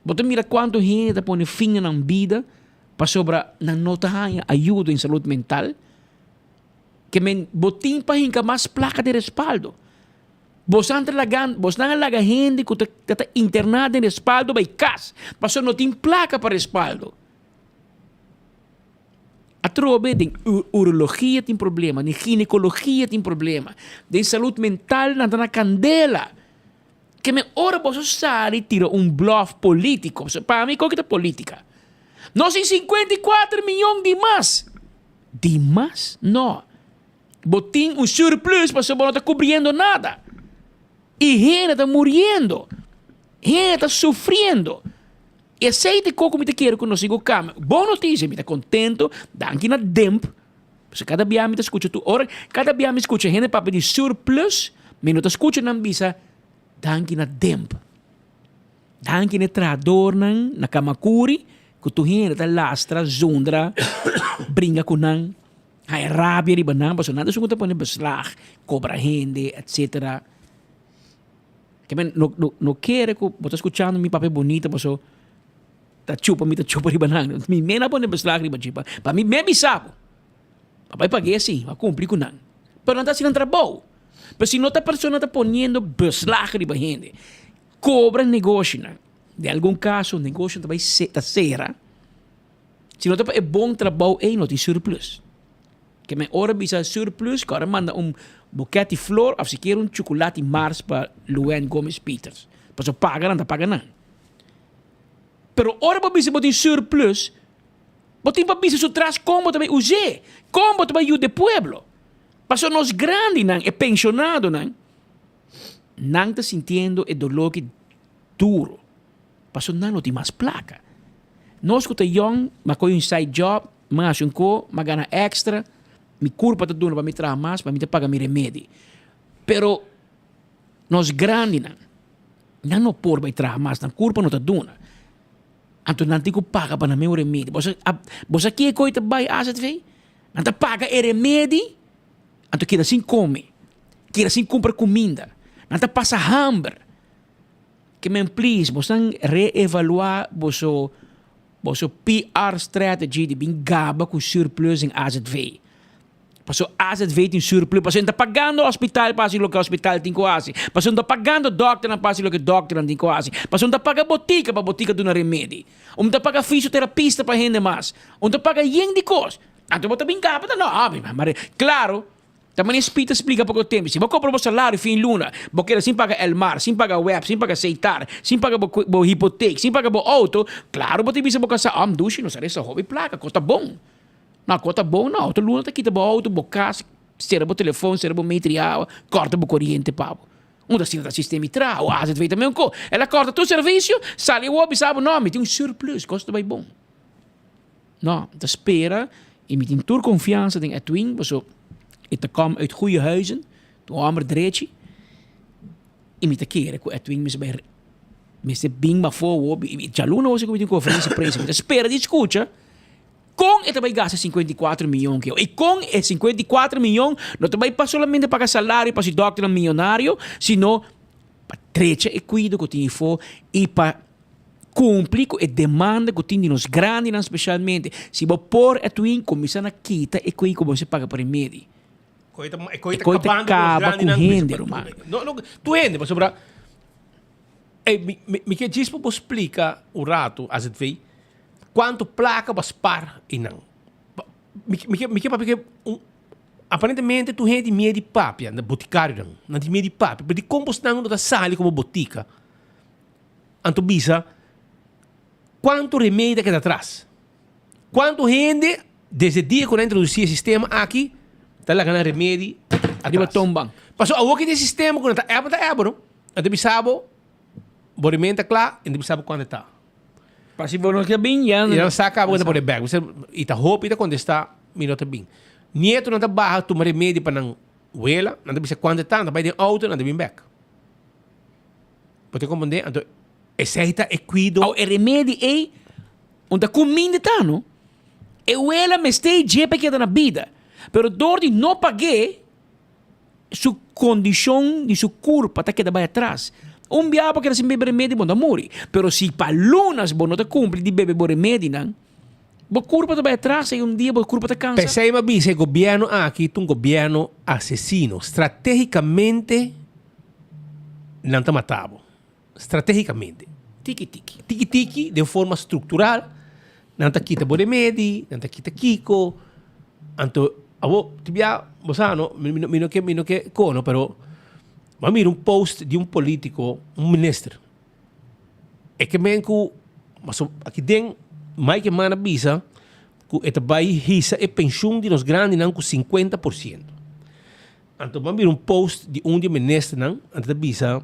Bo ta mira kuantu hende ta pone fin na nan bida pasobra nan no ta haña ayudo en salud mental? Ke men bo tin pa hinka mas plaka den respaldo. Bosan ta laga, bosnan a laga hende ku ta ta interná den respaldo bai kas pasobra no tin plaka pa respaldo. Atrobe den urologia tin problema, den ginekologia tin problema, den salud mental nan ta na kandela. Ke men ora boso sali tira un blòf polítiko, pasobra pa mi koke ta polítika. Nos tin 54 miyon di mas. Di mas? No. Bo tin un surplus pasobra bo no ta kubriendo nada. I hende ta muriendo. Hende ta sufriendo. Esei ta e koko mi ta kere ku nos sigu kambia. Bon notisia, mi ta kontento, danki na Demp. Pasobra kada bia mi ta skucha tur ora, kada bia mi skucha hende papia di surplus, mi no ta skucha nan bisa danki na Demp. Danki na e trahadornan na Kamakuri ku tur hende ta lastra, zundra, bringa ku nan, haña rabia riba nan pasobra nan ta esun ku ta pone beslag, kobra hende, etcetera. Ke men no no no kere ku bo ta skuchando mi papia bunita paso Ta chupa mi ta chupa riba nan. Mi mena pone beslag riba dje. Pa mi me bisa bo. Pa bai pag'é si, pa cumpli cu nan. Pero nan ta haci nan trabou. Pero si no ta persona ta poniendo beslag riba hende, cobra negoshinan. Den algun caso negoshinan ta bai ta cera. Si no ta pa e bon trabou ey no tin surplus. Ke men ora bisa surplus ku ora manda un buket di flor of sikiera un chukulati Mars pa Luann Gomez Peters. Pasobra paga nan ta paga nan. Pero ora bo bisa bo tin surplus, bo tin pa bisa su tras kon bo ta bai us'é, kon bo ta bai yuda e pueblo. Pasobra nos grandinan, e penshonadonan, nan ta sintiendo e dolor ki. duro. Pasobra nan no tin mas plaka. Nos ku ta yòn, m'a kohe un side job, m'a hasi un ko, m'a gana extra, mi kurpa ta duna pa mi traha mas, pa mi ta paga mi remedi. Pero nos grandinan, nan no por bai traha mas, nan kurpa no ta duna. Anto nan tin ku paga pa nan mes un remedi. Bo sa, bo sa kiko ta bai azv? Nan ta paga e remedi, anto keda sin kome, keda sin kumpra kuminda. Nan ta pasa hamber. Ke men please bosan reevalua boso boso PR strategy di bin gaba ku surplus den azv. Paso azv tin surplus paso nan ta pagando hospital pa hasi loke hospital tin ku hasi. Paso nan ta pagando dokternan pa hasi loke dokternan tin ku hasi. Paso nan ta paga botika pa botika duna remedi. Un ta paga fisioterapista pa hende mas. Un ta paga yen di kos. Anto bo ta bin gaba ta no mare klaro. Ta manera Speed ta splika poko tempu, si bo kobra bo salario fin luna, bo keda sin paga Elmar, sin paga web, sin paga Setar, sin paga bo bo hipotek, sin paga bo outo, klaro bo ta bisa bo kasá, oh dushi nos a resa hopi plaka, kos ta bon. No, kos ta bon no, otro luna ta kita bo outo, bo kas, sera bo telefon, sera bo meter di awa, kòrta bo koriente pa bo. Un ta asina ta sistema di traha, azv ta meun kos. El a kòrta tur servisio, sali awor bisa bo, no, mi tin un surplus, kos ta bai bon. No, mi ta spera y mi tin tur confiansa den Edwin, paso e ta kom uit goeie huizen, ta un homber drechi, y mi ta kere cu Edwin mester bay, mester bin bafo awo, djaluna awo si cu mi tin conferencia di prensa, mi ta spera di scucha con e ta bay gasta 54 miyon ki y con e 54 miyon no ta bay pa solamente paga salario pa su dokternan miyonario, sino pa drecha e cuido cu tin afo y pa Cumpli cu e demanda cu tin di nos grandinan specialmente. Si bo por Edwin, cuminsa na kita e cuey cu bo mester paga pa remedi. E E coy ta caba cu hende, ruman. No, no, tur hende, pasobra ey, mi, mi, mi ke djis pa bo splica un rato, azv, cuanto placa bo a spar eynan. Mi, mi ke, mi ke papia ke un, aparentemente tur hende tin miedo di papia, na boticarionan, nan tin miedo di papia, pero dicon bosnan no ta sali como botica? Anto bisa, Kuantu remedi ta keda atras? Kuantu hende desde dia ku nan introdusí e sistema aki ta laga nan remedi atras? Riba toonbank. Pasobra awor ki tin e sistema ku nan ta eba ta eba no. Nan ta bisa bo, bo remedi ta kla i nan ta bisa bo kuantu e ta. Pa si bo no ke bin ya. I nan sa kaba ku nan ta pone bèk. I ta hopi ta kontestá mi no ta bin. Nieto nan ta baha tuma remedi pa nan wela, nan ta bisa kuantu e ta, nan ta bai den outo nan ta bin bèk. Bo ta comprende? Anto esei ta e cuido. Au e remedi ei un ta cuminda ta no. E wela mester e dje pa e keda na bida. Pero dor di no pag'é, su condicion di su curpa ta keda bai atras. Un bia bo keda sin bebe remedi bo no ta muri. Pero si pa lunas bo no ta cumpli di bebe bo remedinan, bo curpa ta bai atras i un dia bo curpa ta cansa. P'esei mi a bisa e gobierno aki ta un gobierno asesino. Strategicamente. Nan ta mata bo strategicamente. Tiki tiki. Tiki tiki den forma structural nan ta kita bo remedi, nan ta kita kiko. Anto abo ti bia bo sa no mi mi no ke mi no ke kono pero mi a mira un post di un politico un minister e ke men ku pasobra aki den Mike Eman a bisa ku e ta bai hisa e penshun di nos grandinan ku 50%. Anto bo a mira un post di un di e ministernan, anto ta bisa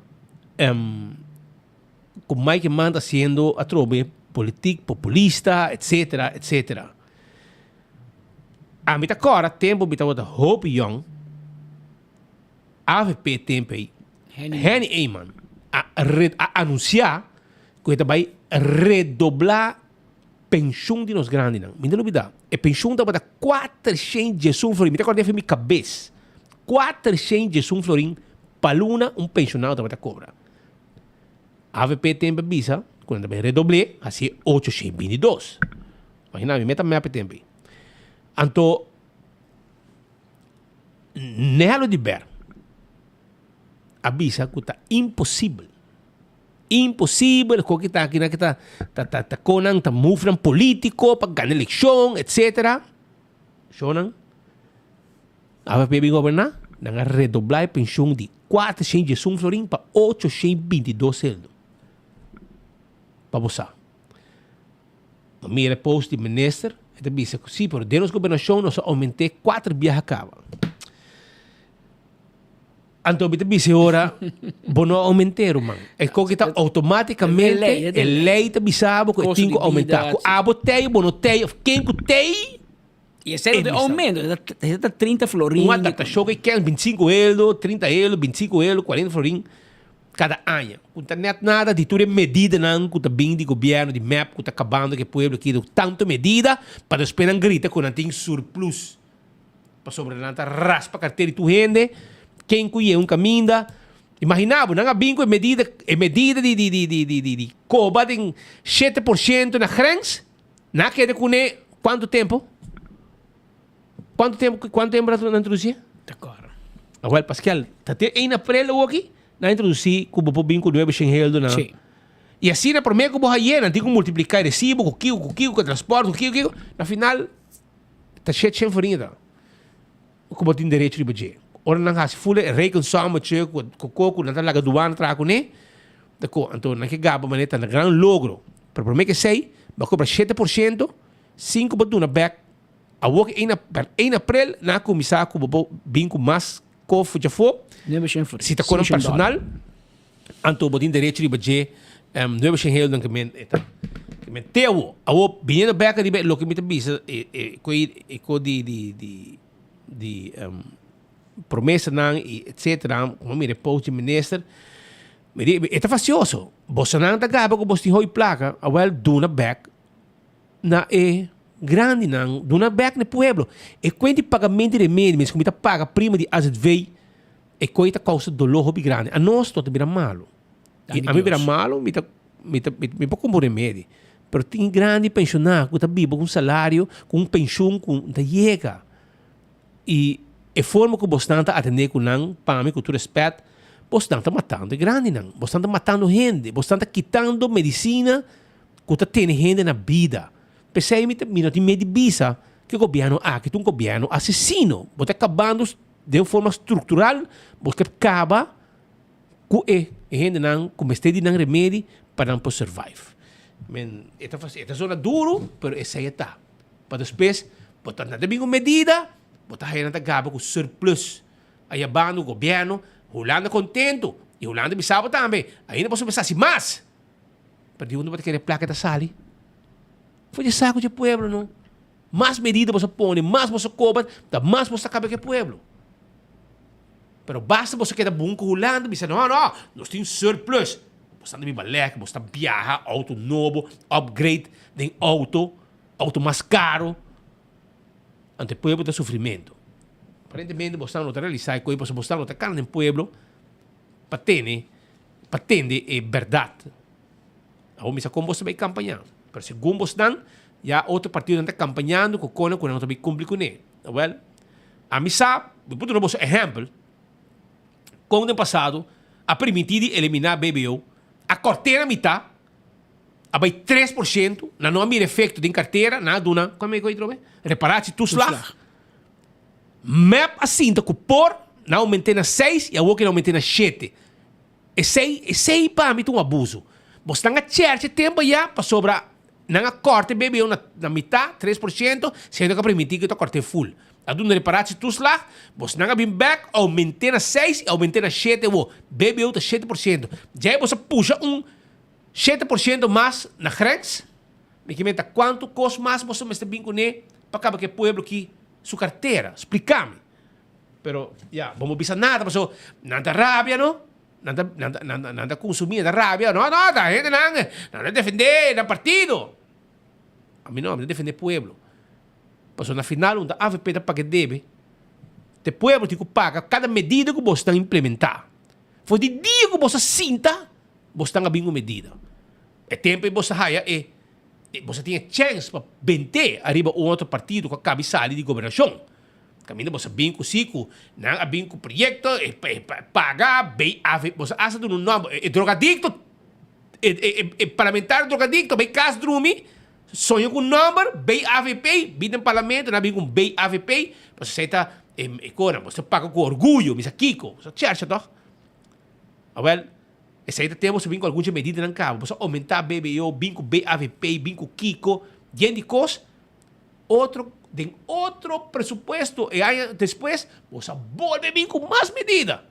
ku Mike Eman ta hasiendo atrobe politik populista etcetera etcetera. Ami ta kòrda tempu mi tabata hopi yòn, avp tempu ei, Henny Eman a a anunsiá ku e ta bai redoblá Penshun di nos grandinan. Mi no lubida, e penshun tabata kuatershen diesun florin. Mi ta kòrda den mi kabes. Kuatershen diesun florin pa luna un penshonado tabata kobra. Avp tempu a bisa ku nan ta bai redobl'é hasié ochoshen bintidos. Imagina mi meta mep e tempu ei. Anto Nelo di Ber a bisa ku ta imposibel. Imposibel ko ki ta kinan ki ta ta ta ta konan ta move nan politico pa gana eleccion etcetera. Shownan avp bin goberna nan a redobla e pension di 411 florin pa 822 seldo. Pa bo sa. Ma mira e post di minister e ta bisa ku si pero den nos gobernacion nos a aumente kuater biaha kaba. Anto mi ta bisa e ora, bo no a aument'é, ruman. E koki ta automáticamente, e lei ta bisa bo ku e tin ku aumentá. Ku abo tei, bo no tei, of ken ku tei. I esei no ta aumento, esei ta 30 florin. Un adaptashon ku e ken, 25 euro, 30 euro, 25 euro, 40 florin kada aña. Ku ta nèt nada di tur e medidanan ku ta bin di gobièrnu, di mep, ku ta kabando ku e pueblo aki, tantu medida, pa despues nan grita ku nan tin surplus. Pasobra nan ta raspa kartera di tur hende, ken ku yega un kaminda. Imaginá bo, nan a bin ku e medida, e medida di di di di di di di koba den 7% na grens, nan a keda kuné kuantu tempu? Kuantu tempu, kuantu tempu nan introdusié? Awel, Paskel, ta te 1 aprel awoki nan a introdusí ku bo por bin ku nuebe shen heldu na. Sí. I asina promé ku bo haye nan tin ku multipliká e resibo ku kiko, ku kiko, ku e transpòrt, ku kiko, kiko. Na final Ta shet shen forinha ta ku bo tin derecho riba dje. Ora nan hasi ful e rekensommetje ku ku koko nan ta laga duana traha kuné, ta ku anto nan ke gaba manera ta gran logro. Pero promé ke esei bo a kobra 7%, sin ku bo duna bèk. Awor ke ein aprel nan a kuminsá ku bo por bin ku mas kof djafó. Si ta kobra personal. Anto bo tin derecho riba dje nuebe shen helden ke men e ta ke men te awo. Awo biniendo bek riba loke mi ta bisa e e koi e ko di di di di promesanan i etcetera como a mira e post di minister mi di e ta fastioso. Bosonan ta gaba ku bos tin hopi plaka awel duna bek na e grandinan, duna bek na e pueblo. E kuent di pagamento di remedi mes ku mi ta paga prima di azv E koe ta kousa doló hopi grandi. Anos no ta bira malu. I ami bira malu, mi ta, mi ta, mi por kumpra un remedi. Pero tin grandi penshoná ku ta biba ku un salario, ku un penshun ku no ta yega. I e forma ku bosnan ta atendé ku nan, pa mi ku tur rèspèt, bosnan ta matando e grandinan. Bosnan ta matando hende. Bosnan ta kitando medisina ku ta tene hende na bida. P'esei mi ta, mi no tin miedu di bisa ku e gobièrnu aki ta un gobièrnu asesino. Bo ta kabando. Den un forma structural bo ke caba cu e hendenan cu mester di nan remedi pa nan por survive. Men e ta e ta zona duro pero esey e ta. Pa despues bo ta nan ta bin cu medida bo ta haya nan ta gaba cu surplus aya banda cu gobierno Hulanda contento y Hulanda bisa bo tambe ainda boso mester haci mas pero di unda bo ta kere placa ta sali? For di saco dje pueblo no. Mas medida boso pone, mas boso cobra, ta mas boso ta caba cu e pueblo. Pero basta boso keda bun cu Hulanda, bisa no, no, nos tin surplus. Boso ta biba lek, boso ta biaha, auto nobo, upgrade den auto, auto mas caro. Anto e pueblo ta sufrimento. Aparentemente boso no ta realisa e coe, pasobra boso no ta cana den pueblo pa tene, pa tende e berdad. Awor mi sa kon boso ta bai kampañá. Pero segun bosnan, ya otro partidonan ta kampañando ku konan ku nan no ta bai kumpli kuné. Awèl, ami sa, mi por duna boso ehèmpel, kon den pasado a permití di eliminá BBO, a kòrt'é na mitá, a bai 3%, nan no a mira efekto den kartera, nan a duna, kon mi a kohe atrobe? Reparatie toeslag. Mep a sinta ku por, nan a oument'é na seis i awor ke nan a oument'é na shete. Esei, esei pa mi ta un abuso. Bosnan a chercha e tempo ya pasobra nan a corta e BBO na, na mitad, 3%, siendo cu a permiti cu ta cort'e full. A duna reparatie toeslag, bosnan a bin bek, aument'e na seis y aument'e na shete awo. BBO ta 7%. Djei bos a pusha un 7% mas na grens? Mi ke menta cuanto cos mas boso mester bin cune pa caba cu e pueblo ki su cartera? Splica mi. Pero ya, bo no bisa nada paso nan ta rabia no, nan ta nan ta nan ta nan ta consumi, nan ta rabia, no no ta hendenan nan ta defende nan partido. Ami no, ami ta defende pueblo. Paso na final unda avp ta paga e debe, ta e pueblo tin ku paga kada medida ku bos nan implementa. For di dia ku bos a sinta, bos nan a bin ku medida. E tempo ei bos a haya e bos a tin e chèns pa bent'é ariba un otro partido ku a kabi sali di gobernashon. Kaminda boso a bin ku si ku nan a bin ku proyekto e paga bay av boso hasta duna un nòmber e drogadikto e e parlamentario drogadikto bay kas drumi soña ku un nòmber bay avp bin den parlamento nan a bin ku un bay avp pasobra esei ta e kos boso ta paga ku orguyo mi sa kiko boso a chèrcha tòg awèl esei ta tempu boso bin ku algun dje medidanan kaba boso a oumentá bbo bin ku bay avp bin ku kiko yen di kos. Otro den otro presupuesto e aña despues bo sa bolbe bin ku mas medida.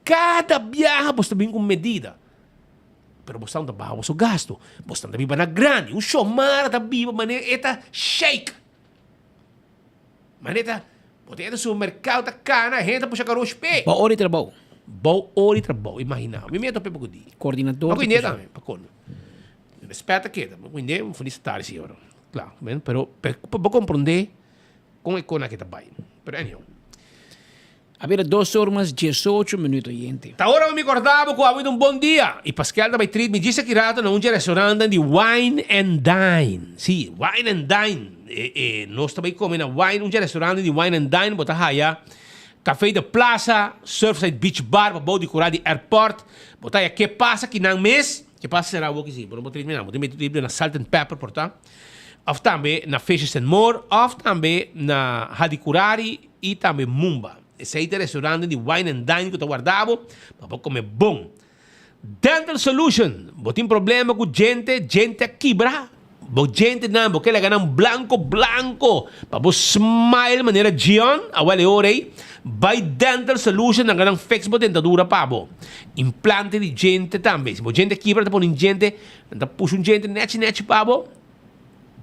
Kada biaha boso ta bin ku medida. Pero boso ta baha boso gasto. Boso ta biba na grandi. Un shomara ta biba manera e ta shake. Manera ta, bo ta yendo supermercado ta cana, hende ta pusha karoshi p'e. Bou ora di trabou. Bou ora di trabou, imagina. Mi miedo tope poko di. Coordinador ta pusha. tambe, pa colmo. Respet ta keda. Mi kuinde, mi feliz tarde, señor. Kla, pero pa bo comprende con e kona ke ta bai. Pero anyhow. A bira dos or mas diesocho minuut oyente. Ta ora mi corda bo cu a habido un bon dia y Pasquel ta bay treat mi djis aki rato na un dje restaurantnan di Wine and Dine. Si, Wine and Dine. E, e, nos ta bay come na Wine, un dje restaurantnan di Wine and Dine bo ta haya Café de Plaza, Surfside Beach Bar pabou di cura di airport. Bo ta haya Ke Pasa kinan mes. Ke Pasa sera awor ki si, bo no por treat mi nan. Bo tin meti treat mi na Salt and Pepper por ta. Of tambe na Fishes and More, of tambe na Hadicurari. I tambe Mumba. Esei ta e restaurantnan di wine and dine ku ta warda bo pa bo kome bon. Dental Solution, Bo tin problema ku djente, djente a kibra? Bo djentenan bo ke laga nan blanko blanko pa bo smile manera Gion? Awel e ora ei bai Dental Solution nan ka nan fix bo dentadura pa bo. Implante di djente tambe. Si bo djente a kibra nan ta pone un djente, nan ta pusha un djente nechi nechi pa bo.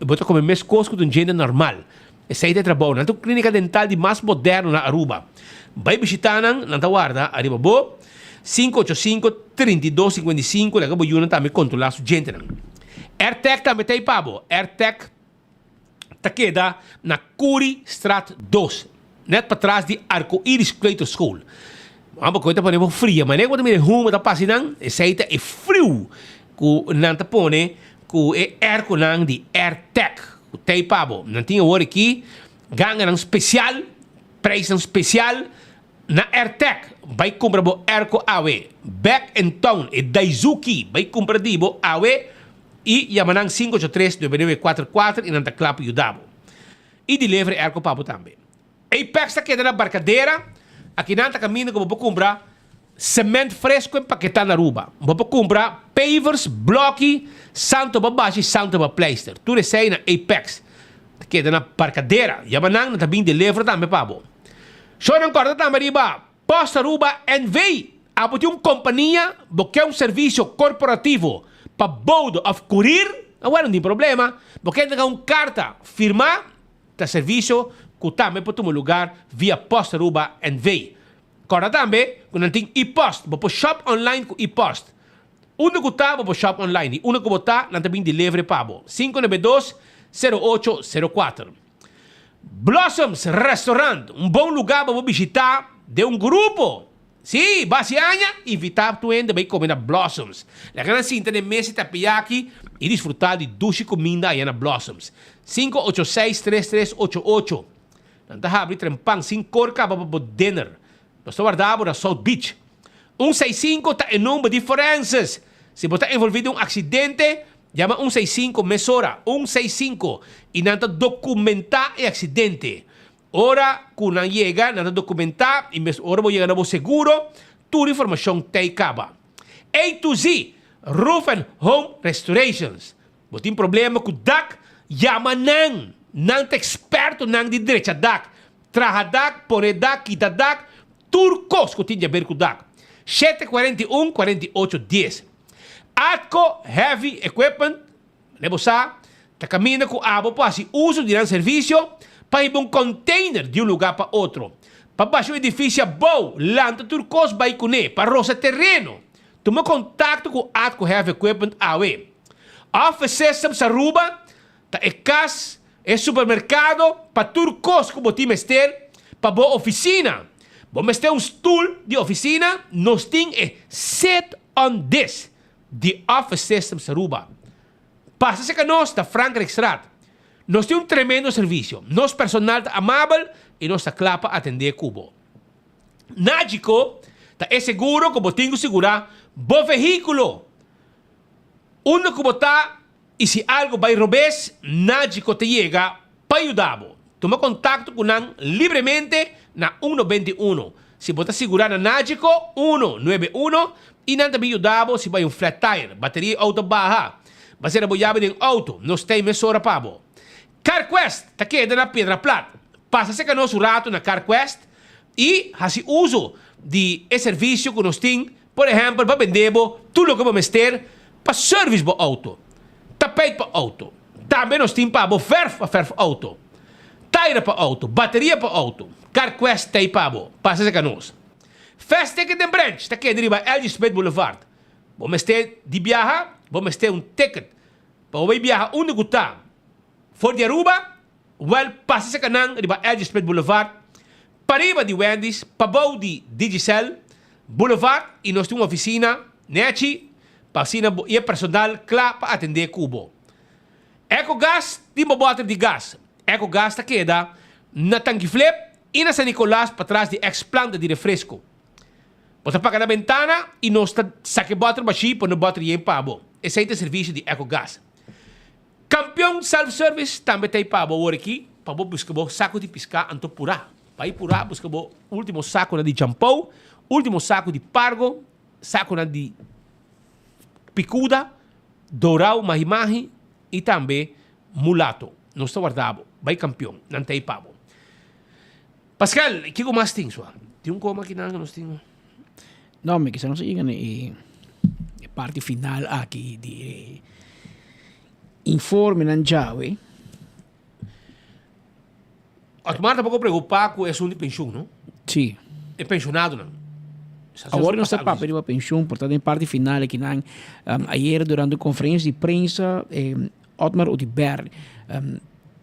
Bo ta kome mes kos ku ta un djente normal. Esei ta e trabou. Nan ta un klínika dental di mas moderno na Aruba. Bai bishitá nan, nan ta warda ariba bo. 585 32 55 Laga bo yunan tambe kontrolá su djentenan. Airtec tambe ta ei pa bo. Airtec ta keda na Curiestraat dos. Net patras di Arco Iris Kleuterschool. Amo ku e ta pone bo fria. Manera ku bo ta mira e humo ta pasa einan, esei ta e friu ku nan ta pone ku e airconan di Airtec ku ta ei pa bo. Nan tin awor aki ganganan spesial, prijsnan spesial na Airtec. Bai kumpra bo airco awe. Back in town, e Daizuki, bai kumpra di bo awe i yama nan 583 9944 i nan ta kla pa yuda bo. I delivery airco pa bo tambe. Apex ta keda na Barcadera, akinan ta kaminda ku bo por kumpra sement fresco empaketá na Aruba. Bo por kumpra pavers, bloki, santo pa basha i santo pa pleister. Tur esei na Apex. Ta keda na Barcadera. Yama nan, nan ta bin deliver tambe pa bo. Shownan kòrda tambe riba Post Aruba NV. Abo tin un kompania, bo ke un servisio korporativo pa bode òf kurir? Awèl, no tin problema. Bo ke entrega un karta firmá? Ta servisio ku tambe por tuma lugar via Post Aruba NV. Kòrda tambe ku nan tin e-post, bo por shop online ku e-post. Unda ku ta bo por shop online i unda ku bo ta nan ta bin delivery pa bo. 592 0804. Blossoms Restaurant, un bon lugar pa bo bishita den un grupo. Sí, basi aña, invitá tur hende bai kome na Blossoms. Laga nan sinta den mesa di tapiyaki i disfrutá di dushi kuminda aya na Blossoms. 586 3388. Nan ta habri trempan sin kor kaba pa bo dinner. Nos ta warda bo na South Beach. Un 65 ta e number di forenses. Si bo ta envolví den un aksidente, yama un 65 mesora, un 65, i nan ta dokumentá e aksidente. Ora ku nan yega, nan ta dokumentá i mes ora bo yega na bo seguro, tur informashon t'ei kaba. A to Z, Roof and Home Restorations. Bo tin problema ku dak? Yama nan! Nan ta ekspertonan di drecha dak, traha dak, pone dak, kita dak, tur kos ku tin di aber ku dak. 7 41 48 10. Atco Heavy Equipment Manera bo sa, ta kaminda ku abo por hasi uso di nan servisio pa hiba un container di un lugá pa otro, pa basha un edifisio abou, lanta tur kos bai kuné, pa rosa tereno. Tuma kontakto ku Atco Heavy Equipment awe. Office Systems Aruba ta e kas, e supermerkado pa tur kos ku bo tin mester pa bo ofisina. Bo mester un stul di ofisina? Nos tin e Sit on This di Office Systems Aruba. Pasa cerca nos na Frankrijkstraat. Nos tin un tremendo servicio. Nos personal ta amabel y nos ta cla pa atende cu bo. Nagico ta e seguro cu bo tin cu sigura bo vehiculo. Unda cu bo ta y si algo bay robes, Nagico ta yega pa yuda bo. Tuma contacto cu nan libremente na un 91. Si bo ta sigura na Nagico, uno nuebe uno, y nan ta bin yuda bo si bo hay un flat tire, bateria y auto baha. Ba sera bo yabi den auto, nos ta ey mesora pa bo. CarQuest ta keda na Piedra Plat. Pasa seca nos un rato na CarQuest. I hasi uso di e servisio ku nos tin, por ehèmpel pa bende bo tur loke bo mester pa sèrvis bo outo, tapijt pa outo. Tambe nos tin pa bo fèrf pa fèrf outo, taira pa outo, bateria pa outo. CarQuest t'ei pa bo. Pasa serka nos. Fast Ticket den Branch ta keda riba LG Smith Boulevard. Bo mester di biaha? Bo mester un ticket pa bo bai biaha unda ku ta for di Aruba? Wèl, pasa serka nan riba LG Smith Boulevard, pariba di Wendy's, pabou di Digicel Boulevard i nos tin un ofisina nechi pa asina bo i e personal kla pa atendé ku bo. Ecogas tin bo bòter di gas. Ecogas ta keda na Tankiflip i na San Nicolas patras di ex planta di refresco. Bo ta paga na bentana i nos ta saka e bòter bashí pone bòter yen pa bo. Esei ta e servisio di Ecogas. Kampion Self Service tambe ta ei pa bo awor aki pa bo buska bo saku di piská anto purá. Bai purá buska bo ultimo sakunan di champou, ultimo saku di pargo, sakunan di pikuda, dorau, mahi-mahi i tambe mulato. Nos ta warda bo. Bai Kampion, nan ta ei pa bo. Pascal, kiko mas tin sua? Tin un koma akinan ku nos tin? No, mi kisa nos a yega na e parti final aki di e informenan djawe. Otmar ta poko preocupa cu e asunto di pensioen, no? Si. E pensionadonan. Awor nos ta papia riba pensioen, por ta den parti final akinan. Ayer durante un conferencia di prensa Otmar Oduber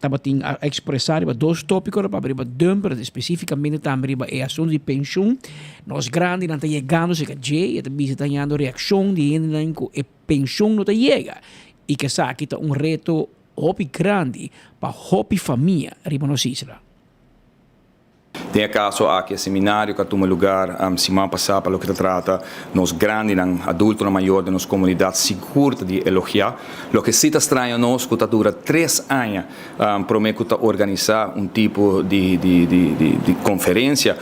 tabatin a expresa riba dos topico, papia riba dumper, specificamente tambe riba e asunto di pensioen. Nos grandinan ta yegando cerca dje y e ta bisa ta hañando reaccion di hendenan cu e pensioen no ta yega y cu esaki ta un reto hopi grandi pa hopi famia riba nos isla. Den e kaso aki e seminario ku a tuma lugar siman pasá pa loke ta trata nos grandinan, adultonan mayor den nos komunidat sigur ta di elogiá. Loke sí ta straña nos ku ta dura tres aña promé ku ta organisá un tipo di di konferensia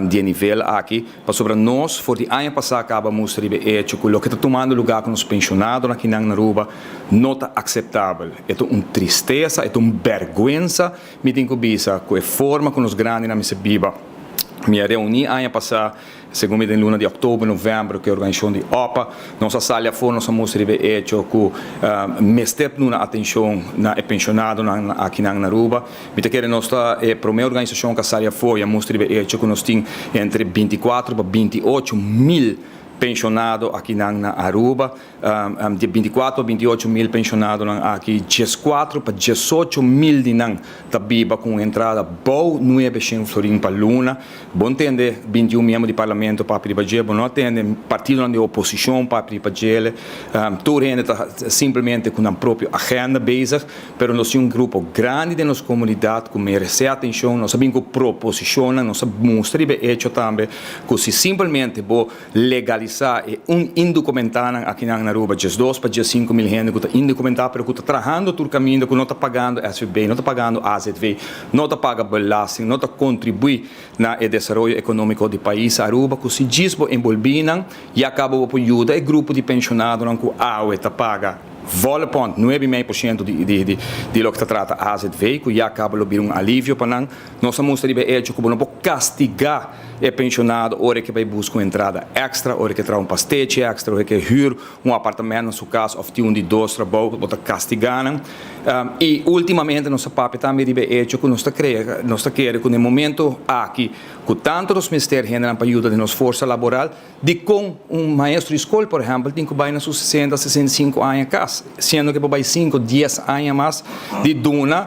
di e nivel aki pasobra nos for di aña pasá kaba mustra riba e echo ku loke ta tumando lugá ku nos penshonadonan akinan na Aruba no ta akseptabel. E ta un tristesa, e ta un bèrgwensa. Mi tin ku bisa ku e forma ku nos grandinan mester biba. Mi a reuní aña pasá, segun mi den luna di òktober, novèmber, ku e organisashon di opa. Nos a sali afó, nos a mustra riba e echo ku mester duna atenshon na e penshonadonan akinan na Aruba. Mi ta kere nos ta e promé organisashon ku a sali afó i a mustra riba e echo ku nos tin entre bintikuatro pa bintiotcho mil penshonado akinan na Aruba. Di e bintikuatro pa bintiocho mil penshonadonan aki, dieskuatro pa diesocho mil di nan ta biba ku un entrada bou nuebe shen florin pa luna. Bo ntende bintiun miembro di parlamento papia riba dje, bo no a tende partidonan di oposishon papia riba djele. Tur hende ta simplemente ku nan propio agenda bezig, pero nos tin un grupo grandi den nos komunidat ku meresé atenshon. Nos a bin ku proposishonnan, nos a mustra riba e echo tambe ku si simplemente bo Legalisá e un indokumentanan akinan na Aruba, 12 pa 15 mil hende ku ta indokumentá pero ku ta trahando tur kaminda ku no ta pagando SVB, no ta pagando azv, no ta paga belasting, no ta kontribuí na e desaroyo ekonómiko di pais Aruba ku si djis bo enbolbí nan ya kaba bo por yuda e grupo di penshonadonan ku awe ta paga volle pònt nuebe i mei por siento di di loke ta trata azv ku ya kaba lo bira un alivio pa nan. Nos a mustra riba e echo ku bo no por kastigá e penshonado ora e ke bai buska un entrada èkstra, ora e ke traha un pastechi èkstra, ora e ke hür un apartamènt na su kas òf tin un di dos trabou, bo ta kastigá nan. I últimamente nos a papia tambe riba e echo ku nos ta krea, nos ta kere ku na e momento aki ku tantu nos mester hendenan pa yuda den nos forsa laboral, Dikon un maestro di skol, por ehèmpel, tin ku bai na su sesenta, 65 aña kas, siendo ku e por bai sinku, dies aña mas di duna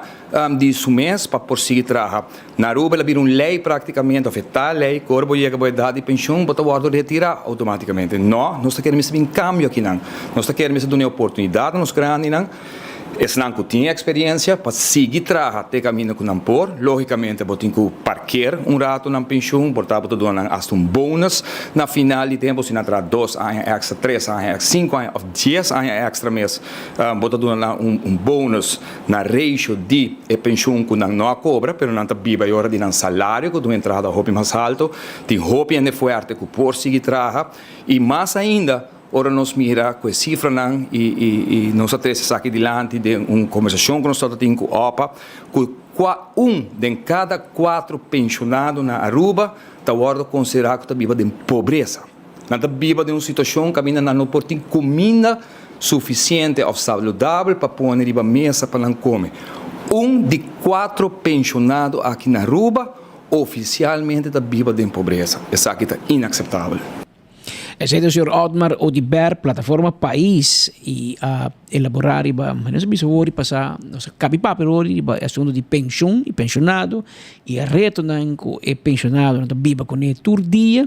di su mes pa por sigui traha? Na Aruba el a bira un lei práktikamente, òf e ta lei, ku ora bo yega bo edat di penshun bo ta wòrdu retirá outomátikamente. Nò, nos ta kere mester bin kambio akinan. Nos ta kere mester duna e oportunidat na nos grandinan. Esnan ku tin eksperiencia pa sigui traha te kaminda ku nan por. Lógikamente bo tin ku parker un ratu nan penshun, por ta bo ta duna nan asta un bonus na final di tempu si nan traha dos aña èkstra, tres aña èkstra, sinku aña òf dies aña èkstra mes bo ta duna nan un bonus na ratio di e penshun ku nan no a kobra pero nan ta biba e ora di nan salario ku ta un entrada hopi mas alto. Tin hopi hende fuerte ku por sigui traha i mas ainda Ora nos mira ku e sifranan i i nos a trese esaki dilanti den un kombersashon ku nos tabata tin ku opa, ku kua un den kada kuatro penshonado na Aruba ta wòrdu konsiderá ku ta biba den pobresa. Nan ta biba den un situashon kaminda nan no por tin kuminda sufisiente òf saludabel pa pone riba mesa pa nan kome. Un di kuatro penshonado aki na Aruba ofisialmente ta biba den pobresa. Esaki ta inakseptabel. Esei ta señor Otmar Oduber, Plataforma Pais, y a elabora riba, nos a bisa hopi pasa, nos a cabi papia hopi riba e asunto di pension y pensionado y e retonan cu e pensionadonan ta biba cune tur dia,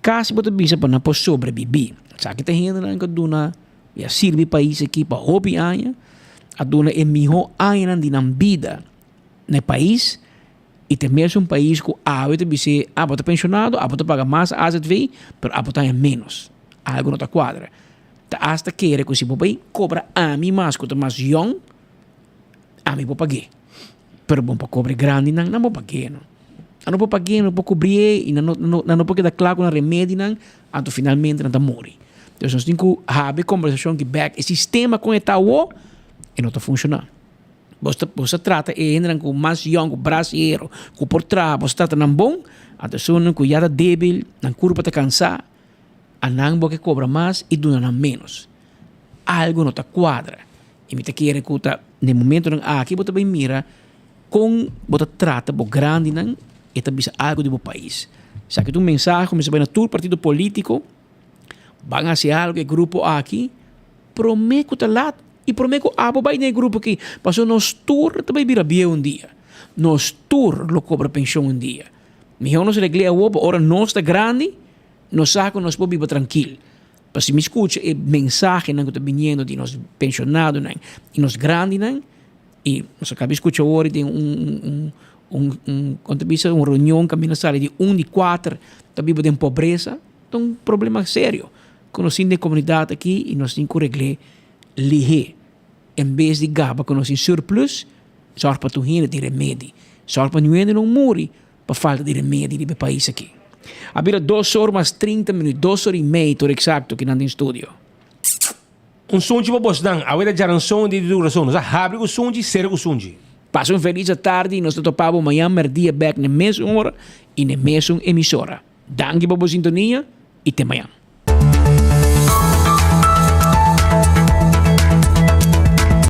casi bo ta bisa pa nan por sobrevivi. Esaki ta hendenan cu a duna y a sirbi pais aki pa hopi aña, a duna e miho añanan di nan bida na e pais. I ta mesun pais ku awe ta bis'é, abo ta penshonado, abo ta paga mas azv, pero abo ta haña ménos. Algu no ta kuadra. Ta asta kere ku si bo bai kobra ami mas ku ta mas yòn, ami por pag'é. Pero bo pa kobra e grandinan, nan por pag'é no. Nan no por pag'é, nan no por kubrié i nan no nan no por keda kla ku nan remedinan, anto finalmente nan ta muri. Entonces nos tin ku habi e kombersashon aki bèk, e sistema kon e ta awo, e no ta funshoná. Bo ta bo sa trata e hendenan ku mas yòn, ku bras hero, ku por traha, bo sa trata nan bon, anto esunnan ku ya ta débil, nan kurpa ta kansá, a nan bo ke kobra mas i duna nan ménos. Algu no ta kuadra. I mi ta kere ku ta na e momentunan aki bo ta bai mira kon bo ta trata bo grandinan, e ta bisa algu di bo pais. Esaki ta un mensahe ku mi sa bai na tur partido polítiko, ban hasi algu e grupo aki promé ku ta lat. I promé ku abo bai den e grupo aki, pasobra nos tur ta bai bira bieu un dia. Nos tur lo kobra penshon un dia. Mihó nos regl'é awor pa ora nos ta grandi, nos sa ku nos por biba trankil. Pa si mi skucha e mensahenan ku ta biniendo di nos penshonadonan i nos grandinan, i nos a kaba di skucha awor den un un un kon ta bisa un reunion kaminda sali di un di kuater ta biba den pobresa, ta un problema serio ku nos tin den komunidat aki i nos tin ku regl'é. Lihé. En bes di gaba ku nos tin surplus, sòrg pa tur hende tin remedi. Sòrg pa niun hende no muri pa falta di remedi riba e pais aki. A bira dos or mas trinta minüt, dos or i mei tur eksakto ki nan den studio. Un sunchi pa bosnan, awe ta djaranson di di durason. Nos a habri ku sunchi, sera ku sunchi. Pasa un felis atardi i nos ta topa bo mañan mèrdia bèk na e mesun ora i na e mesun emisora. Danki pa bo sintonia i te mañan.